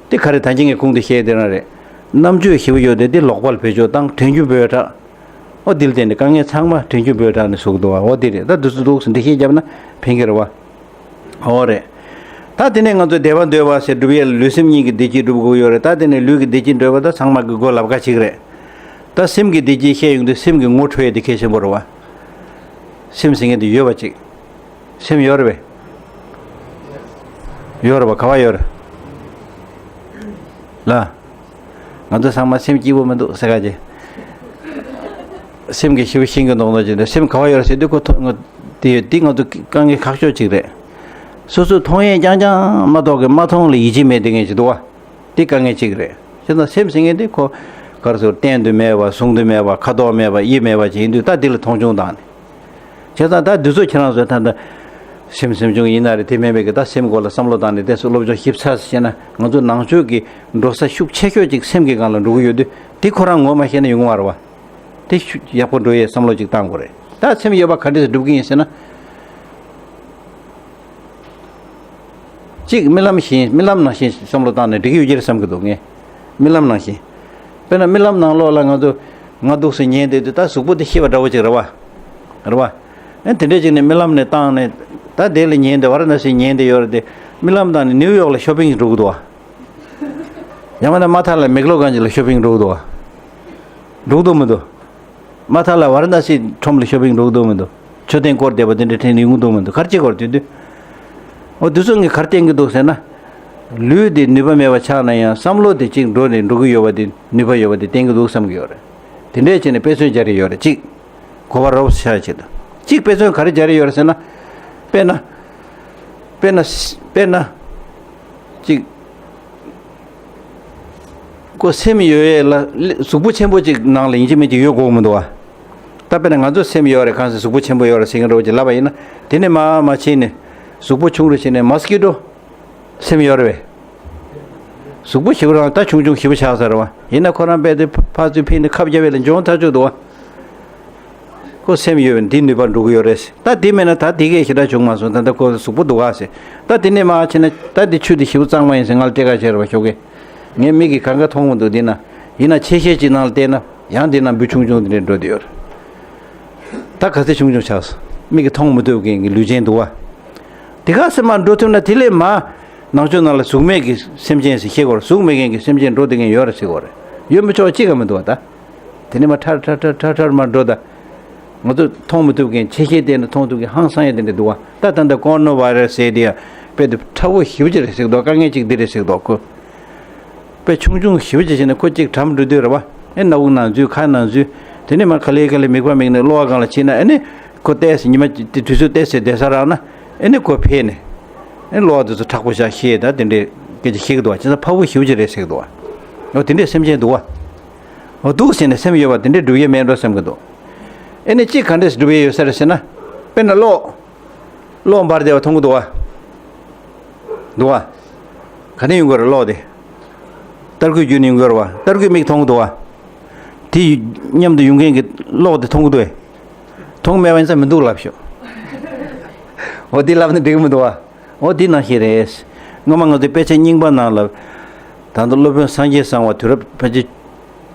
དེ་ག་རེ་ད་གིན་ངས་གོང་དུ་བཤད་དེ་རང་རེད། རྣམ་དཔྱོད་ཞིབ་ཡོད་དེ་དེ་ལོག་པར་བེད་སྤྱོད་དང་དྲན་རྒྱུ་འབོད་དྲག་འོ་དེ་ལ་བརྟེན་ནས་དཀའ་ངལ་ཚང་མ་དྲན་རྒྱུ་འབོད་དྲག་ནས་བཟོ་གི་འདུག་བ། འོ་དེ་རེད། ད་འདུག་སུ་འདུག་སུ་འདི་ཤེས་བརྒྱབ་ན་ཕན་གི་རེད་བ། འོ་རེད། ད་དེ་ནས་ང་ཚོ་བདེ་བ་འདོད་པ་ཟེར་སྒྲུབ་ཡས་ལ་ལུས་སེམས་གཉིས་ཀྱི་བདེ་སྐྱིད་སྒྲུབ་དགོས་ཡོད་རེད། ད་དེ་ནས་ལུས་ཀྱི་བདེ་སྐྱིད་འདོད་པ་ད་ཚང་མ་གི་མགོ་ལབ་ཀ་ཅིག་རེད། ད་སེམས་ཀྱི་བདེ་སྐྱིད་བཤད་ཡོང་དུས་སེམས་ཀྱི་ངོ་འཕྲོད་ཡས་དེ་གལ་ཆེན་པོ་རེད་བ། སེམས་ཟེར་མཁན་དེ་ཡོད་པ་ཅིག་སེམས་ཡོད་རེད་པས། ཡོད་རེད་པ། ག་བ་ཡོད་རེད། ལ། ང་ཚོ་ཚང་མ་སེམས་སྐྱིད་པོ་མི་འདུག་ཟེར་ག་ཅེ། སེམས་ཀྱི་ཞི་བ་ཤིང་གི་མདོག་མདོག་ཅིག་འདུག་སེམས་ག་བ་ཡོད་རེད་ཟེར་དུས་ཁོ་ཐོ་ང་དེ་ཡོད་དེ་ང་ཚོ་དཀའ་ངལ་ཁག་ཤོས་ཅིག་རེད། སོ་སོས་མཐོང་ཡས་རྐྱང་རྐྱང་མ་གཏོགས་ཀྱི་མ་མཐོང་ལ་ཡིད་ཆེས་མེད་དེ་ངས་ཅིག་འདུག་བ། དེ་དཀའ་ངལ་གཅིག་རེད། བྱས་ཙང་སེམས་ཟེར་མཁན་དེ་ཁོ་ག་རེ་ཟེར། བསྟན་དུ་མེད་པ། གསུང་དུ་མེད་པ། ཁ་དོག་མེད་པ། དབྱིབས་མེད་པ་ཅིག་ཡིན་དུས་ད་འདི་ལ་མཐོང་ཆུང་བཏང་ནས། བྱས་ཙང་ད་འདི་ཚོ་ཁྱེད་རང་ཚོས་ད་ལྟ་སེམས་སེམས་བྱུང་ཡིན་ན་རེད། དེ་མིན་པའི་གི་ད་སེམས་སྐོར་ལ་བསམ་བློ་བཏང་ནས་དེ་ཚོ་སློབ་སྦྱོང་ཞིབ་ཚགས་སུ་བྱས་ན་ང་ཚོ་ནང་ཆོས་ཀྱི་འགྲོ་ས་ཤུགས་ཆེ་ཤོས་ཅིག་སེམས་ཀྱི་སྒང་ལ་འགྲོ་གི་ཡོད་དུས་དེ་ཁོ་རང་ངོ་མ་ཤེས་ན་ཡོང་གི་མ་རེད་བ། དེ་ཤུགས་ཡག་པོ་འགྲོ་ཡས་བསམ་བློ་ཅིག་བཏང་དགོས་རེད། ད་སེམས་ཡོད་པ་ག་འདྲས་སུ་སྒྲུབ་ཀྱི་ཡིན་ཟེར་ན། གཅིག་རྨི་ལམ་བཞིན། རྨི་ལམ་ནང་བཞིན་བསམ་བློ་བཏང་ནས་འགྲིག་གི་ཡོད་ཀྱི་རེད་བསམ་གྱི་འདུག་ངས། རྨི་ལམ་ནང་བཞིན། དཔེར་ན་རྨི་ལམ་ནང་ལོགས་ལ་ང་ཚོ་ང་འདུག་སེ་ཉལ་བསྡད་དུས་ད་གཟུགས་པོ་དེ་ཤི་བ་འདྲ་བོ་ཅིག་རེད་བ། རེད་བ། ཨེ་དེ་འདྲས་ཅིག་ནས་རྨི་ལམ་ནས་བཏང་ནས་ད་དེ་ལ་ཉལ་བསྡད། ཝ་ར་ཎ་སི་ཉལ་བསྡད་ཡོད་རེད་དེ། རྨི་ལམ་བཏང་ནས་ནིའུ་ཡོག་ལ་ཤོ་པིང་འགྲོ་གི་འདུག་བ། ཡང་མིན་ན་མ་ཐག་ལ་མེག་ལོ་གྷན་ཇི་ལ་ཤོ་པིང་འགྲོ་གི་འདུག་བ། འགྲོ་གི་འདུག་མི་འདུག་མ་ཐག་ལ་ཝ་ར་ཎ་སི་ཁྲོམ་ལ་ཤོ་པིང་འགྲོ་གི་འདུག་མི་འདུག་མཆོད་རྟེན་སྐོར་བསྡད་པ་དེ་འདྲ་ཁྲིད་ནས་ཡོང་གི་འདུག་མི་འདུག་ག་རེ་བྱེད་དགོས་རེད་དེ་དུས། འོ་དེ་ཚོ་ངས་ག་རེ་བསྟན་གྱི་འདུག་ཟེར་ན། ལུས་འདི་ནུས་པ་མེད་པ་ཆགས་ན་ཡང་བསམ་བློ་དེ་གཅིག་འགྲོ་ནས་འགྲོ་གི་ཡོད་པ་དེ་ནུས་པ་ཡོད་པ་དེ་བསྟན་གྱི་འདུག་བསམ་གྱི་ཡོད་རེད། དེ་འདྲས་བྱས་ནས་དཔེ་མཚོན་སྦྱར་ཡི་ཡོད་རེད་གཅིག་གོ་བ་རོབ་ཤ་ཆེད་དུ། གཅིག་དཔེ་མཚོན་ག་རེ་སྦྱར་ཡོད་རེད་ཟེར་ན། དཔེར་ན། དཔེར་ན། དཔེར་ན། གཅིག་ཁོ་སེམས་ཡོད་ཡས་ལ་གཟུགས་པོ་ཆེན་པོ་གཅིག་ནང་ལ་ཡིན་གཅིག་མིན་གཅིག་ཡོད་དགོས་མི་འདུག་བ། ད་དཔེར་ན་ང་ཚོ་སེམས་ཡོད་རེད། གང་ཟེར་གཟུགས་པོ་ཆེན་པོ་ཡོད་རེད་ཟེར་མཁན་འདྲ་བོ་ཅིག་ལབ་པ་ཡིན་ན། དེ་ནས་མར་མར་ཕྱིན་ནས་གཟུགས་པོ་ཆུང་རུ་ཕྱིན་ནས་མོ་སི་ཀི་ཊོ། སེམས་ཡོད་རེད་པས། གཟུགས་པོ་ཞེ་པོ་རང་ད་ཆུང་ཆུང་ཞེ་པོ་ཆགས་ཚར་བ་ཡིན་ན་ཁོ་རང་རྦད་དེ་ཕར་ཚུར་ཕྱིན་ནས་ཁབ་རྒྱབ་པ་ལ་འཇོན་ཐག་ཆོད་འདུག་བ། ཁོ་སེམས་ཡོད་པས་འདི་ནུས་པ་འགྲོ་གི་ཡོད་རེད། ད་དེ་མེད་ན་ད་དེ་གས་ཞེ་དྲག་བྱུང་མ་སོང་། ད་ལྟ་ཁོ་གཟུགས་པོ་འདུག་ག་ཟེར། ད་དེ་ནས་མར་ཕྱིན་ན་ད་འདི་ཆུ་འདི་ཞེ་པོ་གཙང་མ་ཡིན་ཟེར་ང་ལ་སྤྲད་ག་བྱས་རེད་པ་ཞོགས་ཀས། ངའི་མིག་གིས་གང་ག་མཐོང་མི་འདུག་འདི་ན། ཡིན་ན་ཆེ་ཤེལ་གྱི་ནང་ལ་བལྟས་ན་ཡང་འདི་ན་འབུ་ཆུང་ཆུང་འདི་འདྲས་འགྲོ་བསྡད་ཡོད་རེད། ད་ག་ཚད་ཆུང་ཆུང་ཆགས་སོང་། མིག་གིས་མཐོང་མི་ཐུབ་མཁན་གྱི་ལུས་ཅན་འདུག་བ། དེ་ག་ཚད་མར་འགྲོ་ཐུབ་ན་དེ་ལས་མར་ནང་ཆོས་ནང་ལ་གཟུགས་མེད་ཀྱི་སེམས་ཅན་ཟེར་ཤེས་དགོས་རེད། གཟུགས་མེད་མཁན་གྱི་སེམས་ཅན་འགྲོ་བསྡད་མཁན་ཡོད་རེད་ཟེར་དགོས་རེད། ཡོད་མི་ཆོག་གཅིག་ཀྱང་མི་འདུག་བ་ད། དེ་ནས་མར་ཁྲར་ཁྲར་ཁྲར་ཁྲར་ཁྲར་མར་འགྲོ་ད། ང་ཚོ་མཐོང་མི་ཐུབ་མཁན་ཆེ་ཤེལ་བལྟས་ན་མཐོང་ཐུབ་མཁན་ཧང་སང་ཡ་དེ་འདྲ་འདུག་བ། ད་ད་ལྟ་ཀོ་རོ་ན་བྷའི་ར་སི་ཟེར་དེ་ཡ་དཔེ་དེ་ཕྲ་བོ་ཞེ་པོ་ཅིག་རེད་ཟེར་གི་འདུག་དཀའ་ངལ་ཅིག་འདི་རེད་ཟེར་གི་འདུག་ཁོ་དཔེ་ཆུང་ཆུང་ཞེ་པོ་ཅིག་བྱས་ནས་ཁོ་གཅིག་གྲམ་འགྲོ་དུས་རེད་བ། ཨེ་སྣ་བུག་ནང་འཛུལ། ཁ་ནང་འཛུལ། དེ་ནས་མར་ག་ལེ་ག་ལེ་མིད་པ་མིད་ནས་གློ་བ་སྒང་ལ་ཕྱིན་ན་ཨེ་ནི་ཁོ་བལྟས་ཟེར། ཉི་མ་དེ་དུས་ཚོད་བལྟས་ཟེར་བསྡད་ས་རག་ན་ཨེ་ནི་ཁོ་ཕེབས་ནས་ཨེ་གློ་བ་དེ་ཚོ་མཁྲེགས་པོ་བཞག་ཤེས་ད་དེ་འདྲའི་སྐད་ཆ་བཤད་གི་འདུག་བ། བྱས་ཙང་ཕྲ་བོ་ཞེ་པོ་ཅིག་རེད་ཟེར་གི་འདུག་བ། འོ་དེ་འདྲའི་སེམས་ཅན་འདུག་བ། འོ་འདུག་ཟེར་ནས་སེམས་ཡོད་པ་དེ་འདྲའི་སྒྲུབ་ཡས་མེད་འགྲོ་བསམ་གི་འདུག་ཨེ་ནི་གཅིག་ག་འདྲས་སྒྲུབ་ཡས་ཡོད་ས་རེད་ཟེར་ན། དཔེར་ན་གློག་གློག་འབར་བསྡད་པ་མཐོང་གི་འདུག་བ། འདུག་བ། ག་ནས་ཡོང་གི་རེད་གློག་དེ། ཏར་སྐུད་བརྒྱུད་ནས་ཡོང་གི་རེད་བ། ཏར་སྐུད་མིག་མཐོང་གི་འདུག་བ། དེ་མཉམ་དུ་ཡོང་མཁན་གྱི་གློག་དེ་མཐོང་གི་འདུག་བས། མཐོང་མེད་པ་ཡིན་ས་མི་འདུག་ལབ་ཤོག་འོ་དེ་ལབ་ན་འགྲིག་གི་མི་འདུག་བ། འོ་དེ་ནང་བཞིན་རེད། སྔོན་མ་ང་ཚོའི་དཔེ་ཆ་རྙིང་པ་ནང་ལ། ད་ལྟ་སློབ་དཔོན་སངས་རྒྱས་གསང་བ་དུས་རབས་ཕལ་ཆེར་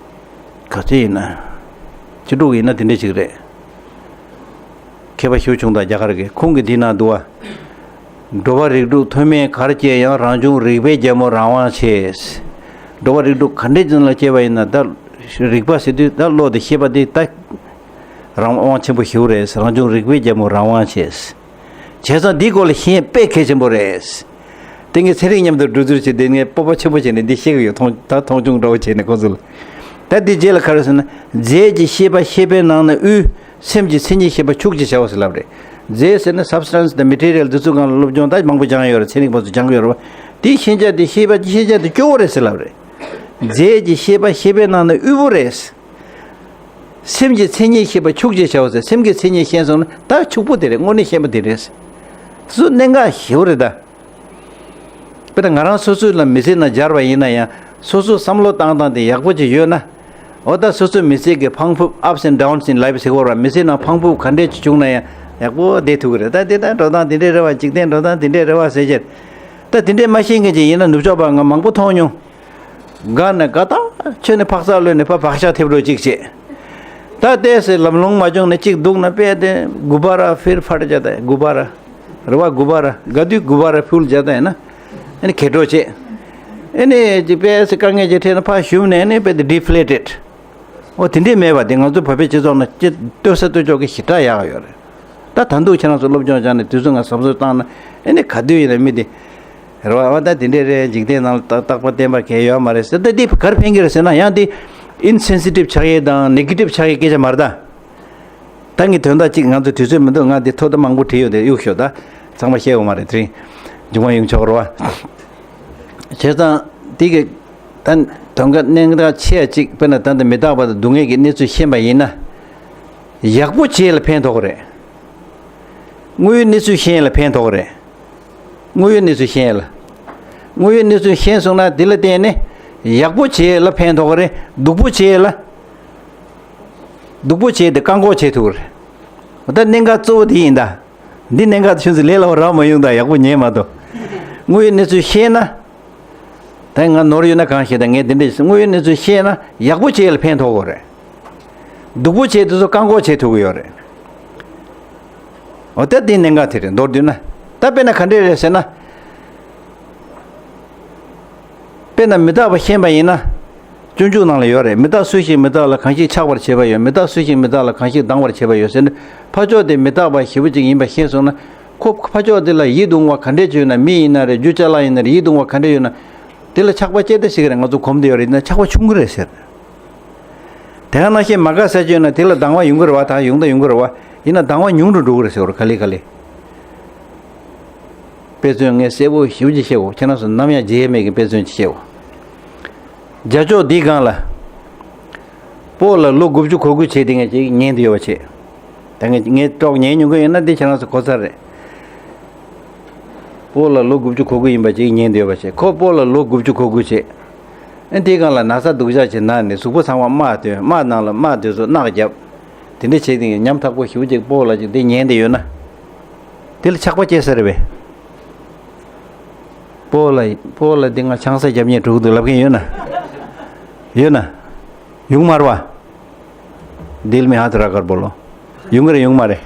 ག་ཚོད་ཡིན་ན། བཅུ་དྲུག་ཡིན་ན་དེ་འདྲ་ཅིག་རེད། མཁས་པ་ཞེ་པོ་བྱུང་དང་རྒྱ་གར་གྱི། ཁོང་གིས་འདི་ནང་འདུག་བ། འགྲོ་བ་རིགས་དྲུག་མཐོ་དམན་གར་སྐྱེས་ཡང་། རང་བྱུང་རིག་པའི་རྒྱལ་མོ་རང་དབང་ཆེ། འགྲོ་བ་རིགས་དྲུག་ག་འདྲའི་ཅན་ལ་སྐྱེས་པ་ཡིན་ན། ད་རིག་པ་ཟེར་དུས་ད་བློ་དེ་ཤེས་པ་དེ་ད་རང་དབང་ཆེན་པོ་ཞེ་པོ་རེད། རང་བྱུང་རིག་པའི་རྒྱལ་མོ་རང་དབང་ཆེ། བྱས་ཙང་འདིའི་སྐོར་ལ་ཤེས་ཡོན་དཔེ་གལ་ཆེན་པོ་རེད། དེ་ངས་ཚན་རིག་མཉམ་དུ་འགྲོ་ཚུལ་བྱས་ཏེ་ངས་སྤོབས་པ་ཆེན་པོ་བྱས་ནས་འདི་བཤད་ཀྱི་ཡོད། མཐོང་ད་མཐོང་ཆུང་འདྲ་བོ་བྱས་ནས་ཁོང་ཚོ་ལ། ད་འདི་རྗེས་ལ་ག་རེ་ཟེར་ན། རྫས་ཀྱི་ཤེས་པ་ཤེས་པའི་ནང་ན་དབུལ། སེམས་ཀྱི་མཚན་ཉིད་ཤེས་པ་ཕྱུག་ཅེས་བྱའོ་ཟེར་ལབ་རེད། རྫས་ཟེར་ན་substance་དང་material་འདི་ཚོ་སྒང་ལ་སློབ་སྦྱོང་ད་མང་པོ་སྦྱངས་ཡོད་རེད། ཚན་རིག་པ་ཚོ་སྦྱངས་ཡོད་རེད་བ། དེའི་ཤེས་བྱ་དེ་ཤེས་པ་ཤེས་བྱ་དེ་སྐྱོ་བོ་རེད་ཟེར་ལབ་རེད། རྫས་ཀྱི་ཤེས་པ་ཤེས་པའི་ནང་ན་དབུལ་པོ་རེད། སེམས་ཀྱི་མཚན་ཉིད་ཤེས་པ་ཕྱུག་ཅེས་བྱའོ་ཟེར། སེམས་ཀྱི་མཚན་ཉིད་ཤེས་སོང་ན་ད་ཕྱུག་པོ་དེ་རེད། དངོས་གནས་ཤེས་པ་དེ་རེད། དེ་ཚོ་གནད་འགག་ཞེ་པོ་རེད་ད། དཔེར་ན་ང་རང་སོ་སོའི་ལ་མི་ཚེ་ནང་སྦྱར་བ་ཡིན་ན་ཡང་། སོ་སོའི་བསམ་བློ་བཏང་སྟངས་དེ་ཡག་པོ་ཅིག་ཡོད་ན། འོ་ད་སོ་སོའི་མི་ཚེ་གི་ཕངས་ཕུབ། ups and downs in life་ཟེར་གོ་ར། མི་ཚེ་ནང་ཕངས་ཕུབ་ག་འདྲས་ཅིག་བྱུང་ན་ཡང་ཡག་པོ་བསྡད་ཐུབ་ཀྱི་རེད། ད་དེ་ད་འགྲོ་སྟངས་དེ་འདྲས་རེད་བ། འཇིག་རྟེན་འགྲོ་སྟངས་དེ་འདྲས་རེད་བ་ཟེར་བྱས། ད་དེ་འདྲས་མ་ཤེས་མཁན་ཅིག་ཡིན་ན། ནུབ་ཕྱོགས་པ་ང་མང་པོ་མཐོང་མྱོང་། དགའ་ནས་དགའ་ཐག་ཆོད་ནས་ཕག་ཚག་གློད་ནས་ཕར་བག་ཆགས་ཐེབས་འགྲོ་གཅིག་བྱས། ད་ལྟས་སེ་ལམ་ལྷོང་མ་བྱུང་ནས་གཅིག་སྡུག་ན་དཔེ་དེ་གུ་བ་ར་ཕིར་ཕར་བྱ་ད། གུ་བ་ར་རེ་བ་གུ་བ་ར་དགའ་དུས་གུ་བ་ར་ཕུལ་བྱ་ད་ཡིན་ན། ཨ་ནི་གད་འགྲོ་བྱས། ཨ་ནི་ཅི་དཔེ་སེ་དཀའ་ངལ་ཅིག་འཕྲད་ན་ཕར་ཞུམ་ནས་ཨ་ནི་དཔེ་དེ་deflated། འོ་དེ་འདྲས་མེད་པ་དེ་ང་ཚོ་བོད་པའི་སྤྱི་ཚོགས་ནང་སྤྱི་ལྟོས་ས་ལྟོས་ཕྱོགས་ཀྱི་ཞེ་དྲག་ཡག་ཡོད་རེད། ད་ད་འདུག་ཁྱེད་རང་ཚོ་སློབ་སྦྱོང་སྦྱངས་ནས་དུས་ཚོད་ང་བསམ་ཚུལ་བཏང་ན་ཨེ་ནི་ག་དུས་ཡིན་ན་མི་དེ་རེད་བ། ཨ་ད་དེ་འདྲས་རེད། འཇིག་རྟེན་ནང་ལ་རྟག་པ་བརྟན་པ་གང་ཡོད་མ་རེད་ཟེར། ད་འདི་གར་ཕན་གྱི་རེད་ཟེར་ན་ཡང་འདི་insensitive་ཆགས་ཡས་དང་negative་ཆགས་ཡས་སྐད་ཆ་མ་རེད་ད། ད་ངའི་དོན་དག་ཅིག་ང་ཚོ་དུས་ཚོད་མི་འདུག་ང་འདི་ཐོག་ད་མང་པོ་བྲིས་ཡོད་དེ་གཡུག་ཤོག་ད་ཚང་མ་བཤད་འོང་མ་རེད། དེ་རིང་མཇུག་མ་ཡོང་ཆོག་རེད་བ། བྱས་ཙང་འདི་གི་ད་དོན་དག་གནད་འགག་ཆེ་བ་ཅིག་དཔེར་ན་ད་ལྟ་མི་རྟག་པ་དང་སྡུག་བསྔལ་གྱི་གནས་ཚུལ་ཤེས་པ་ཡིན་ན། ཡག་པོ་བྱས་ལ་ཕན་ཐོགས་རེད། དངོས་ཡོད་གནས་ཚུལ་ཤེས་ལ་ཕན་ཐོགས་རེད། དངོས་ཡོད་གནས་ཚུལ་ཤེས་ལ། དངོས་ཡོད་གནས་ཚུལ་ཤེས་སོང་ན་དེ་ལ་བརྟེན་ནས་ཡག་པོ་བྱས་ལ་ཕན་ཐོགས་རེད། སྡུག་པོ་བྱས་ལ། སྡུག་པོ་བྱས་ཏེ་བཀག་འགོག་བྱེད་ཐུབ་རེད། ད་གནད་འགག་གཙོ་བོ་དེ་ཡིན་ད། འདི་གནད་འགག་ཆུང་ཙམ་ལས་སླ་བོ་རག་མ་ཡོང་ད། ཡག་པོ་ཉན་མ་གཏོགས། དངོས་ཡོད་གནས་ཚུལ་ཤེས་ན། ད་ང་ནོར་ཡོད་ན་གང་ཤེས་ད། ངས་འདི་འདྲས་དངོས་ཡོད་གནས་ཚུལ་ཤེས་ན་ཡག་པོ་བྱས་ལ་ཕན་ཐོགས་ཀྱི་རེད། སྡུག་པོ་བྱས་དེ་ཚོ་བཀག་འགོག་བྱེད་ཐུབ་ཀྱི་ཡོད་རེད། འོ་ད་དེ་གནད་འགག་དེ་རེད། མདོར་བསྡུས་ན། ད་དཔེར་ན་ག་འདྲས་རེད་ཟེར་ན། དཔེར་ན་མི་རྟག་པ་ཤེས་པ་ཡིན་ན། སྤྱོད་འཇུག་ནང་ལ་ཡོད་རེད། མི་རྟག་སུ་ཞིག་མི་རྟག་ལ་གང་ཞིག་ཆགས་པར་བྱེད་པ་ཡོད། མི་རྟག་སུ་ཞིག་མི་རྟག་ལ་གང་ཞིག་སྡང་བར་བྱེད་པ་ཡོད་ཟེར་ནས། ཕ་ཕྱོགས་དེ་མི་རྟག་པ་ཞེ་པོ་ཅིག་ཡིན་པ་ཤེས་སོང་ན། ཁོ་ཕ་ཕྱོགས་དེ་ལ་ཡིད་དུ་འོང་བ་ག་འདྲས་ཅིག་ཡོད་ན། མི་ཡིན་ན་རེད། རྒྱུ་ཅ་ལག་ཡིན་ན་རེད། ཡིད་དུ་འོང་བ་ག་འདྲས་ཡོད་ན། དེ་ལ་ཆགས་པ་སྐྱེ་ད་ཟེར་གི་རེད། ང་ཚོ་གོམས་བསྡད་ཡོད་རེད། ཡིན་ན་ཆགས་པ་ཆུང་གི་རེད་ཟེར། དེ་ག་ནང་བཞིན་མ་དགའ་ས་ཅིག་ཡོད་ན་དེ་ལ་སྡང་བ་ཡོང་གི་རེད་བ། ད་ཡོང་ད་ཡོང་གི་རེད་བ། ཡིན་ན་སྡང་བ་ཉུང་རུ་འགྲོ་གི་རེད་ཟེར་བ་རེད། ག་ལེ་ག་ལེ། དཔེ་མཚོན་ངས་གསལ་པོ་ཞེ་པོ་ཅིག་བཤད་གོ། ཁྱེད་རང་ཚོ་ནམ་ཡང་བརྗེད་མེད་ཀྱི་དཔེ་མཚོན་ཅིག་བཤད་གོ། རྒྱ་ཕྱོགས་འདིའི་སྒང་ལ། སྤོ་ལགས་ལོ་དགུ་བཅུ་གོ་དགུ་བྱས་དེ་ངས་ཅིག་ཉན་དུ་ཡོད་པ་བྱས། ད་ངས་ངས་ཀྲོག་ཉན་མྱོང་གི་ཡོད་ན་འདི་ཁྱེད་རང་ཚོ་གོ་ཚར་རེད། སྤོ་ལགས་ལོ་དགུ་བཅུ་གོ་དགུ་ཡིན་པ་ཅིག་ཉན་དུ་ཡོད་པ་བྱས། ཁོ་སྤོ་ལགས་ལོ་དགུ་བཅུ་གོ་དགུ་བྱས། ཨེ་འདིའི་སྒང་ལ་ན་ཚ་སྡུག་ཅག་ཅིག་ན་ནས་གཟུགས་པོ་ཚང་མ་རྨ་ཐོན། རྨ་ནང་ལ་རྨ་དེ་ཚོ་རྣག་བརྒྱབ། དེ་འདྲ་བྱས་དེ་ཉམ་ཐག་པོ་ཞེ་པོ་ཅིག་སྤོ་ལགས་ཅིག་འདི་ཉན་དེ་ཡོད་ན། དེ་ལ་ཆགས་པ་སྐྱེ་ས་རེད་པས། སྤོ་ལགས་སྤོ་ལགས་འདི་ང་ཆང་ས་རྒྱབ་ཉེས་འགྲོ་གི་འདུག་ལབ་མཁན་ཡོད་ན། ཡོད་ན། ཡོང་མ་རེད་བ། दिल में हाथ रखकर बोलो། ཡོང་གི་རེད་ཡོང་མ་རེད།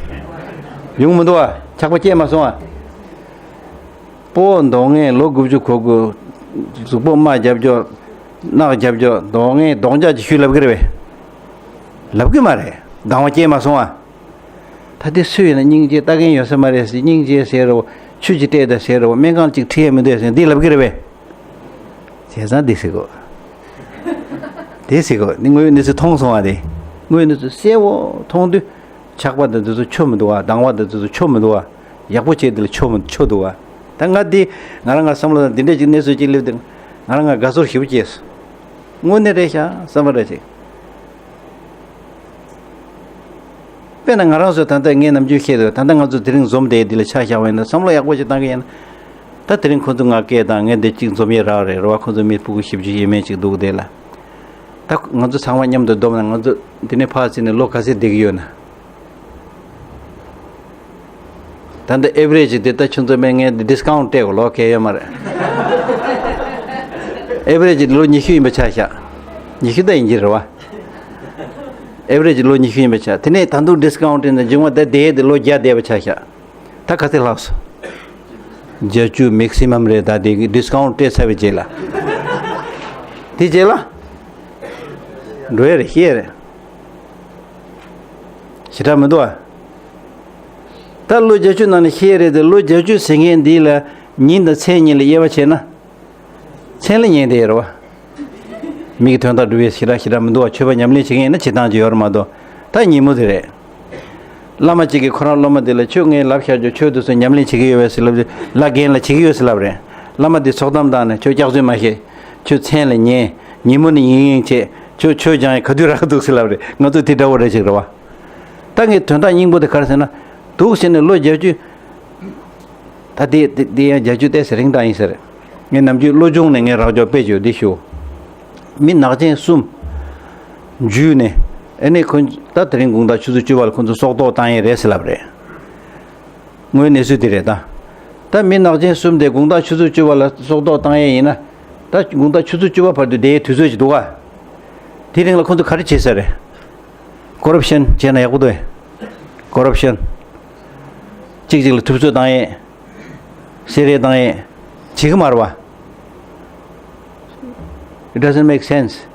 ཡོང་མི་འདུག་བ། ཆགས་པ་སྐྱེས་མ་སོང་བ། སྤོ་མདོག་ངན་ལོ་དགུ་བཅུ་གོ་དགུ། གཟུགས་པོ་རྨ་རྒྱབ་ཀྱོག་རྣག་རྒྱབ་ཀྱོག་མདོག་ངན་རྡོག་རྒྱག་ཅིག་ཞུས་ལབ་གི་རེད་པས། ལབ་གི་མ་རེད། སྡང་བ་སྐྱེས་མ་སོང་བ། ད་དེ་སུ་ཡིན་ན་སྙིང་རྗེ་ལྟ་མཁན་ཡོད་ས་མ་རེད་ཟེར། སྙིང་རྗེ་ཟེར་རོ། ཆུ་ཅིག་སྤྲད་དང་ཟེར་རོ། སྨན་ཁང་ཅིག་ཁྲིད་ཡ་མི་འདུག་ཟེར་འདི་ལབ་གི་རེད་པས། བྱས་ཙང་འདི་ཟེར་གོ། དེ་ཟེར་གོ། ནི་དངོས་ཡོད་གནས་ཚུལ་མཐོང་སོང་བ་དེ། དངོས་ཡོད་གནས་ཚུལ་གསལ་བོ་མཐོང་དུས། ཆགས་པ་དང་དེ་ཚོ་ཆོ་མི་འདུག་བ། སྡང་བ་དང་དེ་ཚོ་ཆོ་མི་འདུག་བ། ཡག་པོ་བྱས་དེ་ལ་ཆོ་མི་ཆོ་འདུག་བ། ད་ང་འདི་ང་རང་ང་བསམ་བློ་དང་འདི་འདྲས་ཀྱི་གནས་ཚུལ་ཅིག་སླེབས་དུས་ང་རང་ང་དགའ་ཚོར་ཞེ་པོ་སྐྱེས་སོང་། དངོས་གནས་རེད་ཤག་བསམ་པ་རེད་ཅིག་དཔེར་ན་ང་རང་ཚོ་ད་ལྟ་ངས་ནམ་རྒྱུན་བཤད་འདུག་ད་ལྟ་ང་ཚོ་དེ་རིང་འཛོམས་བསྡད་འདི་ལ་ཆ་བཞག་པ་ཡིན་ན་བསམ་བློ་ཡག་པོ་ཅིག་བཏང་གི་ཡིན་ན། ད་དེ་རིང་ཁོ་ཚོ་ང་སྐད་བཏང་། ངས་འདི་གཅིག་འཛོམས་ཡས་རག་རེད་རེད་བ། ཁོ་ཚོ་མི་ཕྲུ་གུ་བཞི་བཅུ་ཡས་མས་ཅིག་འདུག་དེ་ལ། ད་ང་ཚོ་ཚང་མ་མཉམ་དུ་བསྡོམས་ན་ང་ཚོ་འདི་ནས་ཕར་ཕྱིན་ནས་ལོ་ག་ཚོད་བསྡད་ཀྱི་ཡོད་ན། ད་འདི་average་འདི་ད་ཁྱོད་ཚོ་མེད་ངས་འདི་discount་སྤྲད་གོ། ལོ་གལ་ཡོད་མ་རེད། ཨེ་བ་རེ་ཇི་ལོ་ཉི་ཤུ་ཡིན་པ་ཆ་བཞག། ཉི་ཤུ་ད་ཡིན་གྱི་རེད་བ། ཨེ་བ་རེ་ཇི་ལོ་ཉི་ཤུ་ཡིན་པ་ཆ། དེ་ནས་ད་དུང་ཌི་སི་ཀའུན་ཊི་ནས་འབྱུང་བ་ད་དེ་དེ་ལོ་བརྒྱ་བསྡད་པ་ཆ་བཞག། ད་ག་ཚད་ལྷག་སོང་། བརྒྱད་ཅུ་མེག་སི་མམ་རེད། ད་དེ་གི་ཌི་སི་ཀའུན་ཊི་སྤྲད་ཚར་བའི་རྗེས་ལ། དེ་རྗེས་ལ། འགྲོ་ཡ་རེད། ཤེས་ཡ་རེད། ཞེ་དྲག་མི་འདུག་ཨ། ད་ལོ་བརྒྱད་ཅུ་ནང་ནས་ཤེས་ཡ་རེད་དེ། ལོ་བརྒྱད་ཅུ་ཟེར་མཁན་འདི་ལ་ཉིན་དང་མཚན་གཉིས་ལ་དབྱེ་བ་ཕྱེ་ན། མཚན་ལ་ཉན་བསྡད་ཡོད་རེད་བ། མིག་གི་དོན་དག་སྒྲུབ་པའི་ཞེ་དྲག་ཞེ་དྲག་མི་འདུག་བ། ཆོས་པ་ཉམས་ལེན་བྱེད་མཁན་ཡིན་ན་བྱེད་སྟངས་ཅིག་ཡོད་རེད་མ་གཏོགས། ད་ཉིན་མོ་དེ་རེད། བླ་མ་གཅིག་གིས་ཁོ་རང་སློབ་མ་དེ་ལ་ཁྱོད་ངས་ལབ་བཞག་རྒྱུ་ཆོས་དེ་ཚོ་ཉམས་ལེན་བྱེད་ཀྱི་ཡོད་པས་ཟེར་ལབ་དུས་ལ་རྒན་ལ་བྱེད་ཀྱི་ཡོད་ཟེར་ལབ་རེད། བླ་མ་དེ་ཚོགས་གཏམ་བཏང་ནས་ཁྱོད་སྐྱག་རྫུན་མ་བཤད། ཁྱོད་མཚན་ལ་ཉན། ཉིན་མོ་ནི་ཡིན་ཡིན་བྱེད། ཁྱོད་ཆོས་སྦྱང་ཡ་ག་དུས་རག་འདུག་ཟེར་ལབ་རེད། ང་ཚོ་དེ་འདྲ་བོ་རེད་ཅིག་རེད་བ། ད་ངས་དོན་དག་སྙིང་པོ་དེ་ག་རེ་ཟེར་ན། འདུག་ཟེར་ནས་ལོ་བརྒྱད་ཅུ། ད་དེ་དེ་དེ་ཡང་བརྒྱད་ཅུ་ཏོག་ཙམ་རིང་དྲགས་ཡིན་ཟེར། ངས་ནམ་རྒྱུན་བློ་སྦྱོང་ནས་ངས་རག་འཇོག་དཔེ་བརྗོད་འདི་ཞུ། མི་ནག་ཅན་གསུམ་འཇུས་ནས། ཨ་ནི་ཁོ་ད་དེ་རིང་དགོང་དག་ཆུ་ཚོད་བཅུ་པ་ལ་ཁོ་ཚོ་སྲོག་ཐོག་བཏང་ཡས་རེད་ཟེར་ལབ་རེད། དངོས་གནས་ཚུལ་དེ་རེད་ད། ད་མི་ནག་ཅན་གསུམ་དེ་དགོང་དག་ཆུ་ཚོད་བཅུ་པ་ལ་སྲོག་ཐོག་བཏང་ཡས་ཡིན་ན། ད་དགོང་དག་ཆུ་ཚོད་བཅུ་པ་བར་དུ་བསྡད་ཡས་དུས་ཚོད་ཅིག་འདུག་ག། དེ་རིང་ལ་ཁོ་ཚོ་ག་རེ་བྱེད་ས་རེད། ཀོ་རབ་ཤན་བྱས་ན་ཡག་པོ་འདུག་ཨེ། ཀོ་རབ་ཤན། གཅིག་གཅིག་ལ་ཐུབ་ཚོད་བཏང་ཡས། བསད་རེས་བཏང་ཡས། བྱེད་ཀྱི་མ་རེད་བ། It doesn't make sense.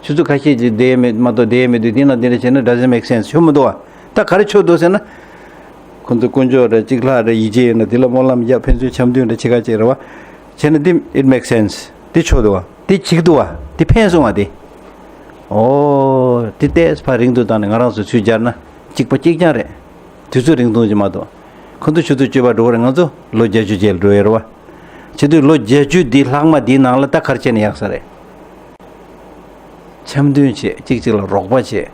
ཆུ་ཚོད་ཁ་ཤས་ཅིག་བསྡད་མེད་མ་གཏོགས་བསྡད་མེད་དུས་དེ་ན་དེ་འདྲ་བྱས་ན་doesn't make sense. ཆོ་མི་འདུག་བ། ད་ག་རེ་ཆོ་འདུག་ཟེར་ན། ཁོ་ཚོ་དཀོན་མཆོག་རེད། གཅིག་ལྷག་རེད། ཡིད་ཆེས་ཡོད་ན་དེ་ལ་སྨོན་ལམ་རྒྱབ། ཕན་ཚུན་འཆམ་མཐུན་རེད། ཆེ་ཁ་ཅིག་རེད་བ། བྱས་ན་འདི་it makes sense. འདི་ཆོ་འདུག་བ། འདི་འགྲིག་འདུག་བ། འདི་ཕན་སོང་བ་དེ། ཨོ། འདི་ཏོག་ཙམ་ཕར་རིང་དུ་བཏང་ནས་ང་རང་ཚོ་ཚུར་སྦྱར་ན་གཅིག་པ་གཅིག་རྐྱང་རེད། དུས་ཚོད་རིང་ཐུང་ཅིག་མ་གཏོགས། ཁོ་ཚོ་ཆུ་ཚོད་བཅུ་པ་འགྲོ་གི་རེད། ང་ཚོ་ལོ་བརྒྱད་ཅུ་རྗེས་ལ་འགྲོ་ཡོད་རེད་བ། བྱེད་དུས་ལོ་བརྒྱད་ཅུ་འདི་ལྷག་མ་འདིའི་ནང་ལ་ད་ག་རེ་བྱས་ན་ཡག་ས་རེད། འཆམ་མཐུན་བྱེད། གཅིག་གཅིག་ལ་རོགས་པ་བྱེད།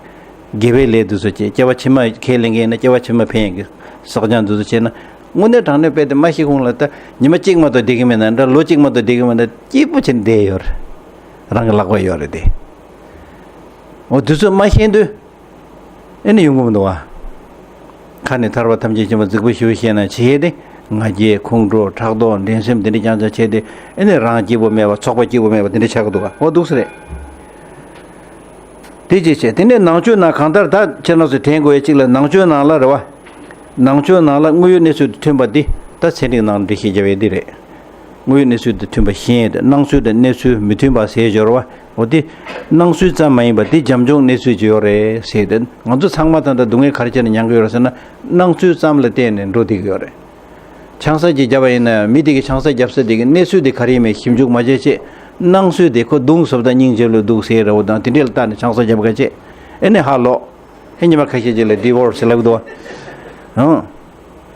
དགེ་བའི་ལས་འདི་ཚོ་བྱེད། སྐྱེ་བ་ཕྱི་མ་ཁས་ལེན་མཁན་ཡིན་ན་སྐྱེ་བ་ཕྱི་མ་ཕན་ཡོན་གྱི་བསགས་སྦྱང་འདི་ཚོ་བྱེད་ན། དངོས་གནས་དྲང་གནས་དཔེ་དེ་མ་ཤེས་གོང་ལ་ད་ཉི་མ་གཅིག་མ་གཏོགས་བསྡད་ཀྱི་མེད་ན་འདྲ། ལོ་གཅིག་མ་གཏོགས་བསྡད་ཀྱི་མེད་ན་སྐྱིད་པོ་བྱས་ནས་བསྡད་ཡོད་རེད། རང་གི་ལག་པ་ཡོད་རེད་དེ། འོ་དུས་ཚོད་མ་ཤེས་དུས། ཨེ་ནི་ཡོང་གི་མི་འདུག་བ། ཁ་ནས་ཐར་པ་ཐམས་ཅད་མཁྱེན་པ་རྫིག་པོ་ཞེ་པོ་བཤད་ན་བྱེད་དེ། ང་རྒྱལ་ཁོང་ཁྲོ་ཕྲག་དོག་འགྲན་སེམས་དེ་འདྲ་རྐྱང་རྐྱང་བྱས་ཏེ། ཨེ་ནི་རང་སྐྱིད་པོ་མེད་པ། ཚོགས་པ་སྐྱིད་པོ་མེད་པ་དེ་འདྲ་ཆགས་ཀྱི་འདུག་བ། འོ་འདུག་སེ་རེད། དེ་ཅིག་བྱས། དེ་ནས་ནང་ཆོས་ནང་གང་ལྟར་ད་ཁྱེད་རང་ཚོས་དྲན་དགོས་ཡ་གཅིག་ལ། ནང་ཆོས་ནང་ལ་རེད་བ། ནང་ཆོས་ནང་ལ་དངོས་ཡོད་གནས་ཚུལ་དང་མཐུན་པ་འདི་ད་ཚན་རིག་ནང་འགྲེལ་བཤད་རྒྱབ་ཡས་འདི་རེད། དངོས་ཡོད་གནས་ཚུལ་དང་མཐུན་པ་ཞེས། སྣང་ཚུལ་དང་གནས་ཚུལ་མི་མཐུན་པ་ཟེར་སྦྱོར་བ། འོ་དེ་སྣང་ཚུལ་ཙམ་མ་ཡིན་པ་དེ་བྱམས་སྐྱོང་གནས་ཚུལ་ཅིག་ཡོད་རེད་ཟེར་ཏེ། ང་ཚོ་ཚང་མ་ད་ལྟ་སྡུག་བསྔལ་ག་རེ་བྱས་ནས་མྱང་གི་ཡོད་རེད་ཟེར་ན། སྣང་ཚུལ་ཙམ་ལ་བརྟེན་ནས་འགྲོ་བསྡད་ཀྱི་ཡོད་རེད། ཆང་ས་ཅིག་བརྒྱབ་པ་ཡིན་ན་མི་དེ་གིས་ཆང་ས་བརྒྱབ་ས་དེ་གི་གནས་ཚུལ་དེ་ག་རེ་ཡིན་མིན་ཞིབ་འཇུག་མ་བྱས་བྱས། སྣང་ཚུལ་དེ་ཁོ་མདུང་བཟོ་ལྟ་སྙིང་རྗེ་ལོས་འདུག་ཟེར་རེད་བ་དང་། དེ་འདྲས་ལ་བལྟས་ནས་ཆང་ས་བརྒྱབ་ཁ་བྱས། ཨེ་ནས་ཧ་ལོག་ཨེ་ཉི་མ་ཁ་ཤས་ཅིག་ལ་ཌི་ཝོར་སི་ལབ་ཀྱི་འདུག་བ། ཨང་།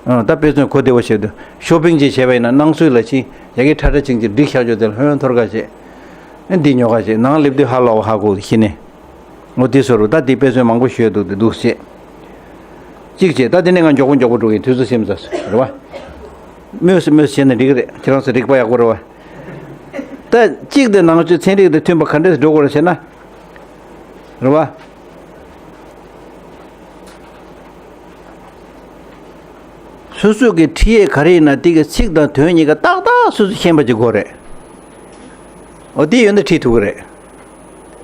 ཨང་། ད་དཔེ་མཚོན་གོ་བདེ་བོ་བྱེད་དུས། ཤོ་པིང་ཅིག་བྱས་པ་ཡིན་ན་སྣང་ཚུལ་ལ་ཕྱིན། ཡ་གི་ཁྲ་ཁྲ་ཅིང་ཅིང་སྒྲིག་བཞག་ཆོག་དེ་ལ་ཧོན་འཐོར་ཁ་བྱས། ཨེ་འདི་ཉོ་ཁ་བྱས། ནང་སླེབས་དུས་ཧ་ལོག་བ་ཧ་གོ་གི་ཤི་ནས། འོ་དེ་བཟོ་རུ་ད་དེ་དཔེ་མཚོན་མང་པོ་ཞུས་འདུག་དེ་འདུག་བྱས། གཅིག་བྱས། ད་དེ་ནས་ང་མགྱོགས་པོ་མགྱོགས་པོ་འགྲོ་གི་ཡིན། དུས་ཚོད་ཟིན་ཚར་སོང་རེད་བ། སྨོས་སུ་སྨོས་སུ་བྱས་ན་འགྲིག་གི་རེད། ཁྱེད་རང་ཚོ་རིག་པ་ཡག་པོ་རེད་བ། ད་གཅིག་དེ་ནང་ཆོས་ཚན་རིག་དང་མཐུན་པ་ག་འདྲས་འགྲོ་དགོས་རེད་ཟེར་ན། རེད་བ། སོ་སོ་གི་ཁྲིད་ཡས་ག་རེ་ཡིན་ན་དེ་གི་ཚིག་དང་དོན་གཉིས་ཀ་ཏག་ཏག་སོ་སོ་ཤེས་པ་ཅིག་དགོས་རེད། འོ་དེ་ཡོད་ན་ཁྲིད་ཐུབ་ཀྱི་རེད།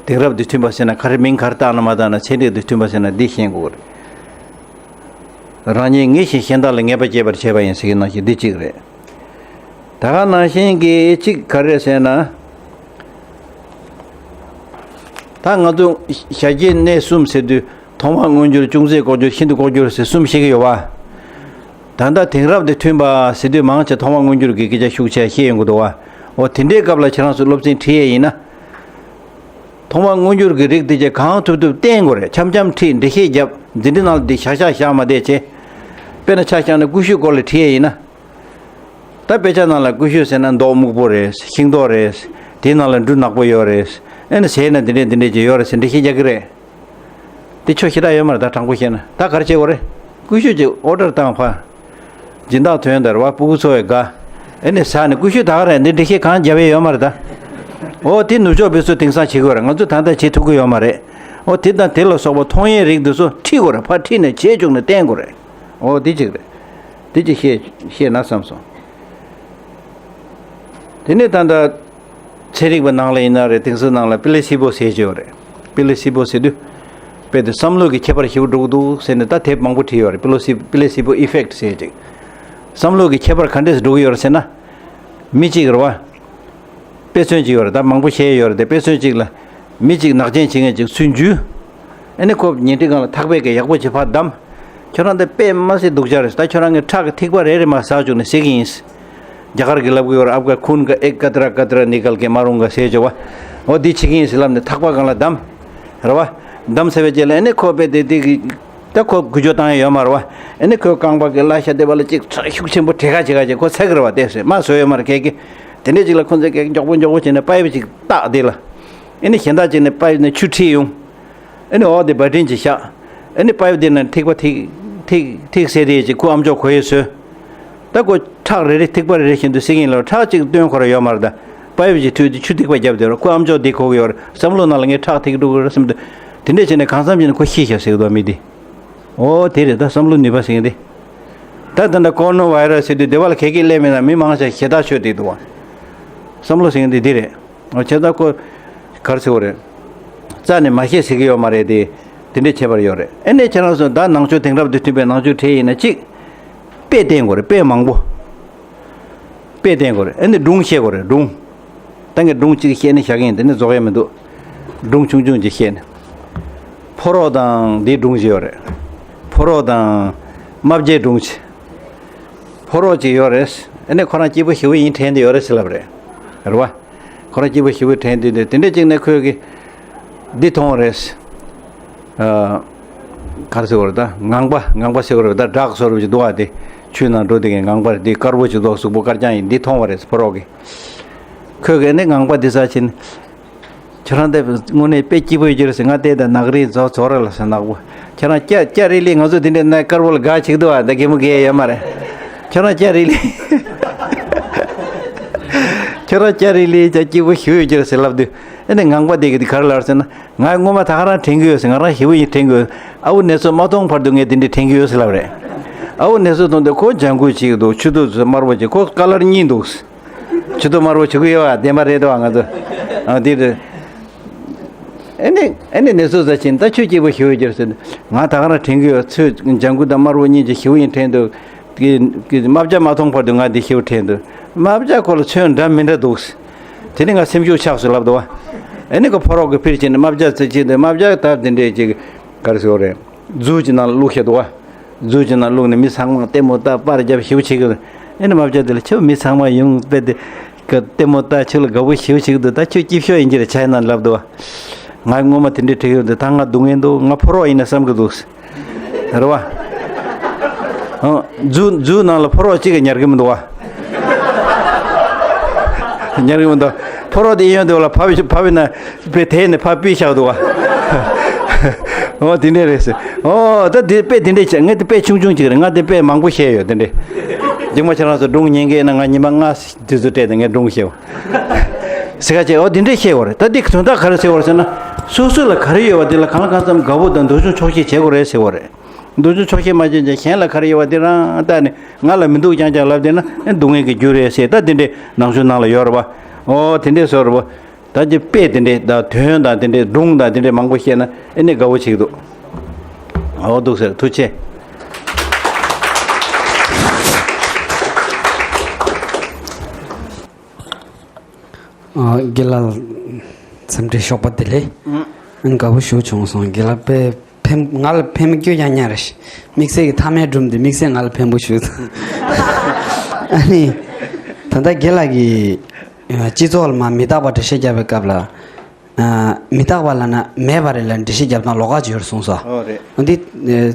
དེང་རབས་དང་མཐུན་པ་ཟེར་ན་ག་རེ། མིང་ག་རེ་བཏགས་ན་མ་བཏགས་ན། ཚན་རིག་དང་མཐུན་པ་ཟེར་ན་འདི་ཤེས་དགོས་རེད། རང་ཉིད་ངེས་ཤིང་གཞན་དག་ལ་ངེས་པ་སྐྱེད་པར་བྱེད་པ་ཡིན་ཟེར་གྱི་ནང་བཞིན་འདི་གཅིག་རེད། ད་ག་ནང་བཞིན་གྱི་གཅིག་ག་རེ་ཟེར་ན། ད་ང་ཚོ་བྱ་བྱེད་གནས་གསུམ་ཟེར་དུས། ཐོག་མར་མངོན་གྱུར། ཅུང་ཟད་ལྐོག་གྱུར། ཤིན་ཏུ་ལྐོག་གྱུར་ཟེར་གསུམ་བཤད་ཀྱི་ཡོད་བ། ད་ལྟ་དེང་རབས་དང་མཐུན་པ་ཟེར་དུས་མང་ཆེ་ཐོག་མར་མངོན་གྱུར་གྱི་སྐད་ཆ་ཤུགས་ཆེ་བཤད་ཡོང་གི་འདུག་བ། འོ་དེ་འདྲའི་སྐབས་ལ་ཁྱེད་རང་ཚོ་སློབ་ཚན་ཁྲིད་ཡས་ཡིན་ན། ཐོག་མར་མངོན་གྱུར་གྱི་རིགས་དེ་ཚོ་གང་ཐུབ་ཐུབ་བསྟན་དགོས་རེད། འཆམ་འཆམ་ཁྲིད། འགྲེལ་བཤད་རྒྱབ། འཛིན་གྲྭ་ནང་ལ་དེ་བཞག་བཞག་བཞག་མ་བསྡད་བྱས། དཔེར་ན་ཆ་བཞག་ན་ཀུ་ཤུའི་སྐོར་ལ་ཁྲིད་ཡས་ཡིན་ན། ད་དཔེ་ཆ་ནང་ལ་ཀུ་ཤུ་ཟེར་ན་མདོག་སྨུག་པོ་རེད། ཤིང་ཏོག་རེད། དེའི་ནང་ལ་འབྲུ་ནག་པོ་ཡོད་རེད། ཨེ་ནི་ཟས་ན་འདི་འདྲས་འདི་འདྲས་ཅིག་ཡོད་རེད་ཟེར་འགྲེལ་བཤད་རྒྱག་གི་རེད། དེ་ཆོ་ཞེ་དྲག་ཡོད་མ་རེད། ད་དྲང་པོ་བཤད་ན་ད་ག་རེ་བྱེད་དགོས་རེད། ཀུ་ཤུ་ཅིག་ཨོ་ཌར་བཏང་། ཕར་སྦྱིན་བདག་དོན་དར་བ་སྤུ་གུ་འཚོ་བའི་དགའ། ཨེ་ནི་ཟ་ནས་ཀུ་ཤུ་ད་ག་རེད། འདི་འགྲེལ་བཤད་གང་རྒྱབ་ཡས་ཡོད་མ་རེད་ད། འོ་དེ་ནུབ་ཕྱོགས་པའི་ཚོ་དེང་སང་བྱེད་དགོས་རེད། ང་ཚོ་ད་ལྟ་བྱེད་ཐུབ་ཀྱི་ཡོད་མ་རེད། འོ་དེ་དང་དེ་ལ་སོགས་པ་མཐོང་ཡས་རིགས་འདི་ཚོ་ཁྲིད་དགོས་རེད། ཕར་ཁྲིད་ནས་བྱས་བཅུག་ནས་བསྟན་དགོས་རེད། འོ་དེ་གཅིག་རེད། དེ་གཅིག་བཤད་བཤད་ན་བསམ་སོང་། དེ་ནས་ད་ལྟ་ ཚན་རིག་པ་ནང་ལ་ཡིན་ན་རེད། དེང་སང་ནང་ལ་པི་ལེ་སི་བོ་ཟེར་གྱི་ཡོད་རེད། པི་ལེ་སི་བོ་ཟེར་དུས་དཔེ་དེ་བསམ་བློ་གི་ཁྱད་པར་ཞེ་པོ་འགྲོ་གི་འདུག་ཟེར་ནས་ད་དེབ་མང་པོ་བྲིས་ཡོད་རེད། པི་ལེ་སི་པི་ལེ་སི་བོ་ཨི་ཕེག་ཊི་ཟེར་ཅིག་བསམ་བློ་གི་ཁྱད་པར་ག་འདྲས་སུ་འགྲོ་གི་ཡོད་རེད་ཟེར་ན། མི་གཅིག་རེད་བ། དཔེ་མཚོན་གཅིག་ཡོད་རེད། ད་མང་པོ་བཤད་ཡོད་རེད་དེ། དཔེ་མཚོན་གཅིག་ལ། མི་གཅིག་ནག་ཅན་བྱེད་མཁན་གཅིག་ཚུར་འཇུས། ཨ་ནི་ཁོ་ཉལ་ཁྲི་སྒང་ལ་ཐག་པས་ཀྱི་ཡག་པོ་བྱེད་ཕར་བསྡམས། ཁྱོད་རང་འདི་དཔེ་མ་སྲིད་སྡུག་ཅག་རེད། ད་ཁྱོད་རང་གི་ཁྲག་གི་ཐིགས་པ་རེ་རེ་མར་ཟག་བཅུག་ནས་ཟེར་གི་ཡིན། རྒྱ་གར་གྱི་ལབ་གི་ཡོད་རེད། आपका खून का एक कतरा कतरा निकाल के मारूंगा ཟེར་བྱས་བ། འོ་འདི་བྱེད་ཀྱི་ཡིན་ཟེར་ལབ་ནས་ཐག་པ་སྒང་ལ་བསྡམས། རེད་བ། བསྡམས་ཚར་བའི་རྗེས་ལ་ཨ་ནི་ཁོ་དཔེ་དེ་དེ་གི། ད་ཁོ་འགུལ་སྐྱོད་བཏང་ཡ་ཡོད་མ་རེད་བ། ཨ་ནི་ཁོའི་རྐང་པ་གི་བརླ་ཤ་དེ་བ་ལ་ཅིག་ཚ་ཤུགས་ཆེན་པོ་བྲེད་ཁ་བྱེད་ཁ་བྱེད། ཁོ་ཚ་གི་རེད་བ། བལྟས་སོང་། མ་བཟོས་ཡོད་མ་རེད་ཁྱེད་ཀྱིས། དེ་འདྲས་ཅིག་ལ་ཁོ་ཚོས་ཀྱིས་མགྱོགས་པོ་མགྱོགས་པོ་བྱས་ནས་པའིབ་ཅིག་བཏགས་དེ་ལ། ཨ་ནི་གཞན་དག་ཅིག་ནས་པའིབ་ནས་ཆུ་ཁྲིད་ཡོང་། ཨ་ནི་འོ་དེ་བ་ཏྲིན་ཅིག་བཞག་ཨ་ནི་པའིབ་དེ་ནས་ཐིགས་པ་ཐིགས་ཐིགས་ཐིགས་ཟེར་དེ་ཅིག་ཁོ་ཨམ་ཅོག་གོ་ཡས་བཟོས། ད་ཁོ་ཁྲག་རེ་རེ་ཐིགས་པ་རེ་རེ་བཞིན་དུ་སྲིད་ཀྱིན་ལ། ཁྲག་ཅིག་བཏོན་ཁོ་ར་ཡོད་མ་རེད། ད་པའིབ་ཅིག་མཐུད་དེ་ཆུ་ཐིགས་པ་བརྒྱབ་དེ་ར། ཁོ་ཨམ་ཅོག་དེ་གོ་གི་ཡོད་རེད། བསམ་བློ་ནང་ལ་ངས་ཁྲག་ཐིགས་འགྲོ་གི་རེད་བསམ་དུས། དེ་འདྲས་བྱས་ནས་གང་འཚམ་བྱས་ནས་ཁོ་ཤི་ཤག་ཟེར་གི་འདུག་མི་དེ། འོ་དེ་རེད། ད་བསམ་བློ་ནུས་པ་ཟེར་གི་དེ། ད་ད་ལྟ་ཀོ་རོ་ན་བྷའི་ར་སི་ཟེར་དུས་དེ་བ་ལ་གད་ཀྱིས་སླེབས་མེད་ན་མི་མང་ཆེ་ཞེ་ཐག་ཆོད་བསྡད་འདུག་བ། བསམ་བློ་ཟེར་གི་དེ་འདི་རེད། འོ་བྱས་ཙང་ཁོ་ག་རེ་ཟེར་དགོས་རེད། རྩ་ནས་མ་ཤེས་ཟེར་གི་ཡོད་མ་རེད་དེ། དེ་འདྲས་ཁྱད་པར་ཡོད་རེད། ཨ་ནི་ཁྱེད་རང་ཚོ་ད་ནང་ཆོས་དེང་རབས་དང་མཐུན་པའི་ནང་ཆོས་ཁྲིད་ཡིན་ན་གཅིག་དཔེ་བསྟན་དགོས་རེད། དཔེ་མང་པོ། དཔེ་བསྟན་དགོས་རེད། ཨ་ནི་སྒྲུང་བཤད་དགོས་རེད། སྒྲུང་། ད་ངས་སྒྲུང་གཅིག་བཤད་ནས་བཞག་གི་ཡིན། དེ་ནས་རྫོགས་ཡས་མི་འདུག་སྒྲུང་ཆུང་ཆུང་ཅིག་བཤད་ནས། ཕོ་རོག་དང་དེའི་སྒྲུང་ཅིག་ཡོད་རེད། ཕོ་རོག་དང་རྨ་བྱའི་སྒྲུང་ཅིག་ཕོ་རོག་ཅིག་ཡོད་རེད། ཨ་ནི་ཁོ་རང་སྐྱིད་པོ་ཞེ་པོ་ཡིན་དྲན་དེ་ཡོད་རེད་ཟེར་ལབ་རེད། རེད་བ། ཁོ་རང་སྐྱིད་པོ་ཞེ་པོ་དྲན་དུས་དེ་དེ་འདྲས་ཅིག་ནས་ཁོས་གི་འདི་མཐོང་བ་རེད། ཨ། ག་རེ་ཟེར་བ་རེད་ད། ངང་པ། ངང་པ་ཟེར་བ་རེད་ད། སྦྲག་བཟོ་འདྲ་ཅིག་འདུག་ཨ། དེ་ཆུའི་ནང་འགྲོ་དེ་གི་ངང་པ་རེད། དེ་དཀར་པོ་ཅིག་འདུག་གཟུགས་པོ་དཀར་རྐྱང་ཡིན། འདི་མཐོང་བ་རེད་ཕོ་རོག་གིས། ཁོས་གི་ནི་ངང་པ་འདི་ཟ་ཕྱིན། ཁྱོད་རང་དེ་དངོས་གནས་དཔེ་སྐྱིད་པོ་ཡོད་ཀྱི་རེད་ཟེར། ང་བལྟས་ད་ནག་རིལ་རྫོགས་རྫོགས་རེད་ལ་ཟེར། ནག་པོ། ཁྱོད་རང་སྐྱ་སྐྱ་རིལ་ལི། ང་ཚོ་དེ་འདྲའི་ནས་དཀར་པོ་ལ་དགའ་བྱེད་ཀྱི་འདུག་ཨ། ད་གད་མོ་བགད་ཡ་ཡོད་མ་རེད། ཁྱོད་རང་སྐྱ་རིལ་ལི། ཁྱོད་རང་སྐྱ་རིལ་ལི་ཅག་སྐྱིད་པོ་ཞེ་པོ་ཡོད་ཀྱི་རེད་ཟེར་ལབ་དུས། ཨ་ནི་ངང་པ་དེ་གིས་དེ་ག་རེ་ལབ་ཟེར་ན། ང་སྔོན་མ་ད་ག་རང་དྲན་གྱི་ཡོད་ཟེར། ང་རང་ཞེ་པོ་ཡིན་དྲན་གྱི་ཡོད། ཨ་བོ་ནེ་ཙོ་མ་མཐོང་བར་དུ་ངས་དེ་འདྲ་དྲན་གྱི་ཡོད་ཟེར་ལབ་རེད། ཨ་བོ་ནེ་ཙོ་མཐོང་དུས་ཁོ་ལྗང་གུ་ཅིག་འདུག་ཆུ་ཐིགས་དམར་པོ་ཅིག་ཁོ་ཀ་ལར་གཉིས་འདུག་ཆུ་ཐིགས་དམར་པོ་བྱེད་ཀྱི་ཡོད་པ་བདེན་པ་རེད་དོ། ང་ཚོ་ཨ་དེ་རེད། ཨ་ནི་ཨ་ནི་ནེ་ཙོ་ཟ་ཕྱིན། ད་ཁྱོད་སྐྱིད་པོ་ཞེ་པོ་ཡོད་ཀྱི་རེད་ཟེར། ང་ད་ག་རང་དྲན་གྱི་ཡོད། ཚོས་ལྗང་གུ་དང་དམར་པོ་གཉིས་ཀྱི་ཞེ་པོ་ཡིན་དྲན་འདུག་གི་རྨ་བྱ་མ་མཐོང་བར་དུ་ང་འདི་ཞེ་པོ་དྲན་འདུག་རྨ་བྱ་ཁོ་ལ་ཚོན་འདྲ་མི་འདྲ་འདུག་དེ་ནི་ང་སེམས་ཤུགས་ཆག་སོང་ལབ་འདུག་ཨ་ནི་ཁོ་ཕོ་རོག་གི་ཕིར་ཕྱིན་ནས་རྨ་བྱ་རྩེ་ཕྱིན་ཏེ། རྨ་བྱ་ད་འདི་འདྲས་ཅིག་ག་རེ་ཟེར་དགོས་རེད། ཛུ་ཅིག་ནང་ལ་བླུགས་བཞག་འདུག་བ། ཛུ་ཅིག་ནང་བླུགས་ནས་མི་ཚང་མ་ལྟད་མོ་ལྟ་པར་རྒྱབ་ཞེ་པོ་བྱེད་ཀྱི་འདུག་ཨེ་ནི་རྨ་བྱ་དེ་ལ་ཁྱོད་མི་ཚང་མ་ཡོང་དཔེ་དེ་ག་ལྟད་མོ་ལྟ་ཁྱོད་ལ་དགའ་པོ་ཞེ་པོ་བྱེད་ཀྱི་འདུག་ད་ཁྱོད་སྐྱིད་ཤོས་ཡིན་གྱི་རེད་ཆ་ཡིན་ན་ལབ་འདུག་བ། ང་སྔོན་མ་དེ་འདྲས་དྲན་གྱི་ཡོད་འདུག་ད་ང་སྡུག་བསྔལ་འདུག་ང་ཕོ་རོག་ཡིན་ན་བསམ་གྱི་འདུག་རེད་བ། ཨང་། ཛུ་ཛུ་ནང་ལ་ཕོ་རོག་གཅིག་གིས་ཉར་གྱི་མི་འདུག་བ། ཉར་གྱི་མི་འདུག་ཕོ་རོག་དེ་གཡོན་དེ་བ་ལ་བབས་བྱས་བབས་ན་པའི་དེ་ནས་ཕར་ཕུད་བཞག་འདུག་བ། འོ་དེ་འདྲས་རེད་ཟེར། འོ་ད་དེ་དཔེ་དེ་འདྲས་བྱས། ངས་དེ་དཔེ་ཆུང་ཆུང་ཅིག་རེད། ང་དེ་དཔེ་མང་པོ་བཤད་ཡོད་དེ་འདྲས། རྗེས་མ་ཁྱེད་རང་ཚོ་སྒྲུང་ཉན་གི་ཡིན་ན་ང་ཉི་མ་ལྔ་དུས་ཚོད་སྤྲད་དེ་ངས་སྒྲུང་བཤད་པ། ཟེར་ཁ་བྱས། འོ་དེ་འདྲས་བཤད་པ་རེད། ད་དེ་དོན་དག་ག་རེ་ཟེར་བ་རེད་ཟེར་ན། སོ་སོ་ལ་ག་རེ་ཡོད་པ་དེ་ལ་གང་ལ་གང་འཚམ་དགའ་པོ་དང་འདོད་ཆུང་ཆོག་ཤེས་བྱེད་དགོས་རེད་ཟེར་བ་རེད། འདོད་ཆུང་ཆོག་ཤེས་མ་བྱས་ཀྱང་གཞན་ལ་ག་རེ་ཡོད་པ་དེ་རང་ལྟ་ནས། ང་ལ་མི་འདུག་རྐྱང་རྐྱང་ལབ་བསྡད་ན་ཨེ་སྡུག་བསྔལ་གྱི་རྒྱུ་རེད་ཟེར། ད་དེ་འདྲས་ནང་ཆོས་ནང་ལ་ཡོད་རེད་པ། ཨོ་དེ་འདྲས་བཟོ་རེད་པ། ད་ཀྱི་དཔེ་དེ་འདྲས་དང་དོན་དང་དེ་འདྲས་སྒྲུང་དང་དེ་འདྲས་མང་པོ་བཤད་ན་ཨེ་ནས་དགའ་པོ་བྱེད་ཀྱི་འདུག་ཨོ་འདུག་ཟེར། ཐུགས་རྗེ་ཆེ། ཨ། དགེ་ལགས་འཚམས་འདྲི་ཤོག་པ་དེ་ལས། ཨང་། དགའ་པོ་ཞེ་པོ་བྱུང་སོང་། དགེ་ལགས་དཔེ་ཕན། ང་ལ་ཕན་པོ་སྐྱོ་ཡང་ཉག་རེད། དམིགས་བསལ་གྱི་མཐའ་མའི་སྒྲུང་དེ་དམིགས་བསལ་ང་ལ་ཕན་པོ་ཞེ་པོ་འདུག་ཨ་ནི། ད་ལྟ་དགེ་ལགས་ཀྱིས་སྤྱི་ཚོགས་ལ་མར་མི་རྟག་པ་འགྲེལ་བཤད་བརྒྱབ་པའི་སྐབས་ལ། ཨ། མི་རྟག་པ་ལབ་ན་མེད་པ་རེད་ལབ་འགྲེལ་བཤད་བརྒྱབ་སྟངས་ལོགས་ཀ་ཅིག་ཡོད་རེད་གསུངས་སོང་། ཨོ་རེད། འདི་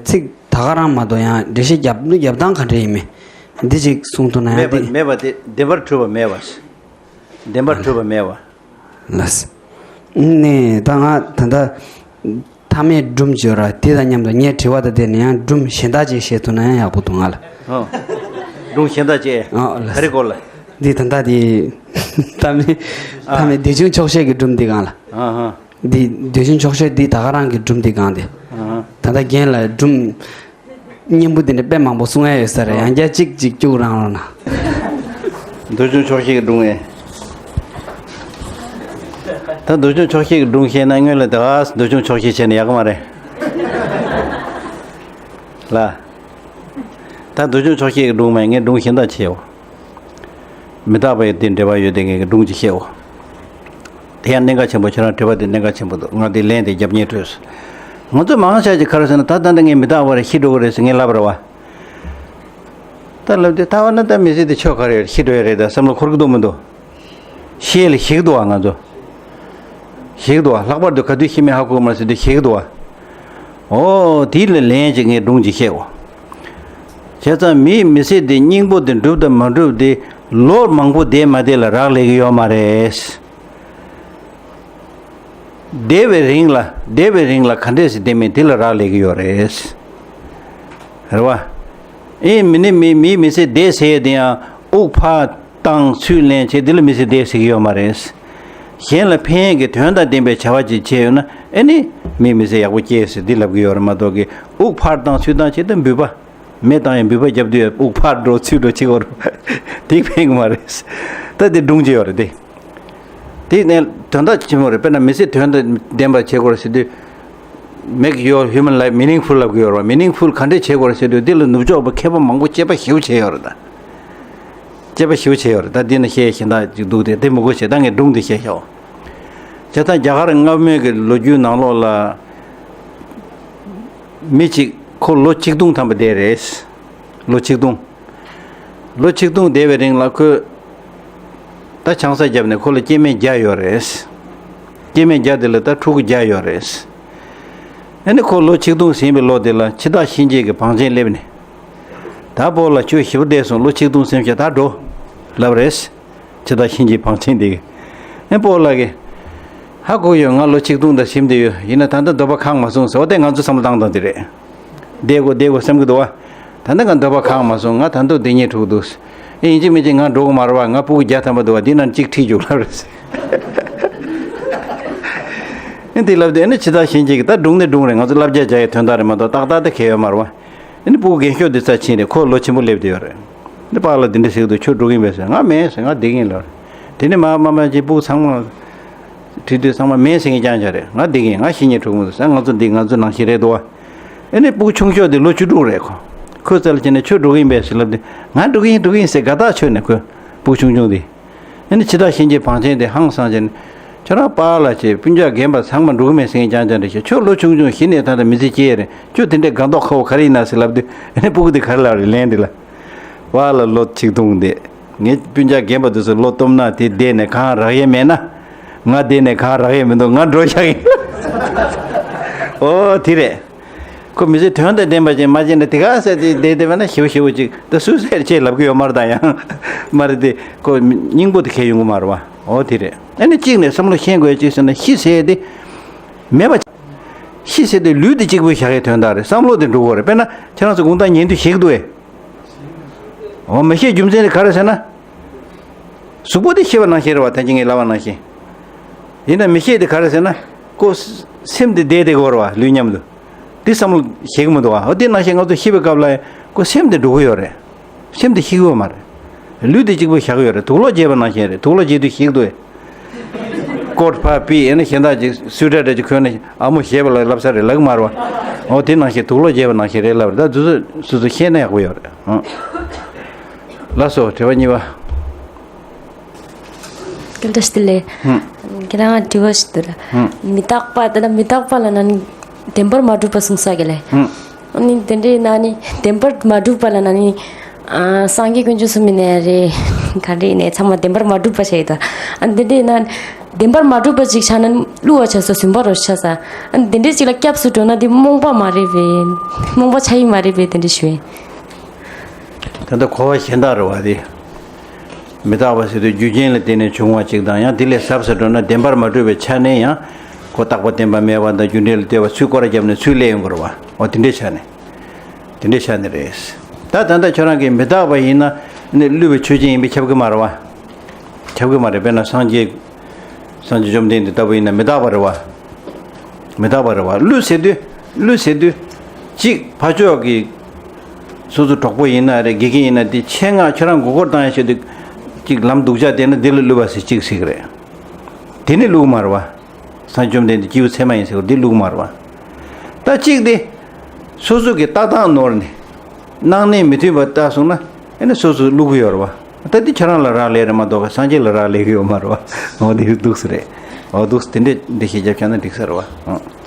ཚིག་ད་ག་རང་མ་གཏོགས་ཡང་འགྲེལ་བཤད་བརྒྱབ་བརྒྱབ་སྟངས་ག་འདྲ་ཡིན་མིན། འདི་ཅིག་གསུང་ཐུབ་ན་ཡང་མེད་པ། འདི་མེད་པ་དེ་བདེན་པར་གྲུབ་པ་མེད་པ། བདེན་པར་གྲུབ་པ་མེད་པ། ལགས། ནས་ད་ང་ད་ལྟ་མཐའ་མའི་སྒྲུང་བརྗོད་ར་དེ་དང་མཉམ་དུ་ངས་དྲི་བ་དང་དེ་ནས་ཡང་སྒྲུང་གཞན་དག་ཅིག་བཤད་ཐུབ་ན་ཡང་ཡག་པོ་འདུག་ང་ལ། ཨོ། སྒྲུང་གཞན་དག་ཅིག་ཨོ་ལགས། ག་རེ་སྐོར་ལ། འདི་ད་ལྟ་དེ་མཐའ་མའི། ཨ། མཐའ་མའི་འདོད་ཆུང་ཆོག་ཤེས་ཀྱི་སྒྲུང་འདི་སྒང་ལ། ཨ་ཧ། འདི་འདོད་ཆུང་ཆོག་ཤེས་འདི་ད་ག་རང་གི་སྒྲུང་འདི་སྒང་དེ། ཨ་ཧ། ད་ལྟ་རྒན་ལ་སྒྲུང་སྙན་པོ་འདི་འདྲ་དཔེ་མང་པོ་གསུང་ཡ་ཡོད་ས་རེད། ཨ། ཡང་བསྐྱར་གཅིག་གཅིག་སྐྱུག་རང་རོགས་གནང་། འདོད་ཆུང་ཆོག་ཤེས་ཀྱི་སྒྲུང་ཨེ། ད་འདུལ་བྱུང་ཆོག་ཤེས་ཀྱི་སྒྲུང་བཤད་ན་སྔོན་ལ་ད་ག་འདུལ་བྱུང་ཆོག་ཤེས་བྱས་ན་ཡག་གི་མ་རེད་ལ། ད་འདུལ་བྱུང་ཆོག་ཤེས་ཀྱི་སྒྲུང་མ་ངས་སྒྲུང་གཞན་དག་བྱེད་འོ། མི་རྟག་པའི་དེ་འབྲེལ་བ་ཡོད་དེ་ངས་སྒྲུང་ཅིག་བཤད་འོ། དེ་ཡང་གནད་འགག་ཆེན་པོ། ཁྱེད་རང་དྲི་བ་དེ་གནད་འགག་ཆེན་པོ་འདུག་ང་དེ་ལན་དེ་རྒྱབ་སྙིང་འདོད། ང་ཚོ་མང་ཆེ་ཅིག་ག་རེ་ཟེར་ན། ད་ད་ལྟ་ངས་མི་རྟག་པ་རེད། ཤི་འགྲོ་གི་རེད་ཟེར་ངས་ལབ་རེད་བ། ད་ལབ་དུས་ད་བ་ན་ད་མི་ཚེ་འདི་ཆོག་ག་རེ་ཡོད། ཤི་འགྲོ་ཡ་རེད། ད་བསམ་བློ་འཁོར་གི་འདུག་མི་འདུག་ཤེས་ལ་ཞིག་འདུག་བ། ང་ཚོ་ཞིག་འདུག་བ། ལྷག་པར་དུ་ག་དུས་ཤི་མིན་ཧ་གོ་མ་ཟེར་དུས་ཞིག་འདུག་བ། ཨོ་དེ་ལ་ལན་ཅིག་ངས་སྒྲུང་ཅིག་བཤད་འོ། བྱས་ཙང་མིའི་མི་ཚེ་འདི་སྙིང་པོ་འདི་འགྲུབ་དང་མ་འགྲུབ་དེ་ལོ་མང་པོ་བསྡད་མ་བསྡད་ལ་རག་ལས་ཀྱི་ཡོད་མ་རེད། བསྡད་པའི་རིང་ལ་བསྡད་པའི་རིང་ལ་ག་འདྲས་སེ་བསྡད་མིན་དེ་ལ་རག་ལས་ཀྱི་ཡོད་རེད། རེད་བ། ཨེ་མི་ནི་མི་མིའི་མི་ཚེ་བསྡད་ཟེར་ཡས་དེ་ཡང་དབུགས་ཕར་བཏང་ཚུར་ལེན་བྱས་དེ་ལ་མི་ཚེ་བསྡད་ཟེར་གྱི་ཡོད་མ་རེད། གཞན་ལ་ཕན་ཡས་ཀྱི་དོན་དང་ལྡན་པའི་བྱ་བ་ཅིག་བྱས་ཡོད་ན་ཨེ་ནི་མིའི་མི་ཚེ་ཡག་པོ་སྐྱེལ་ཟེར་འདི་ལབ་ཀྱི་ཡོད་རེད་མ་གཏོགས་ཀྱི་དབུགས་ཕར་བཏང་ཚུར་བཏང་བྱས་དེ་འབུད་པ། མེ་བཏང་ཡང་འབུད་པ་བརྒྱབ་དུས་དབུགས་ཕར་འགྲོ་ཚུར་འགྲོ་བྱེད་དགོས་རེད། དེ་ཕན་གི་མ་རེད། ད་དེ་སྒྲུང་ཅིག་ཡོད་རེད་དེ། དེ་ནས་དོན་དག་ཆེན་མོ་རེད། དཔེར་ན་མི་ཚེ་དོན་དང་ལྡན་པར་བྱེད་དགོས་རེད་ཟེར་དུས། Make your human life meaningful ལབ་ཀྱི་ཡོད་རེད་བ། Meaningful ག་འདྲས་བྱེད་དགོས་རེད་ཟེར་དུས་འདི་ལ་ནུབ་ཕྱོགས་པ་མཁས་པ་མང་པོ་དཔྱད་པ་ཞེ་པོ་བྱས་ཡོད་རེད་ད། དཔྱད་པ་ཞེ་པོ་བྱས་ཡོད་རེད་ད། འདི་ན་བཤད་གཞན་དག་ཅིག་འདུག་སྟེ་དེ་མི་དགོས་བྱས་ད་ངས་སྒྲུང་འདི་བཤད་ཤོག་བྱས་ཙང་རྒྱ་གར་སྔ་མོའི་གི་ལོ་རྒྱུས་ནང་ལོགས་ལ། མི་གཅིག་ཁོ་ལོ་ཆིག་སྟོང་ཐམ་པ་བསྡད་རེད། ལོ་ཆིག་སྟོང་། ལོ་ཆིག་སྟོང་བསྡད་པའི་རིང་ལ་ཁོས་ད་ཆང་ས་བརྒྱབ་ནས་ཁོ་ལ་སྐྱེ་དམན་བརྒྱ་ཡོད་རེད། སྐྱེ་དམན་བརྒྱ་དེ་ལ་ད་ཕྲུ་གུ་བརྒྱ་ཡོད་རེད། ཨ་ནི་ཁོ་ལོ་ཆིག་སྟོང་ཟིན་པའི་ལོ་དེ་ལ་འཆི་བདག་གཤིན་རྗེ་གི་བང་ཆེན་སླེབས་ནས། ད་སྤོ་ལགས་ཁྱོད་ཞེ་པོ་བསྡད་སོང་། ལོ་ཆིག་སྟོང་ཟིན་ཤག་ད་འགྲོ། ལབ་རེད། འཆི་བདག་གཤིན་རྗེའི་བང་ཆེན་དེ་གིས། ཨེ་སྤོ་ལགས་ཀྱིས། ཧ་གོ་ཡོད། ང་ལོ་ཆིག་སྟོང་དང་ཟིན་བསྡད་ཡོད། ཡིན་ན་ད་ལྟ་འདོད་པ་ཁེངས་མ་སོང་ཟེར་བ་དེ་ང་ཚོ་བསམ་བློ་བཏང་སྟངས་དེ་རེད། བསྡད་དགོས་བསྡད་དགོས་བསམ་གྱི་འདུག་བ། ད་ལྟ་ང་འདོད་པ་ཁེངས་མ་སོང་། ང་ད་དུང་བསྡད་སྙིང་བྲོ་གི་འདུག་ཨེ་ཡིན་གཅིག་མིན་གཅིག་ང་འགྲོ་གི་མ་རེད་བ། ང་ཕྲུ་གུ་བརྒྱ་ཐམ་པ་འདུག་བ། འདི་ནང་གཅིག་ཁྲིད་རྒྱུགས་ལབ་རེད་ཟེར། ཨེ་འདི་ལབ་དུས་ཨེ་ནི་འཆི་བདག་གཤིན་རྗེ་གིས་ད་སྒྲུང་ནི་སྒྲུང་རེད། ང་ཚོ་བསླབ་བྱ་བྱ་ཡའི་དོན་དག་རེད་མ་གཏོགས་ཏག་ཏག་དེ་གལ་ཡོད་མ་རེད་བ། ཨ་ནི་སྤུ་གུ་རྒན་ཤོས་འདི་རྩ་ཆེན་རེད། ཁོ་ལོ་ཆེན་པོ་སླེབས་བསྡད་ཡོད་རེད། འདི་པཱ་ལགས་འདི་འདྲ་ཟེར་གི་འདུག་ཁྱོད་འགྲོ་གི་ཡིན་པས་ཟེར། ང་མེད་ཟེར། ང་བསྡད་ཀྱི་ཡིན་ལབ་རེད། དེ་ནས་མར་མར་མར་ཅིག་སྤུ་གུ་ཚང་མ་ཁྲིད་དུས་ཚང་མ་མེད་ཟེར་མཁན་རྐྱང་རྐྱང་རེད། ང་བསྡད་ཀྱི་ཡིན། ང་ཤི་ཉེན་འཕྲོག་མི་འདུག་ཟེར། ང་ཚོ་འདི་ང་ཚོ་ནང་བཞིན་རེད་འདུག་བ། ཨ་ནི་སྤུ་གུ་ཆུང་ཤོས་འདི་ལོ་བཅུ་དྲུག་རེད། ཁོ་ཁོའི་རྩ་ལ་བྱས་ནས་ཁྱོད་འགྲོ་གི་ཡིན་པས་ཟེར་ལབ་དུས་ང་འགྲོ་གི་ཡིན་འགྲོ་གི་ཡིན་ཟེར་དགའ་ཐག་ཆོད་ནས། ཁོ་སྤུ་གུ་ཆུང་ཆུང་འདི། ཨ་ནི་འཆི་བདག་གཤིན་རྗེའི་བང་ཆེན་དེ་ཧང་སངས་བྱས་ནས། ཁྱོད་རང་པཱ་ལགས་ཀྱིས་སྤུན་ཀྱག་རྒན་པ་ཚང་མ་འགྲོ་གི་མེད་ཟེར་མཁན་རྐྱང་རྐྱང་རེད་ཤག་ཁྱོད་ལོ་ཆུང་ཆུང་གཞི་ནས་ད་ལྟ་མི་ཚེ་སྐྱེལ་ཡས་རེད། ཁྱོད་དེ་འདྲའི་སྒང་ཏོག་ཁ་བོ་ག་རེ་ཡིན་ན་ཟེར་ལབ་དུས། ཨ་ནི་སྤུ་གུ་དེ་ག་རེ་ལབ་རེད། ལན་འདི་ལ། པཱ་ལགས་ལོ་ཆིག་སྟོང་འདས། ངའི་སྤུན་ཀྱག་རྒན་པ་དེ་ཚོ་ལོ་སྟོབས་ན་དེ་བསྡད་ནས་གང་རག་ཡས་མེད་ན། ང་བསྡད་ནས་གང་རག་ཡས་མི་འདུག་ང་འགྲོ་བཞག་ཡིན། ཨོ་དེ་རེད། ཁོ་མི་ཚེ་དོན་དང་ལྡན་པ་ཅིག་མ་བྱས་ན་དེ་ག་ཟེར་དེ་བསྡད་བསྡད་པ་ན་ཞེ་པོ་ཞེ་པོ་ཅིག་ད་སུས་ཟེར་ཅེས་ལབ་ཀྱི་ཡོད་མ་རེད། ད་ཡང་མ་རེད་དེ་ཁོ་སྙིང་པོ་དེ་ཁེལ་ཡོང་གི་མ་རེད་བ། ཨོ་དེ་རེད། ཨ་ནི་གཅིག་ནས་བསམ་བློ་ཤེས་དགོས་ཅིག་ཟེར་ན་ཤི་ཟེར་དེ་མེད་པ། ཤི་ཟེར་དེ་ལུས་དེ་གཅིག་པུ་བཞག་ཡས་དོན་དག་རེད། བསམ་བློ་དེ་འགྲོ་དགོས་རེད། དཔེར་ན་ཁྱེད་རང་ཚོ་དགོང་དག་ཉལ་དུས་ཞིག་འདུག་ཨེ། འོ་མི་ཤེས་རྒྱུ་མཚན་དེ་ག་རེ་ཟེར་ན། གཟུགས་པོ་དེ་ཤི་བ་ནང་བཞིན་རེད་བ། ད་ཅི་ངས་ལབ་པ་ནང་བཞིན། ཡིན་ན་མི་ཤེས་དེ་ག་རེ་ཟེར་ན། ཁོ་སེམས་དེ་བསྡད་བསྡད་དགོས་རེད་བ། ལུས་མཉམ་དུ། དེ་བསམ་བློ་ཤེས་ཀྱི་མི་འདུག་བ། འོ་དེ་ནང་བཞིན་ང་ཚོ་ཤི་བའི་སྐབས་ལ་ཁོ་སེམས་དེ་འགྲོ་གི་ཡོད་རེད། སེམས་དེ་ཤི་གི་ཡོད་མ་རེད། ལུས་དེ་གཅིག་པུ་བཞག་གི་ཡོད་རེད། དུག་ལོག་བརྗེས་པ་ནང་བཞིན་རེད། དུག་ལོག་བརྗེས་དུས་ཤི་གི་འདུག་ཨེ། ཀོཊ་ཕར་ཕུད་ཡིན་ན་གཞན་དག་ཅིག་སུའི་ཊར་འདྲ་ཅིག་གོན་ནས་ཨ་མོ་བཞེས་པ་ལ་ལབ་ས་རེད་ལབ་ཀྱི་མ་རེད་བ། འོ་དེ་ནང་བཞིན་དུག་ལོག་བརྗེས་པ་ནང་བཞིན་རེད་ལབ་རེད། ད་དེ་ཚོ་སོ་སོ་ཤེས་ན་ཡག་པོ་ཡོད་རེད། ཨང་། ལགས་སོ། དྲི་བ་གཉིས་པ། སྐད་བརྡ་ཞུ་ལེ། ཧུམ། ཁྱེད་རང་དྲི་བ་ཞུ་དུ་ར། ཧུམ། མི་རྟག་པ་དེ་ལ་མི་རྟག་པ་ལ་ན་ནི་བདེན་པར་མ་གྲུབ་པ་གསུངས་ས་གི་ལེ། ཧུམ། ཨ་ནི་དེ་འདྲའི་ན་ནི་བདེན་པར་མ་གྲུབ་པ་ལ་ན་ནི། ཨ། སངས་རྒྱས་དཀོན་མཆོག་སུ་མི་ནས་རེད། ག་འདྲ་ཡིན་ནའི་ཚང་མ་བདེན་པར་མ་གྲུབ་པ་བྱས་ཡོད་ད། ཨ་ནི་དེ་འདྲའི་ན། བདེན་པར་མ་གྲུབ་པ་ཅིག་ཆགས་ན་བསླུ་བ་ཆགས་ས། ཟུན་པ་རོ་ཆགས་ས། ཨ་ནི་དེ་འདྲའི་ཅིག་ལ་སྐྱབས་སུ་འགྲོ་ན་དེ་རྨོངས་པ་མ་རེད་པས། རྨོངས་པ་ཆགས་ཡི་མ་རེད་པས། དེ་འདྲ་ཞུ་ཡིན། ད་ལྟ་གོ་བ་གཞན་དག་རེད་བ་དེ། མི་རྟག་པ་ཟེར་དུས་རྒྱུ་རྐྱེན་ལ་བརྟེན་ནས་བྱུང་བ་ཅིག་དང་། ཡང་དེ་ལས་ཟབ་ས་འགྲོ་ན་བདེན་པར་མ་གྲུབ་པའི་ཆ་ནས་ཡང་ཁོ་རྟག་པ་བརྟན་པ་མེད་པ་དང་རྒྱུ་འབྲས་ལ་ལྟོས་པ་ཚུར་སྐོར་ར་བརྒྱབ་ནས་ཚུར་སླེབས་ཡོང་དགོས་རེད་བ། འོ་དེ་འདྲའི་ཆ་ནས། དེ་འདྲའི་ཆ་ནས་རེད། ད་ད་ལྟ་ཁྱོད་རང་གིས་མི་རྟག་པ་ཡིན་ན་ནི་བསླུ་བའི་ཆོས་ཅན་ཡིན་པས་ཁྱབ་ཀྱི་མ་རེད་བ། ཁྱབ་ཀྱི་མ་རེད། དཔེར་ན་སངས་རྒྱས། སངས་རྒྱས་བཅོམ་ལྡན་འདས་ལྟ་བུ་ཡིན་ན་མི་རྟག་པ་རེད་བ། མི་རྟག་པ་རེད་བ། བསླུ་ཟེར་དུས། བསླུ་ཟེར་དུས། གཅིག་ཕར་ཕྱོགས་ཀྱི་སོ་སོ་གྲོགས་པོ་ཡིན་ན་རེད། དགེ་རྒན་ཡིན་ན། དེ་ཆེད་མངགས་ཁྱོད་རང་མགོ་སྐོར་བཏང་ཡ་ཆེད་དུ་གཅིག་ལམ་སྡུག་ཅག་བསྟན་ན་འདི་ལ་བསླུ་བ་ཟེར་གཅིག་ཟེར་གི་རེད། དེ་ནི་བླུགས་མ་རེད་བ། སངས་རྒྱས་བཅོམ་ལྡན་འདས་སྐྱེས་བུ་ཚད་མ་ཡིན་ཟེར་བ་འདི་བླུགས་མ་རེད་བ། ད་གཅིག་དེ། སོ་སོ་གི་ལྟ་སྟངས་ནོར་ནས། སྣང་གནས་མི་མཐུན་པ་ལྟ་སོང་ན། ཨེ་ནི་སོ་སོ་བླུགས་ཡོད་རེད་བ། ད་འདི་ཁྱེད་རང་ལ་རག་ལས་རེད་མ་གཏོགས་སངས་རྒྱས་ལ་རག་ལས་ཀྱི་ཡོད་མ་རེད་བ། འོ་འདི་འདུག་སེ་རེད། འོ་འདུག་སེ་དེ་འདྲས་འདི་ཤེས་རྒྱབ་ཆགས་ན་འགྲིག་ས་རེད་བ། ཨང་།